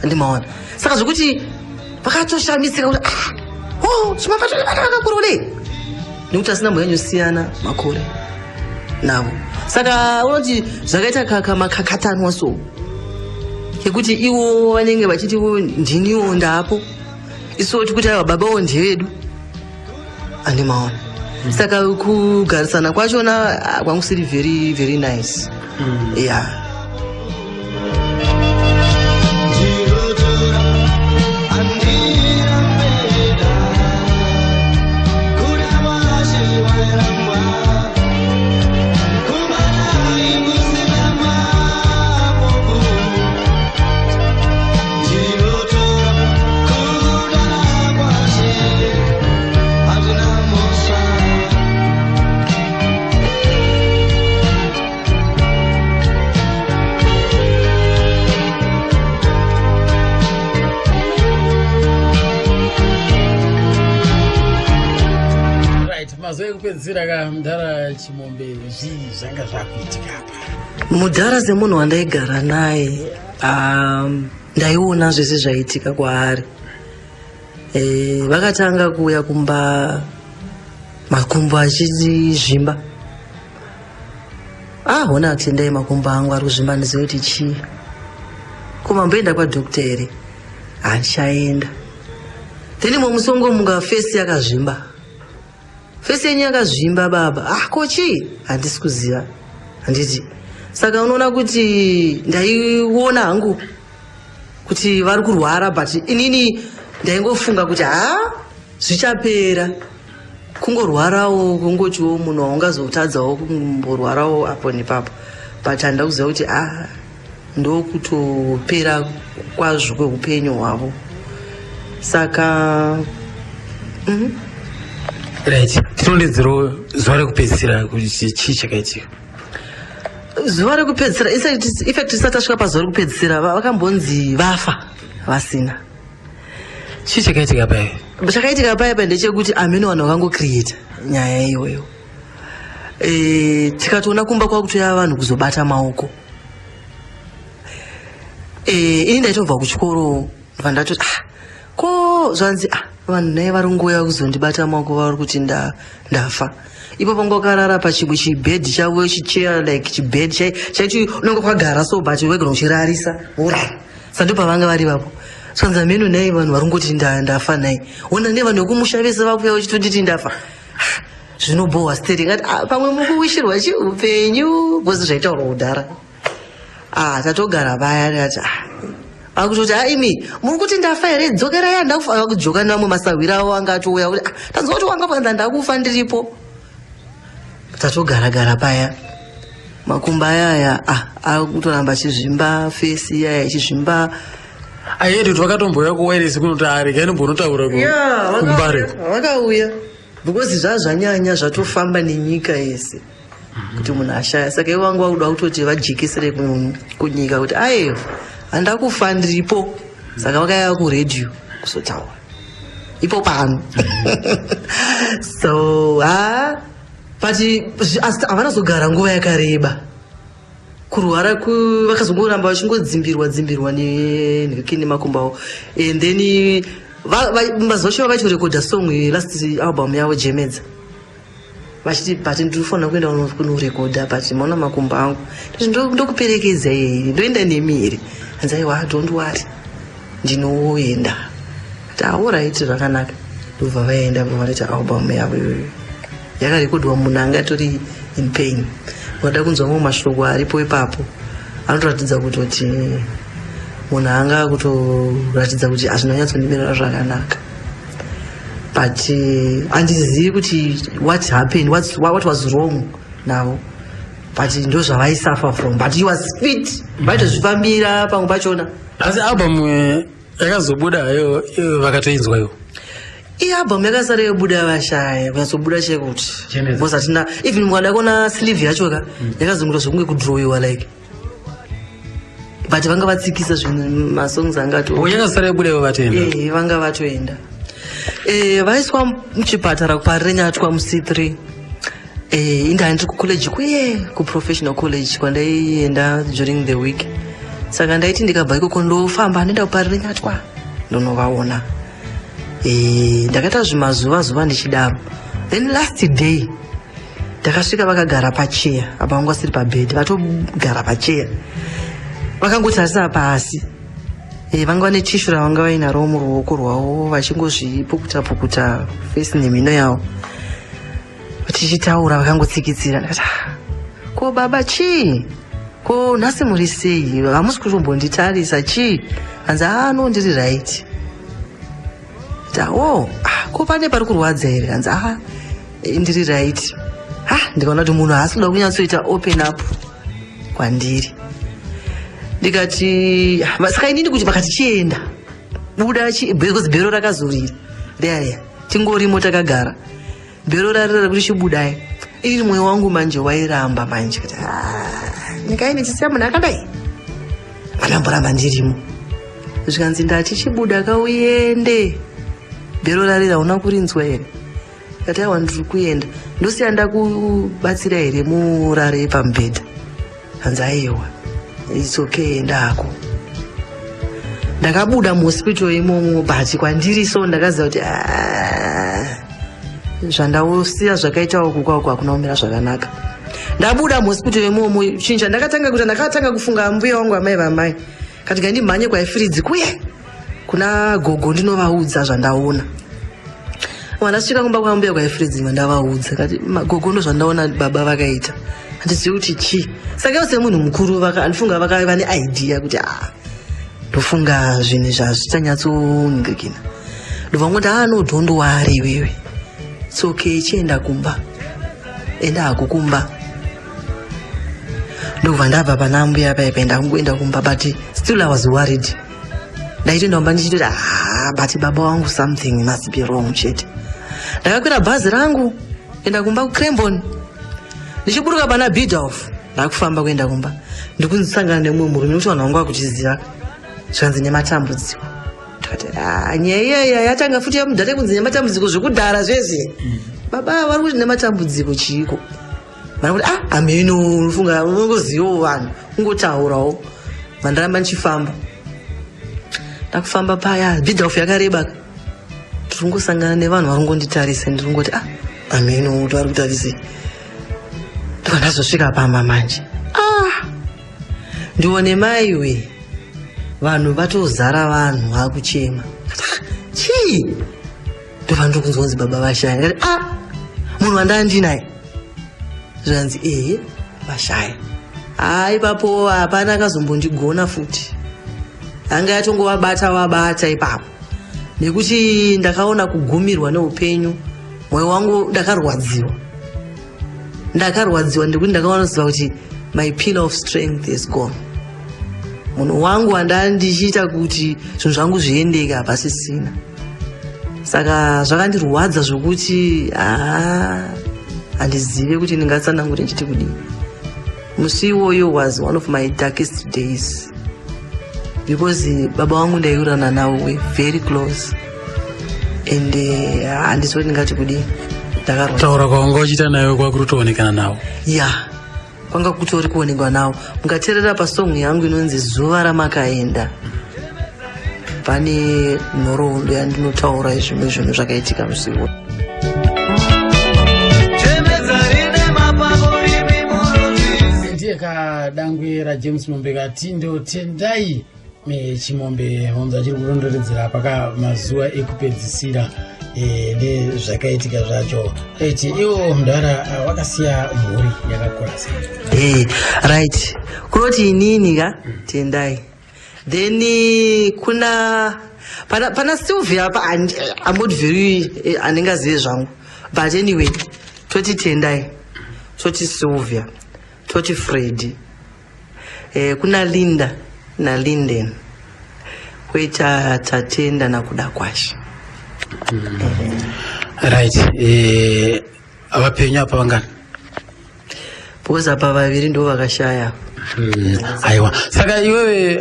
andimaona. Saka zvokuti vakatoshamisika kuti, "Ah, oh, chimambatone vana vakakura kudai," nekuti asina mbonyanyosiyana makore navo. Saka unoti zvakaita kamakakatanwa so yekuti ivo vanenge vachiti, "Oh, ndiniwo ndapo," isuwo tikuti, "Aiwa, babawo ndevedu," andimaona. Saka kugarisana kwachona, ah, kwangu siri very very nice, yeah. Ndinotora andirambeda kuna Washe wairamba kumanai musina mapofu. Ndinotora kudana Kwashe hazvina mhosva. Right, mazuva ekupedzisira ka mudhara Chimombe, zvii zvanga zvakuitika apa? Mudhara semunhu wandaigara naye, ndaiona zvese zvaitika kwaari. Vakatanga kuuya kumba makumbo achizvimba. Ah, hona atendai, makumbo angu ari kuzvimba, ndizive kuti chii. Ko mamboenda kwadhokta here? Handichaenda. Then imwe musongo muka face yakazvimba, face yenyu yakazvimba baba. Ah, ko chii? Handisi kuziva, handiti. Saka unoona kuti ndaiona hangu kuti vari kurwara, but inini ndaingofunga kuti ha, zvichapera, kungorwarawo, kungotiwo munhu haungazotadzawo kumborwarawo apo nepapo, but handida kuziva kuti a ndokutopera kwazvo kweupenyu hwavo. Saka. Right, tirondedzero zuva rekupedzisira kuti chii chakaitika. Zuva rekupedzisira, in fact tisati tasvika pazuva rekupedzisira, vakambonzi vafa vasina. Chii chakaitika paya? Chakaitika paya pa ndechekuti amene vanhu vakangocreata nyaya iyoyo. Tikatoona kumba kwakutoya vanhu kuzobata maoko. Ini ndaitobva kuchikoro, ndobva ndatoti, "Ah, ko zvanzi, ah, vanhu naye vari nguya kuzondibata maoko, vari kuti ndafa." Ipo panga wakarara pachimwe chibhedhi chavo, chichair like chibhedhi chaiti unenge kwagara so, but wegona uchirarisa worara. Saka ndo pavanga vari vapo. Zvanzi, "Ameno nai vanhu vari kungoti ndafa nai. Ona nevanhu vekumusha vese vakuya vachitonditi ndafa." Ah, zvinobhohwa steri ngati, "Ah, pamwe mukuwishirwa chiupenyu," because zvaitaurwa kudhara. Ah, tatogara paya, ndikati, "Ah." Akutoti, "Ah, imi muri kuti ndafa here? Dzokerai, handakufa." Kudzoka nevamwe masahwira avo anga atouya kuti, "Ah, tanzwa kuti wanga panza ndakufa ndiripo." Tatogara-gara paya, makumbo ayaya, ah, akutoramba achizvimba, face iyaya ichizvimba. Ayendi kuti vakatomboya kuwairesi kunoti areka inombonotaura kuMbare? Vakauya because zvaa zvanyanya, zvatofamba nenyika yese kuti munhu ashaya. Saka ivo vanga vakuda kutoti vajekesere kunyika kuti aiwa, handakufa, ndiripo. Saka vakauya kuredhiyo kuzotaura ipo pano. So ha, but asi havana zogara nguva yakareba kurwara. Vakazongoramba vachingodzimbirwa dzimbirwa nenhiki nemakumbo avo. And then mazuva acho vakaitorekodha song, last album yavo, Jemedza, vachiti, "But ndinofanira kuenda kunorekodha, but maona makumbo angu." Ndoti, "Ndokuperekedza here? Ndoenda nemi here?" Hanzi, "Aiwa, don't worry, ndinoenda." Ati, "Alright, zvakanaka." Ndobva vaenda, bva vanoita album yavo iyoyo yakarekodwa munhu anga atori in pain. Ukada kunzwa mamwe mashoko aripo ipapo, anotoratidza kutoti munhu anga kutoratidza kuti hazvina kunyatsondimirira zvakanaka. But handizivi kuti what happened, what was wrong navo, but ndo zvavaisuffer from. But he was fit, vaitozvifambira pamwe pachona. Asi album yakazobuda hayo, vakatoinzwa iwo? Ialbum yakasara yobuda vashaya, kunyatsobuda chekuti Chenedza. because hatina even mukada kuona sleeve yacho ka, yakazongoita zvokunge kudrowiwa like, but vanga vatsikisa zvinhu, masongs angato. Yakasara yobuda ivo vatoenda? Eh, vanga vatoenda. Vaiswa muchipatara kuParirenyatwa muC3. Inda ndiri kucollege kuye, kuprofessional college kwandaienda during the week. Saka ndaiti ndikabva ikoko ndofamba ndoenda kuParirenyatwa ndonovaona. Ndakaita zvimazuva zuva ndichidaro. Then last day ndakasvika vakagara pacheya apa, vanga vasiri pabhedhi, vatogara pacheya vakangotarisa pasi. Vanga vane tissue ravanga vainaro muruoko rwavo, vachingozvipukuta pukuta face nemhino yavo, tichitaura vakangotsikitsira. Ndakati, "Ah, ko baba, chii? Ko nhasi muri sei? Hamusi kutombonditarisa, chii?" Hanzi, "Ah, no, ndiri right." Ta, "O, ah, ko pane pari kurwadza here?" Hanzi, "Ah, ndiri right." Ah, ndikaona kuti munhu haasi kuda kunyatsoita open up kwandiri. Ndikati, "Ah, saka inini kuti vakati chienda, buda," because bhero rakazorira riya, tingorimo takagara, bhero rarira rekuti chibudai. Ini mwoyo wangu manje wairamba manje kuti, "Ah, nyika ine chisiya munhu akadai." Vandamboramba ndirimo. Zvikanzi, "Ndati chibuda kauende, bhero rarira, una kurinzwa here?" Kati, "Aiwa, ndiri kuenda. Ndosiya ndakubatsira here murare pamubhedha?" Hanzi, "Aiwa, it's okay, enda hako." Ndakabuda muhospital imomo, but kwandiri so ndakaziva kuti, "Ah, zvandausiya zvakaita uku kwako hakuna kumira zvakanaka." Ndabuda muhospital imomo, chinja ndakatanga kuita, ndakatanga kufunga mbuya wangu, amai vamai. Kati ngandimhanye kwaIfiridzi kuye kuna gogo, ndinovaudza zvandaona. Vandasvika kumba kwambuya kwaIfiridzi, ndavaudza kati, "Gogo, ndo zvandaona baba vakaita, handizivi kuti chii." Saka ivo semunhu mukuru andifunga vakava neidea kuti, ah, ndofunga zvinhu zvazvitanyatsoningirikina. Ndobva ngoti, "Ah, no, don't worry iwewe, it's okay, chienda kumba, enda hako kumba." Ndobva ndabva pana mbuya paipa, ndakungoenda kumba, but still I was worried. Ndaitoenda kumba ndichitoti, "Ah, but baba wangu, something must be wrong chete." Ndakakwira bhazi rangu kuenda kumba kuCrembon, ndichiburuka pana Bidolf, ndakufamba kuenda kumba, ndikunzisangana nemumwe murume nekuti vanhu vangu vakuchiziva, zvikanzi nematambudziko. Ndikati, "Ah, nyaya iyaya yatanga futi yamudhara kunzi nematambudziko zvekudhara zvezi. Baba vari kuti nematambudziko chiiko?" Vari kuti, "Ah, hameno, unofunga unongozivawo vanhu ungotaurawo." Vandaramba ndichifamba, ndakufamba paya Bidolf yakareba, ndiri nevanhu vari kungonditarisa, ndiri kungoti, "Ah, hameno kuti vari kutarisei." Ndobva ndazosvika pamba manje, ah, ndione maiwe, vanhu vatozara, vanhu vakuchema. Chii? Ndobva ndokunzwa kunzi baba vashaya. Ndikati, "Ah, munhu wandaa ndinaye?" Zvikanzi, "Ehe, vashaya." Haa, ipapo hapana akazombondigona futi, anga yatongovabata vabata ipapo, nekuti ndakaona kugumirwa neupenyu. Mwoyo wangu ndakarwadziwa, ndakarwadziwa nekuti ndakaona kuziva kuti my pillar of strength is gone. Munhu wangu wandaa ndichiita kuti zvinhu zvangu zviendeke hapasisina. Saka zvakandirwadza zvokuti haa, handizive kuti ndingatsanangure ndichiti kudii. Musi iwoyo was one of my darkest days because baba vangu ndaiurana navo, were very close and handisi kuti ndingati kudii, ndakarwadza. Taura kwawanga uchiita nayo kwakuri kutoonekana navo? Ya, kwanga kutori kuonekwa navo. Mukateerera pasong yangu inonzi "Zuva Ramakaenda", pane nhoroondo yandinotaura zvimwe zvinhu zvakaitika musi iwoyo. Chemedza rine mapako imi munozviziva. Ndiye kadangwe raJames Mombe, katindo Tendai Chimombe, mombe achiri kurondoredzera paka mazuva ekupedzisira nezvakaitika zvacho. Right, iwo mudhara wakasiya mhuri yakakura sei? Hey, right, kunoti inini ka Tendai, then kuna pana Sylvia pa I'm not very handingazive zvangu, but anyway toti Tendai, toti Sylvia, toti Freddy, kuna Linda naLinden, kwoita Tatenda naKuda Kwashe. Right, vapenyu apa vangani? Because apa vaviri ndo vakashaya. Aiwa, saka iwewe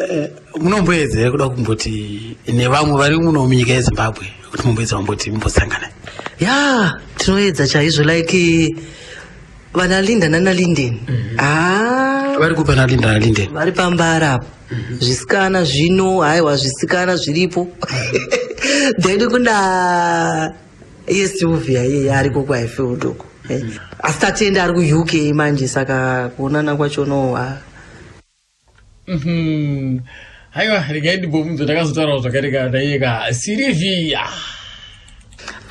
munomboedza here kuda kumboti nevamwe vari muno munyika yeZimbabwe kuti mumboedza kumboti mumbosangana? Ya, tinoedza chaizvo, like vana Linda nana Linden, ah. Vari kupa naLinda naLinden? Vari pambara apo, zvisikana zvino, haiwa, zvisikana zviripo. Then kuna iye Sylvia, iye ariko kuHighfield uko. Asi Tatenda ari kuUK manje, saka kuonana kwachono Haiwa, regai ndimbobvunzo, ndakazotaurawo zvakare naiyeka Sirivhia.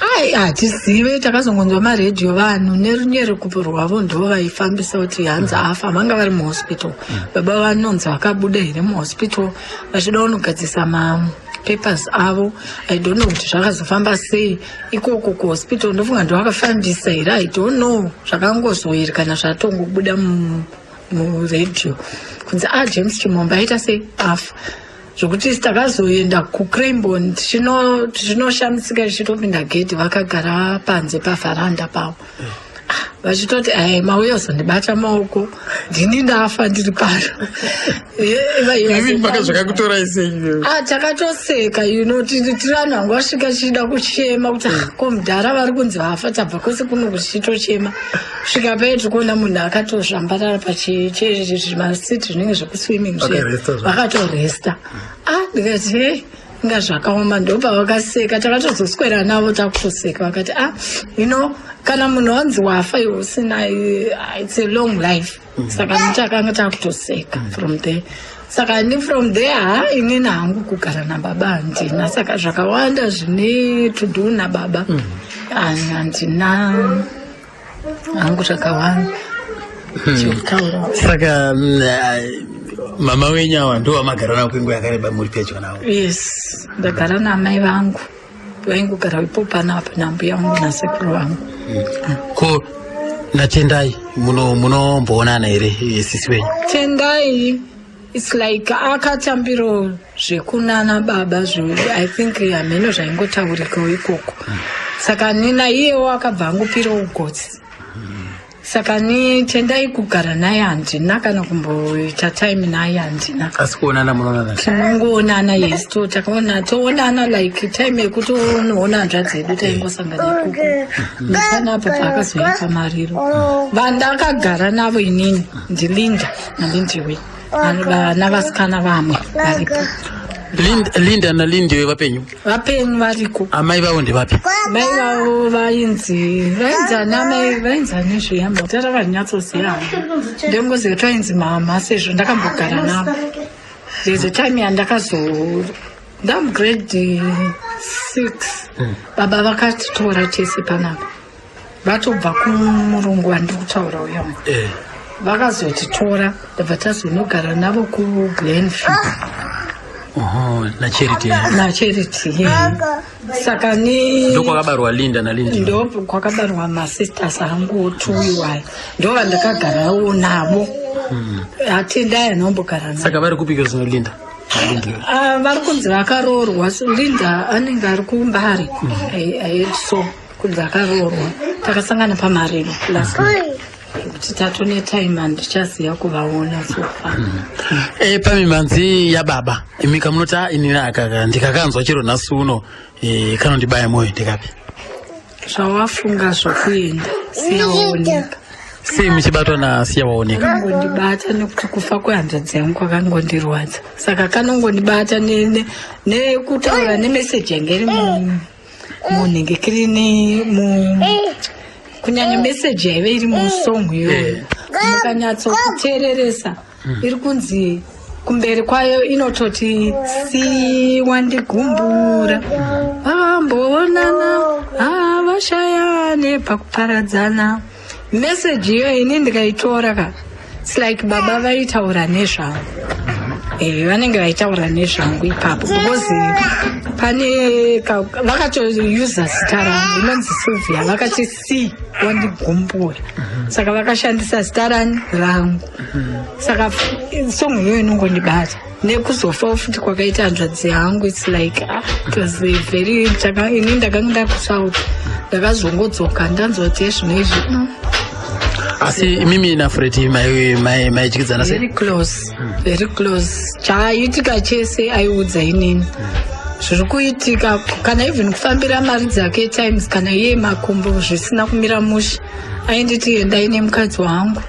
Ai, hatizive, takazongonzwa maredhiyo, vanhu nerunyerekupo rwavo ndo vaifambisa kuti hanzi afa. Vanga vari muhospital baba, vanonzi vakabuda here muhospital vachida kunogadzisa mapapers avo. I don't know kuti zvakazofamba sei ikoko kuhospital, ndofunga ndo vakafambisa here, I don't know. Zvakangozoiri kana zvatongobuda muredhiyo kunzi a James Chimombe aita sei, afa, zvokuti takazoenda kuCrambon tichinoshamisika, tichitopinda gedhi vakagara panze pavharanda pavo. Ah, vachitoti, "Ai, mauya uzondibata maoko, ndini ndafa ndiri pano." Zvakakutorai sei? Ah, takatoseka, tiri vanhu vanga vasvika tichida kuchema kuti, "Ah, ko mudhara vari kunzi vafa, tabva kwese kuno tichitochema." Svika paye tiri kuona munhu akatozvambarara pazvimasiti zvinenge zvekuswimming zviya. Vakaresta zva. Vakatoresta. Ah, ndikati, "Hei, inga zvakaoma." Ndopavakaseka, takatozoswera navo takutoseka, vakati, "Ah, kana munhu wanzi wafa iwe usina, it's a long life." Saka takanga takutoseka from there. Saka ni from there, ha, inini hangu kugara nababa handina, saka zvakawanda zvine to do nababa. Ah, handina hangu zvakawanda chekutaura. Saka mama wenyu ava ndo vamagara navo kwenguva yakareba muri pedyo navo? Yes, ndagara naamai vangu, vaingogara ipo panapa nambuya vangu nasekuru vangu. Ko naTendai munomboonana here, sisi wenyu? Tendai, it's like akatambiro zvekunana baba I think hameno zvaingotaurikawo ikoko. Saka nina iyewo akabva angopira ugotsi. Saka ni Tendai kugara naye handina kana kumboita time naye handina. Asi kuonana munoonana? Tinongoonana, yes, to takaona toonana like time yekuti unoona hanzvadzi yedu taingosangana ikoko nepanapo paakazoya pamariro. Vandakagara navo inini ndiLinda naLindiwe, vana vasikana vamwe varipo. Linda naLindiwe vapenyu? Vapenyu, variko. Amai vavo ndevapi? Mai vavo vainzi ana mai vainzi ane zviyamba tara vanyatsoziva ndongoziva kuti vainzi mama sezvo ndakambogara navo. There's a time yandakazo ndamugrade 6, baba vakatitora tese panapa vatobva kumurungu wandiri kutaura uyo. Vakazotitora, ndabva tazonogara navo kuGlenview. Oho, naCharity? NaCharity, yeah. Saka ni Ndokwakabarwa Linda naLindiwe? Ndo kwakabarwa masisters angu two iwayo, ndo vandakagarawo navo. Hatendai anombogara navo. Saka vari kupiko zvino Linda naLindiwe? Ah, vari kunzi vakaroorwa. So Linda anenge ari kuMbare. I heard so kunzi akaroorwa. Takasangana pamariro last week, kuti tatone time handichaziva kuvaona so far. Pamimhanzi yababa imi kamunoti, "Ah, inini akaka ndikakanzwa chero nhasi uno kanondibaya mwoyo," ndikapi? Zvawafunga zvokuenda, Siyawaoneka. Sei muchibatwa naSiya Waoneka? Kanongondibata nekuti kufa kwehanzvadzi yangu kwakangondirwadza, saka kanongondibata nekutaura nemeseji yange iri munhengekirini, kunyanya meseji yaive iri musong iyoyo. Mukanyatsokuteereresa, iri kunzi kumberi kwayo inototi, "Siwandigumbura, vamboonana havashayane pakuparadzana." Meseji iyoyo ini ndikaitora ka, it's like baba vaitaura nezvangu. Vanenge vaitaura nezvangu ipapo because pane vakatoyuza zita rangu inonzi Sylvia, vakati C wandigumbura, saka vakashandisa zita rani rangu. Saka song iyoyo inongondibata nekuzofawo futi kwakaita hanzvadzi yangu. It's like, ah, it was a very ini ndakanga ndakuSouth, ndakazongodzoka ndanzwa kuti ezvino izvi. Asi imimi naFredi maidyidzana sei? Very close, very close. Chaaitika chese aiudza inini zviri kuitika, kana even kufambira mari dzake times, kana iye makumbo zvisina kumira mushe, ainditi, "Endai nemukadzi wangu,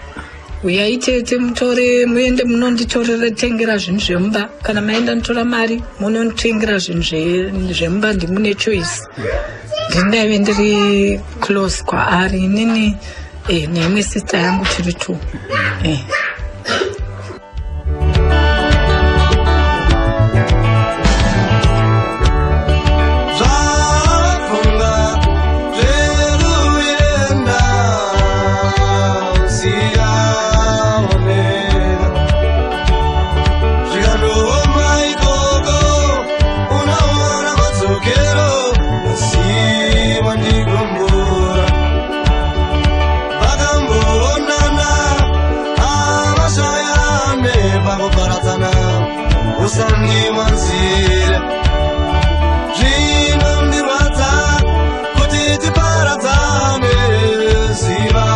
uyai tete mutore muende munonditorera tengera zvinhu zvemumba. Kana maenda notora mari munonditengera zvinhu zvemumba, ndimune choice." Ndindaive ndiri close kwaari inini, neimwe sister yangu, tiri two. Zvafunga zveruenda, siyaoneka zvikandooma ikoko, unoona madzokero asi wandigumbura. Vakamboonana havashayane pakuparadzana, usandiwanzire zvinondirwadza kuti tiparadzane, ziva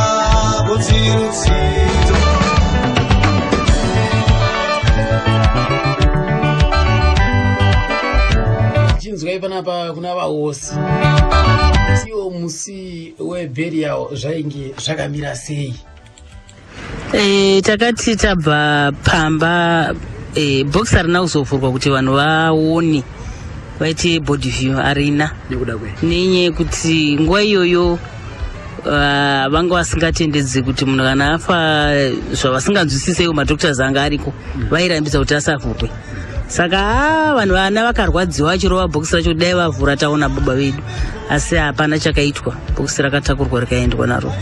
kuti rutsito. Chinzwai panapa kuna vahosi tiwo musi weburial zvainge zvakamira sei? Takati tabva pamba, box harina kuzovhurwa kuti vanhu vaone vaite body view, harina. Nekuda kwe? Nenyaya yekuti nguva iyoyo vanga vasingatendedzi kuti munhu kana afa, zvavasinganzwisiseiwo madoctors anga ariko, vairambidza kuti asavhurwe. Saka vanhu vana vakarwadziwa vachirova bhokisi racho, dai vavhura taona baba vedu, asi hapana chakaitwa. Bhokisi rakatakurwa rikaendwa naro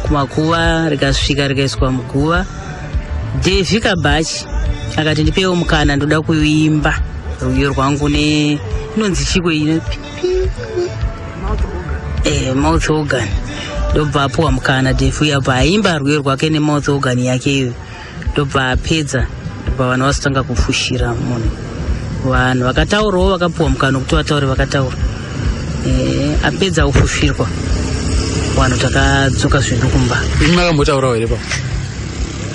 kumakuva, rikasvika rikaiswa muguva. Devi Kabhachi akati, "Ndipewo mukana, ndoda kuimba rwiyo rwangu ne inonzi chiko ino mouth organ." Ndobva apuwa mukana Devi, abva aimba rwiyo rwake nemouth organ yake iyoyo. Ndobva apedza, ndobva vanhu vazotanga kufushira munhu. Vanhu vakataurawo, vakapuwa mukana wekuti vataure, vakataura. Eh, apedza kufufirwa vanhu takadzoka zvedu kumba. Imi makambotaurawo here pa?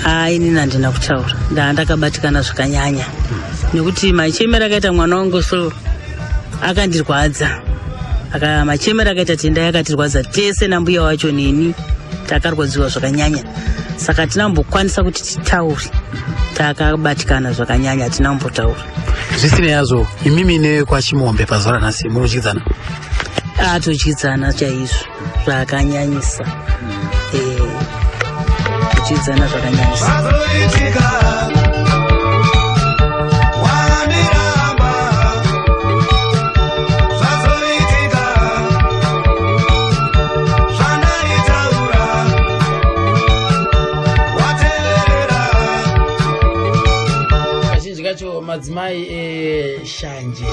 Ah, inini handina kutaura, ndaa ndakabatikana zvakanyanya nekuti machemero akaita mwana wangu so akandirwadza. Aka machemero akaita Tendai akatirwadza tese nambuya wacho neni, takarwadziwa zvakanyanya, saka hatina kumbokwanisa kuti titaure, takabatikana zvakanyanya, hatina kumbotaura. Zvisinei hazvo, imimi nekwaChimombe pazuva ranhasi munodyidzana? Atodyidzana chaizvo zvakanyanyisa. Eh, kudyidzana zvakanyanyisa. Zvazoitika wandiramba, zvazoitika zvandaitaura wateerera. Kazhinji kacho madzimai eshanje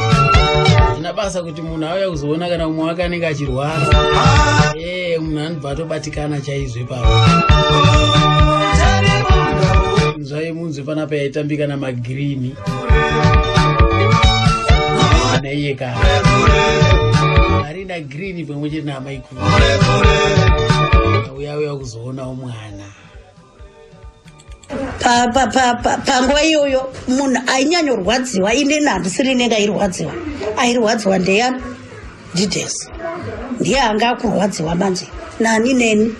zvina basa kuti munhu auya kuzoona kana mumwe wake anenge achirwara, munhu anobva atobatikana chaizvo ipapo. Nzvai munzwe panapa yaitambika namagirini naiye kana arina girini pamwe chete naamaikuru auya auya kuzoonawo mwana. Panguva iyoyo munhu ainyanyorwadziwa, inini handisiri ine ndairwadziwa, airwadziwa ndeyani? Ndides ndiye anga akurwadziwa manje nani neni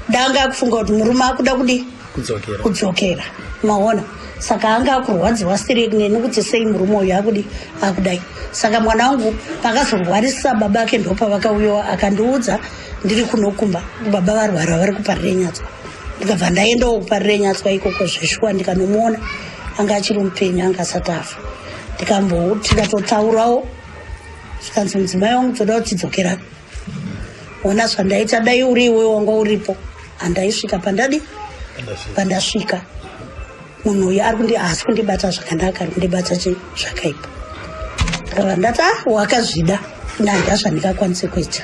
ndanga akufunga kuti murume akuda kudi kudzokera. Kudzokera, maona. Saka anga akurwadziwa siri neni kuti sei murume uyu akudi akudai. Saka mwana wangu pakazorwarisa baba ake ndopavakauyawo, akandiudza ndiri kunokumba baba varwara vari kuParirenyatwa. Ndikabva ndaendawo kuParirenyatwa ikoko zveshuwa, ndikanomuona, anga achiri mupenyu, anga asati afa. Ndikambo tikatotaurawo, zvikanzi mudzimai wangu toda kuti tidzokerane, ona zvandaita, dai uri iwe wanga uripo handaisvika pandadi pandasvika. Munhu uyu ari kundi haasi kundibata zvakanaka, ari kundibata chi zvakaipa. Ndikabva ndati, ah, wakazvida, nanda zvandingakwanise kuita,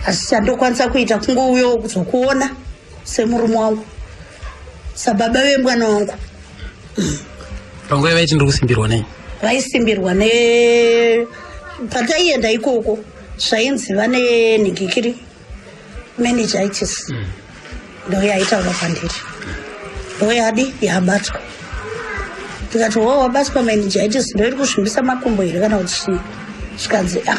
asi chandokwanisa kuita kungouyawo kuzokuona semurume wangu, sababa vemwana wangu. Panguva yavaiti ndiri kusimbirwa nei? Vaisimbirwa ne pataienda ikoko zvainzi vane nhingikiri meningitis, ndo yaitaura kwandiri, ndo yadi yabatwa. Ndikati, wo wabatwa meningitis ndo iri kuzvimbisa makumbo here kana kuti chii? Zvikanzi, ah,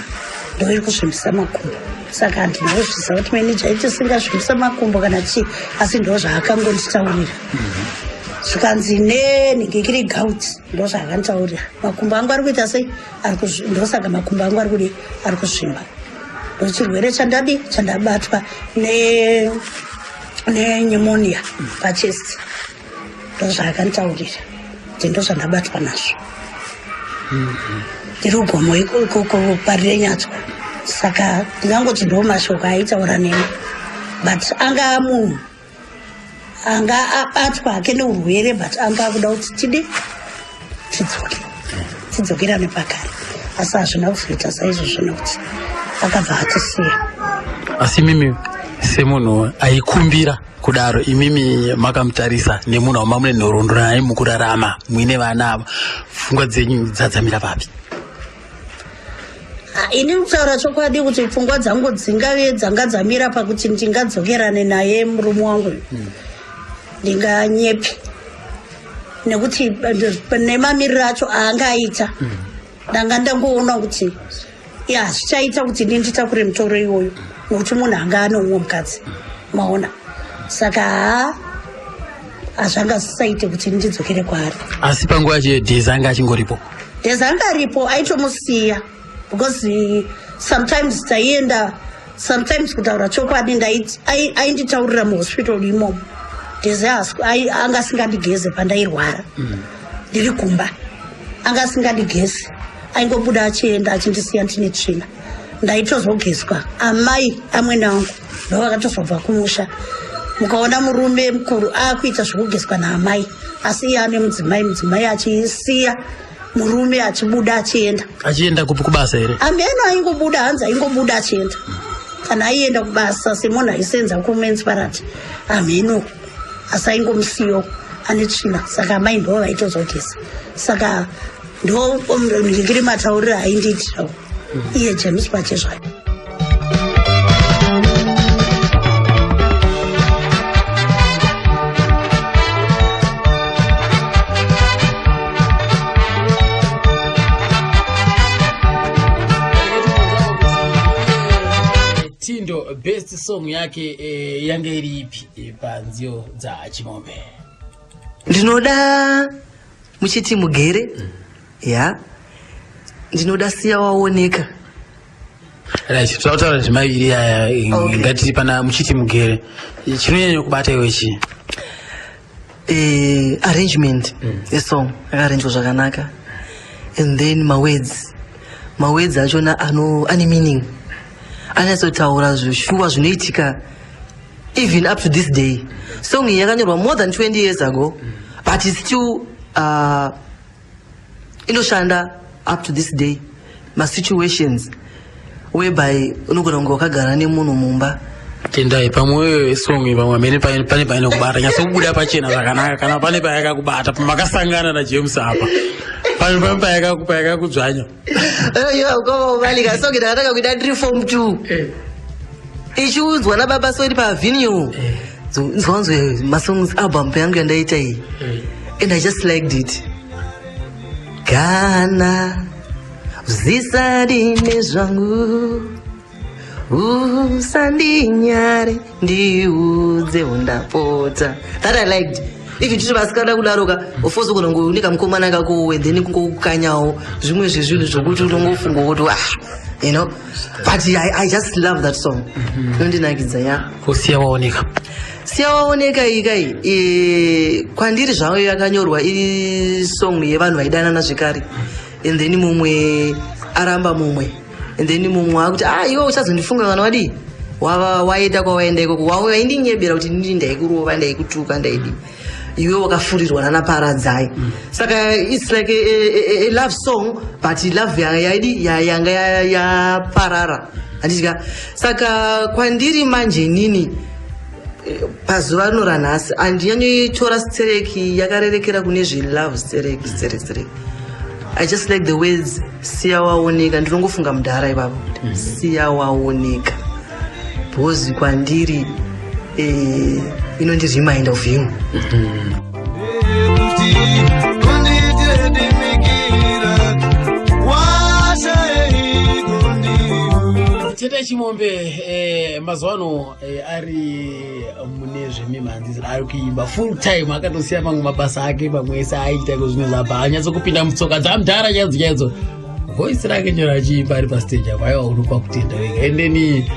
ndo iri kuzvimbisa makumbo. Saka handina kuzviziva kuti meningitis ingazvimbisa makumbo kana chii, asi ndo zvaakangonditaurira. Zvikanzi nenhingikiri gout, ndo zvaakanditaurira. Makumbo angu ari kuita sei? Ndosaka makumbo angu ari kudi ari kuzvimba, ndochirwere chandadi chandabatwa nepneumonia pachest. Ndozvaakanditaurira kuti ndozvandabatwa nazvo ndiri ugomo ikoko Parirenyatwa. Saka ndingangoti ndo mashoko aitaura neni, but anga munhu anga abatwa hake neurwere, but anga akuda kuti tidi tidzoke tidzokerane pakare, asi hazvina kuzoita saizvozvo nekuti akabva atisiya. Asi imimi semunhu aikumbira kudaro, imimi makamutarisa nemunhu wama mune nhoroondo naye mukurarama muine vana ava, pfungwa dzenyu dzadzamira papi? Ah, ini kutaura chokwadi kuti pfungwa dzangu dzingave dzanga dzamira pakuti ndingadzokerane naye murume wangu, ndinganyepi, nekuti nemamiriro acho aanga aita ndanga ndangoona kuti ya zvichaita kuti ini nditakure mutoro iwoyo, nekuti munhu anga ane umwe mukadzi, maona. Saka haa, hazvanga zvisaite kuti ndidzokere kwaari. Asi panguva yacho yedhezi anga achingoripo? Dhezi anga aripo, aitomusiya because sometimes taienda, sometimes kutaura chokwadi ainditaurira muhospital imomo. Dhezi anga asingandigeze pandairwara ndiri kumba, anga asingandigezi, aingobuda achienda achindisiya ndine tsvina. Ndaitozogezwa amai amwene angu ndo vakatozobva kumusha. Mukaona murume mukuru akuita zvekugezwa naamai, asi iye ane mudzimai, mudzimai achisiya murume achibuda achienda. Achienda kupi, kubasa here? Ameno, aingobuda, hanzi aingobuda achienda, kana aienda kubasa semunhu aisenza kumunicipality, ameno, asi aingomusiyo ane tsvina. Saka amai ndo vaitozogeza. Saka ndo ndingiri matauriro aindiitirawo. Iye James pachezvayo. Tindo best song yake yange iri ipi panziyo dzaChimombe? Ndinoda muchiti mugere. Ya, ndinoda Siya Waoneka. Right, tinotaura zvemaviri aya. Okay. Ngatiti pana muchiti mugere, chinonyanya kubata iwe chii? Arrangement yesong yakaarranjwa zvakanaka, and then mawords achona ano ane meaning, anonyatsotaura zvishuwa zvinoitika even up to this day. Song iyi yakanyorwa more than 20 years ago, but it's still inoshanda up to this day. Masituations whereby unogona kunge wakagara nemunhu mumba. Tendai, pamwe song, pamwe amene pane paine kubata, nyatsokubuda pachena zvakanaka, kana pane payakakubata pamakasangana naJames apa, pane payakakudzvanya. Ukavalika song ndakatanga kuita ndiri form 2, ichiunzwa nababa sori paavenue, nzwanzwe masongs album yangu yandaita iyi, and I just liked it. Kana zvisadine zvangu, usandinyare, ndiudze, undapota. That I liked. If tiri vasikana kudaroka, of course ugona kunge mukomana kako and then kungokukanyawo zvimwe zvezvinhu zvokuti unongofunga kuti ah, but I just love that song, inondinakidza ya. Kusiya Waoneka? Siya Waoneka iyi kai, kwandiri zvayo yakanyorwa iri song yevanhu vaidanana zvekare, and then mumwe aramba mumwe, and then mumwe akuti, "Ah, iwe uchazondifunga kana wadii, wava waenda kwawaenda ikoko, waindinyebera kuti ndini ndaikurova, ndaikutuka, ndaidii, iwe wakafurirwa nanaParadzai." Saka it's like a love song, but love yaidi yanga yaparara, handitya. Saka kwandiri manje nini, pazuva rino ranhasi handinyanyoitora stereki yakarerekera kune zvelove stereki stereki stereki. I just like the words "siya waoneka". Ndinongofunga mudhara ipapo, "Siya waoneka", because kwandiri inondiremind of him. Kuti kundiitire dimikira washaei kundi Tete Chimombe, mazuva ano ari mune zvemimhanzi, ari kuimba full time, akatosiya mamwe mabasa ake pamwe ese aiita iko zvino zvabva anyatsokupinda mutsoka dzamudhara chaidzo chaidzo. Voice rake nyora achiimba ari pastage apo, aiwa, unopa kutenda wega. Endeni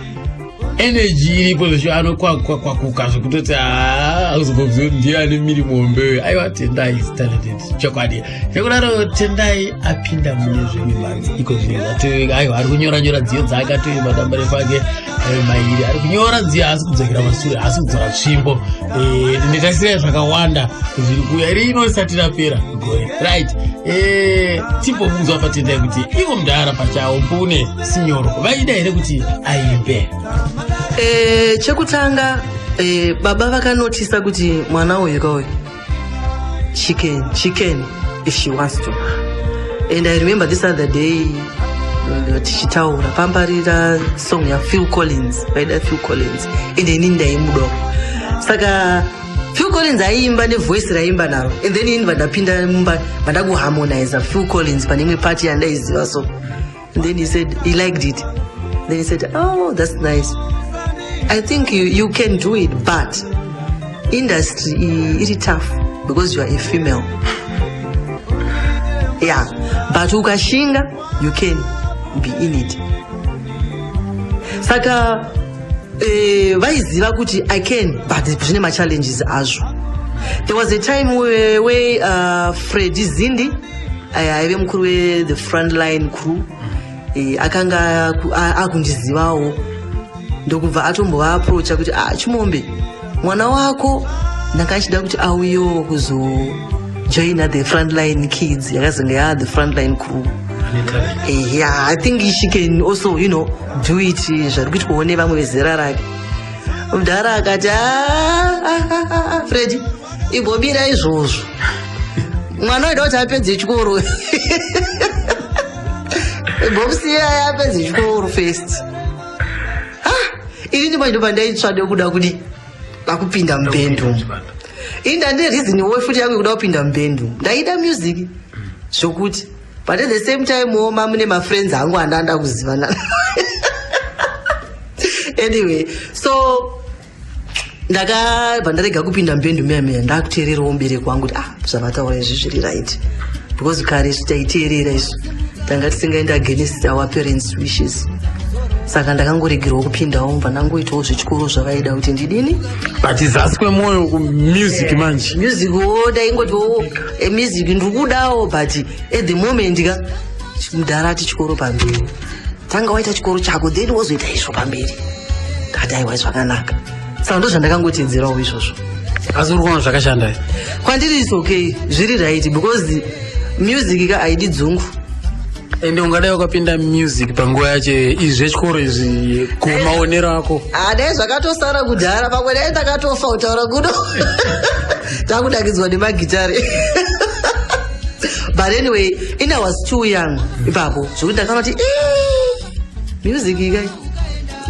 energy iripo zvecho, anokwakwakuka zvekutoti auzobvobzi kuti ndiye ane miri muhombe. Aiwa, Tendai is talented chokwadi. Nekudaro Tendai apinda mune zvemimhanzi iko zvino zvati, aiwa, ari kunyora nyora dziyo dzake, atoimba dambarefu ake mairi, ari kunyora nziyo, haasi kudzokera masure, haasi kudzora tsvimbo. Nditasirai zvakawanda zviri kuuya rino risati rapera gore, right? Timbobvunzwa paTendai kuti ivo mudhara pachawo mbune sinyoro vaida here kuti aimbe? Chekutanga, baba vakanotisa kuti mwana uyu kauyu, she can if she wants to. And I remember this other day, tichitaura pambarira song yaPhil Collins, vaida Phil Collins, and ini ndaimudawo. Saka Phil Collins aiimba nevoice raimba naro, and then ini vandapinda mumba, vandakuharmonize Phil Collins pane imwe party yandaiziva so. And then he said he liked it. Then he said, "Oh, that's nice. I think you can do it, but industry iri tough because you are a female, yeah, but ukashinga you can be in it." Saka vaiziva kuti I can, but zvine machallenges azvo. There was a time where Freddy Zindi, aive mukuru wethe Frontline crew, akanga akundizivawo, ndokubva atombova-approacha kuti, "Ah, Chimombe, mwana wako ndanga achida kuti auyewo kuzojoina the Frontline Kids," yakazonge yaa the Frontline crew. "Yeah, I think she can also do it zvari kuitwawo nevamwe vezera rake." Mudhara akati, "Ah, ah, ah, ah, Freddy, imbobira izvozvo, mwana waida kuti apedze chikoro." Bomusiya yapedze chikoro first. Ah, ini ndima ndobva ndaitsva nekuda kudi vakupinda mubhendu. Ini ndandine reason wo futi yangu yekuda kupinda mubhendu. Ndaida music zvokuti but at the same time wo mamune mafriends angu andanda kuzivana. Anyway, so ndakabva ndarega kupinda mubhendu meya meya, ndakuteererawo mubereki wangu kuti ah, zvavataura izvi zviri right, because kare isu taiteerera, isu tanga tisingaenda against our parents' wishes. Saka ndakangoregerwawo kupindawo, mva ndangoitawo zvechikoro zvavaida kuti ndidini. But zasi kwemwoyo kumusic manje? Music wo ndaingotiwo music ndiri kudawo, but at the moment ka mudhara ati chikoro pamberi, tanga waita chikoro chako then wozoita izvo pamberi. Ndakati aiwa, zvakanaka. Saka ndo zvandakangotedzerawo izvozvo. Asi uri kuona zvakashanda here? Kwandiri is okay, zviri right, because music ka haidi dzungu. Ende ungadai wakapinda music panguva yacho, izvi zvechikoro izvi, kumaonero ako? Ah, dai zvakatosara kudhara, pamwe dai ndakatofa kutaura kuno takudakidzwa nemagitare. But anyway, in I was too young ipapo zvokuti ndakaona kuti "Eh, music ikai,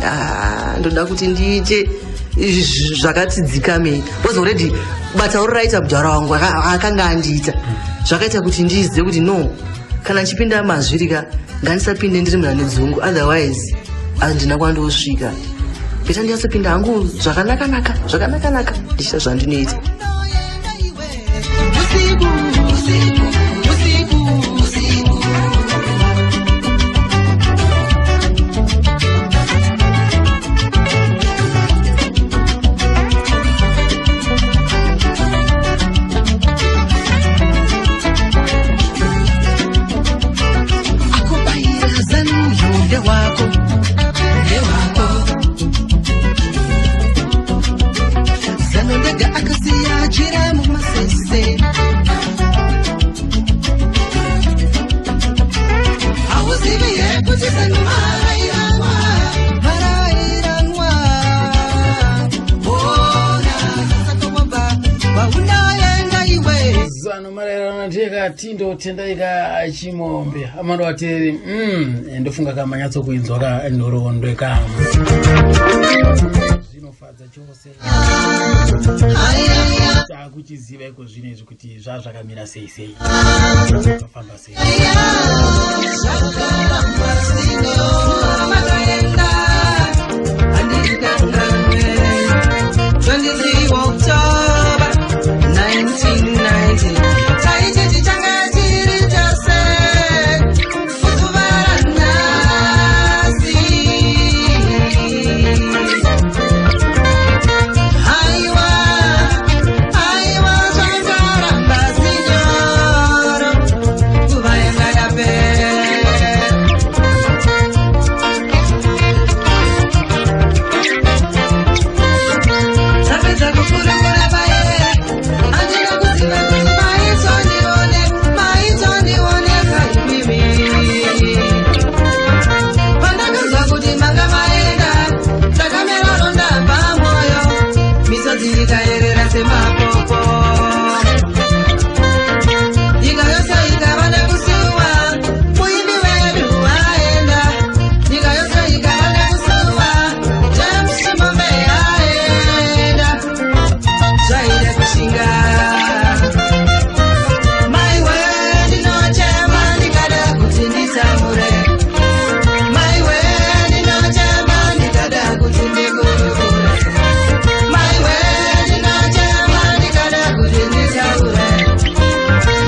ah, ndoda kuti ndiite zvakati dzikamei," because already basa uri raita mudhara wangu akanga andiita zvakaita kuti ndizive kuti no, kana ndichipinda mazviri ka, ngandisapinde ndiri munhu ane dzungu, otherwise handina kwandosvika. Better ndinyatsopinda hangu zvakanakanaka, zvakanakanaka, ndichiita zvandinoita. Usiku, usiku, usiku, usiku. Akubayira zanuyo ndewako, ndewako. Zano ndega akasiya jira mumasese. Hauzivi yekuti zano marairanwa, marairanwa. Ona saka wabva kwaunoenda iwe. Zano marairanwa ndeka tindotendaika Chimombe amando vateereri. Ndofunga kamanyatsokuinzwa ka nhoroondo ka, zvinofadza chose. Takuchiziva iko zvino izvi kuti zvazvakamira sei sei, zvafamba sei. Zvakaramba sino makaenda, handikanganwe 23 October 1990, taiti tichanga tiri tose kuzuva ranhasi. Haiwa, aiwa, zvakaramba sinyoro, nguva yanga yapera. Tapedza kukurukura paye, handina kuziva kuti maitonione, maitonioneka imimi. Pandakanzwa kuti manga maenda, ndakamera ronda pamwoyo, misodzi ikayerera semapopo. Nyika yose ikava nekusuwa, muimbi wedu aenda. Nyika yose ikava nekusuwa, James Chimombe aenda. Zvaida kushinga. Maiwe, ndinochema ndikada kuti nditsamure. Maiwe, ndinochema ndikada kuti ndikurukure. Maiwe, ndinochema ndikada kuti nditaure.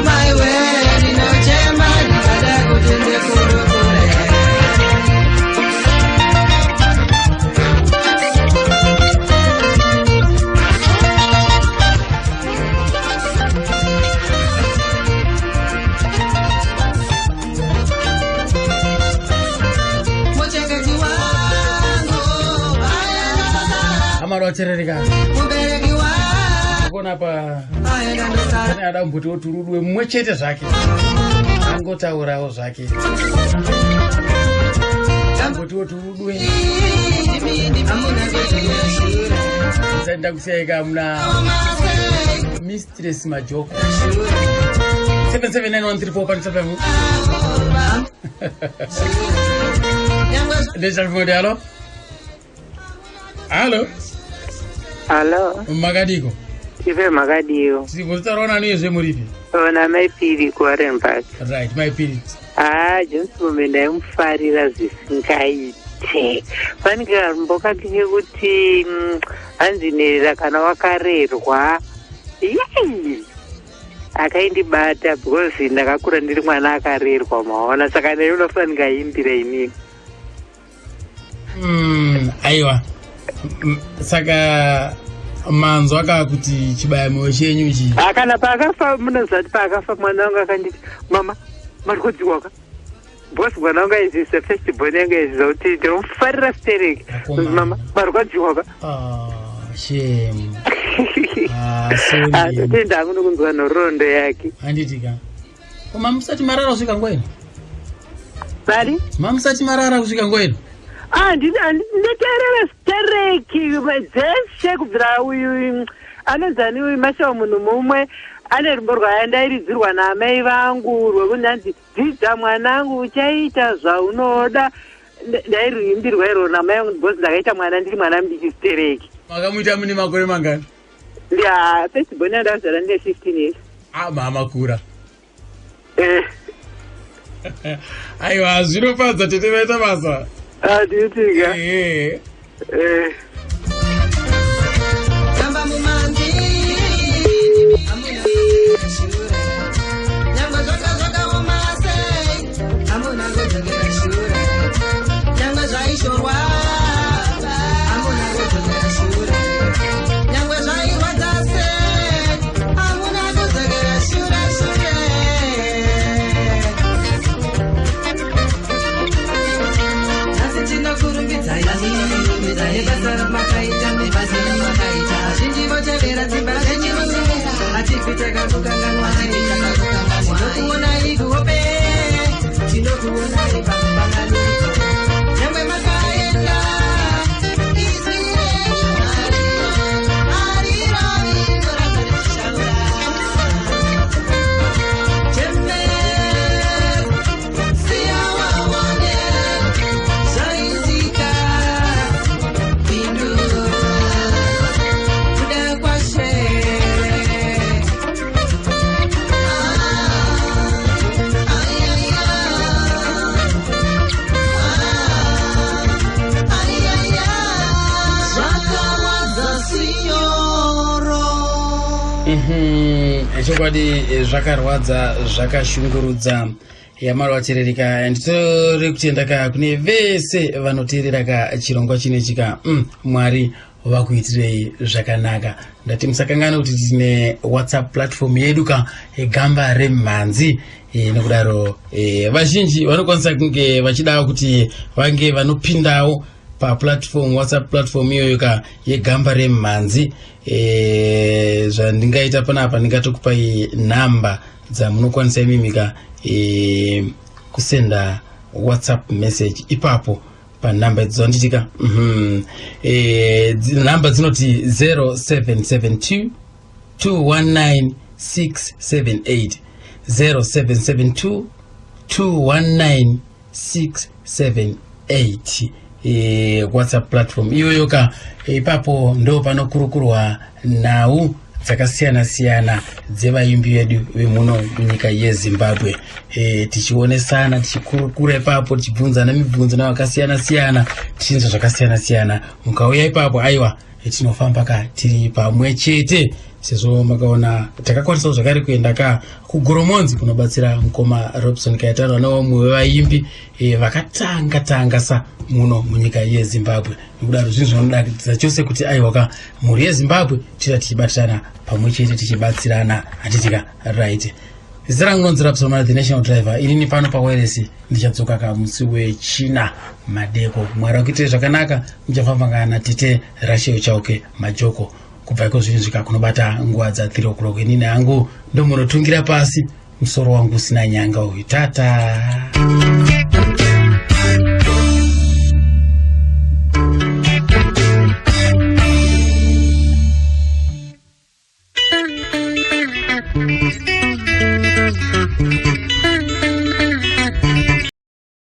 Maiwe, ndinochema ndikada kuti ndikurukure. Muchengeti wangu aenda ndosara. Amaro aterereka. Mubereki wangu Kuona pa aenda ndosara. pane ada mbuti oturudwe mumwe chete zvake, angotaurawo zvake, mbuti oturudwe. Ndisati ndakusiyai muna Mistress Majoko, 779134 panisafm. Ndechakoti halo halo. Halo. Makadiko? Ive makadiwo. Tiri nani muripi? Ona maipiri kuWarren Park. Right, maipiri. Haa, James Mombe ndaimufarira zvisingaite. Panenge karumbo kake kekuti hanzi nherera kana wakarerwa. Yei! Akaindibata because ndakakura ndiri mwana akarerwa maona saka naye unofanira ndingaimbira inini. Aiwa. Saka manzwa ka kuti chibayamwoyo chenyu ichi. Ah, kana paakafa munoziva kuti paakafa mwana wangu akanditi mama marwadziwa ka because mwana wangu aizivisa first born yangu aiziva kuti ndinomufarira stereki mama marwadziwa ka. Ah, shame. Ah, sorry. Ah, totenda hangu nokunzwa nhoroondo yake. Handiti ka. Ko mamusati marara kusvika nguva ino? Mari? Mamusati marara kusvika nguva ino? Ah, ndinoteerera stereki dzeshe kubvira uyu anonzi ani uyu Mashawo munhu mumwe ane rumbo rwayandairidzirwa naamai vangu rwekuti hanzi dzidza mwanangu uchaita zvaunoda. Ndairuimbirwa irwo namai vangu because ndakaita mwana ndiri mwana mudiki stereki. Makamuita mune makore mangani? Ya, first born yandakazara ndine 15 years. Ah, mamakura. Aiwa, zvinofadza tete, vaita basa. Handiitika. Eh. Tamba mumanzi, hamuna kudzokera shure. Nyangwe zvaka zvakaoma sei, hamuna kudzokera shure. Nyangwe zvaishorwa, hamuna kudzokera shure. Nyangwe zvairwadza sei, hamuna kudzokera shure shure. Nhasi tinokurumbidzai nebasa ramakaita, nebasa ramakaita. Vazhinji votevera dzimba dzenyu, hatifi takakukanganwai. Tinokuonai kuhope, tinokuonai pamufananidzo. Nyangwe makaenda, izwi renyu harirovi, rinoramba richishaura. Cheme, siya waone zvaitika, pindura kuda kwashe. Zvakarwadza sinyoro. Chokwadi zvakarwadza, zvakashungurudza yamari vateererika. Nditori kutenda ka kune vese vanoteerera ka chirongwa chinechi ka. Mwari vakuitirei zvakanaka. Ndati musakangana kuti tine WhatsApp platform yedu ka, gamba remhanzi. Nokudaro vazhinji vanokwanisa kunge vachida kuti vange vanopindawo paplatform, WhatsApp platform iyoyo ka yegamba remhanzi. Zvandingaita panapa, ndingatokupai nhamba dzamunokwanisa imimi ka kusenda WhatsApp message ipapo panhamba idzo dzanditika. Nhamba dzinoti 0772 219 678, 0772 219 678. WhatsApp platform iyoyo ka, ipapo ndo panokurukurwa nhau dzakasiyana siyana dzevaimbi vedu vemuno munyika yeZimbabwe. Tichionesana, tichikurukura ipapo, tichibvunzana mibvunzo navakasiyana siyana, tichinzwa zvakasiyana siyana. Mukauya ipapo, aiwa, tinofamba ka tiri pamwe chete. Sezvo makaona takakwanisawo zvakare kuenda ka kuGoromonzi kunobatsira mukoma Robson Kaitano, nevamwe vevaimbi vakatanga tanga sa muno munyika yeZimbabwe. Nokudaro zvinhu zvinodakidza chose kuti aiwa ka mhuri yeZimbabwe tira tichibatirana pamwe chete, tichibatsirana, handitika? Right, zita rangu ronzi Rapsomana, the national driver. Inini pano pawireless ndichadzoka ka musi wechina madeko. Mwari akuitire zvakanaka. Muchafamba kana tete Rachel Chauke Majoko kubva iko zvinhu zvika kunobata nguva dza 3 o'clock. Inini hangu ndomunotungira pasi musoro wangu usina nyanga uyu. Tata.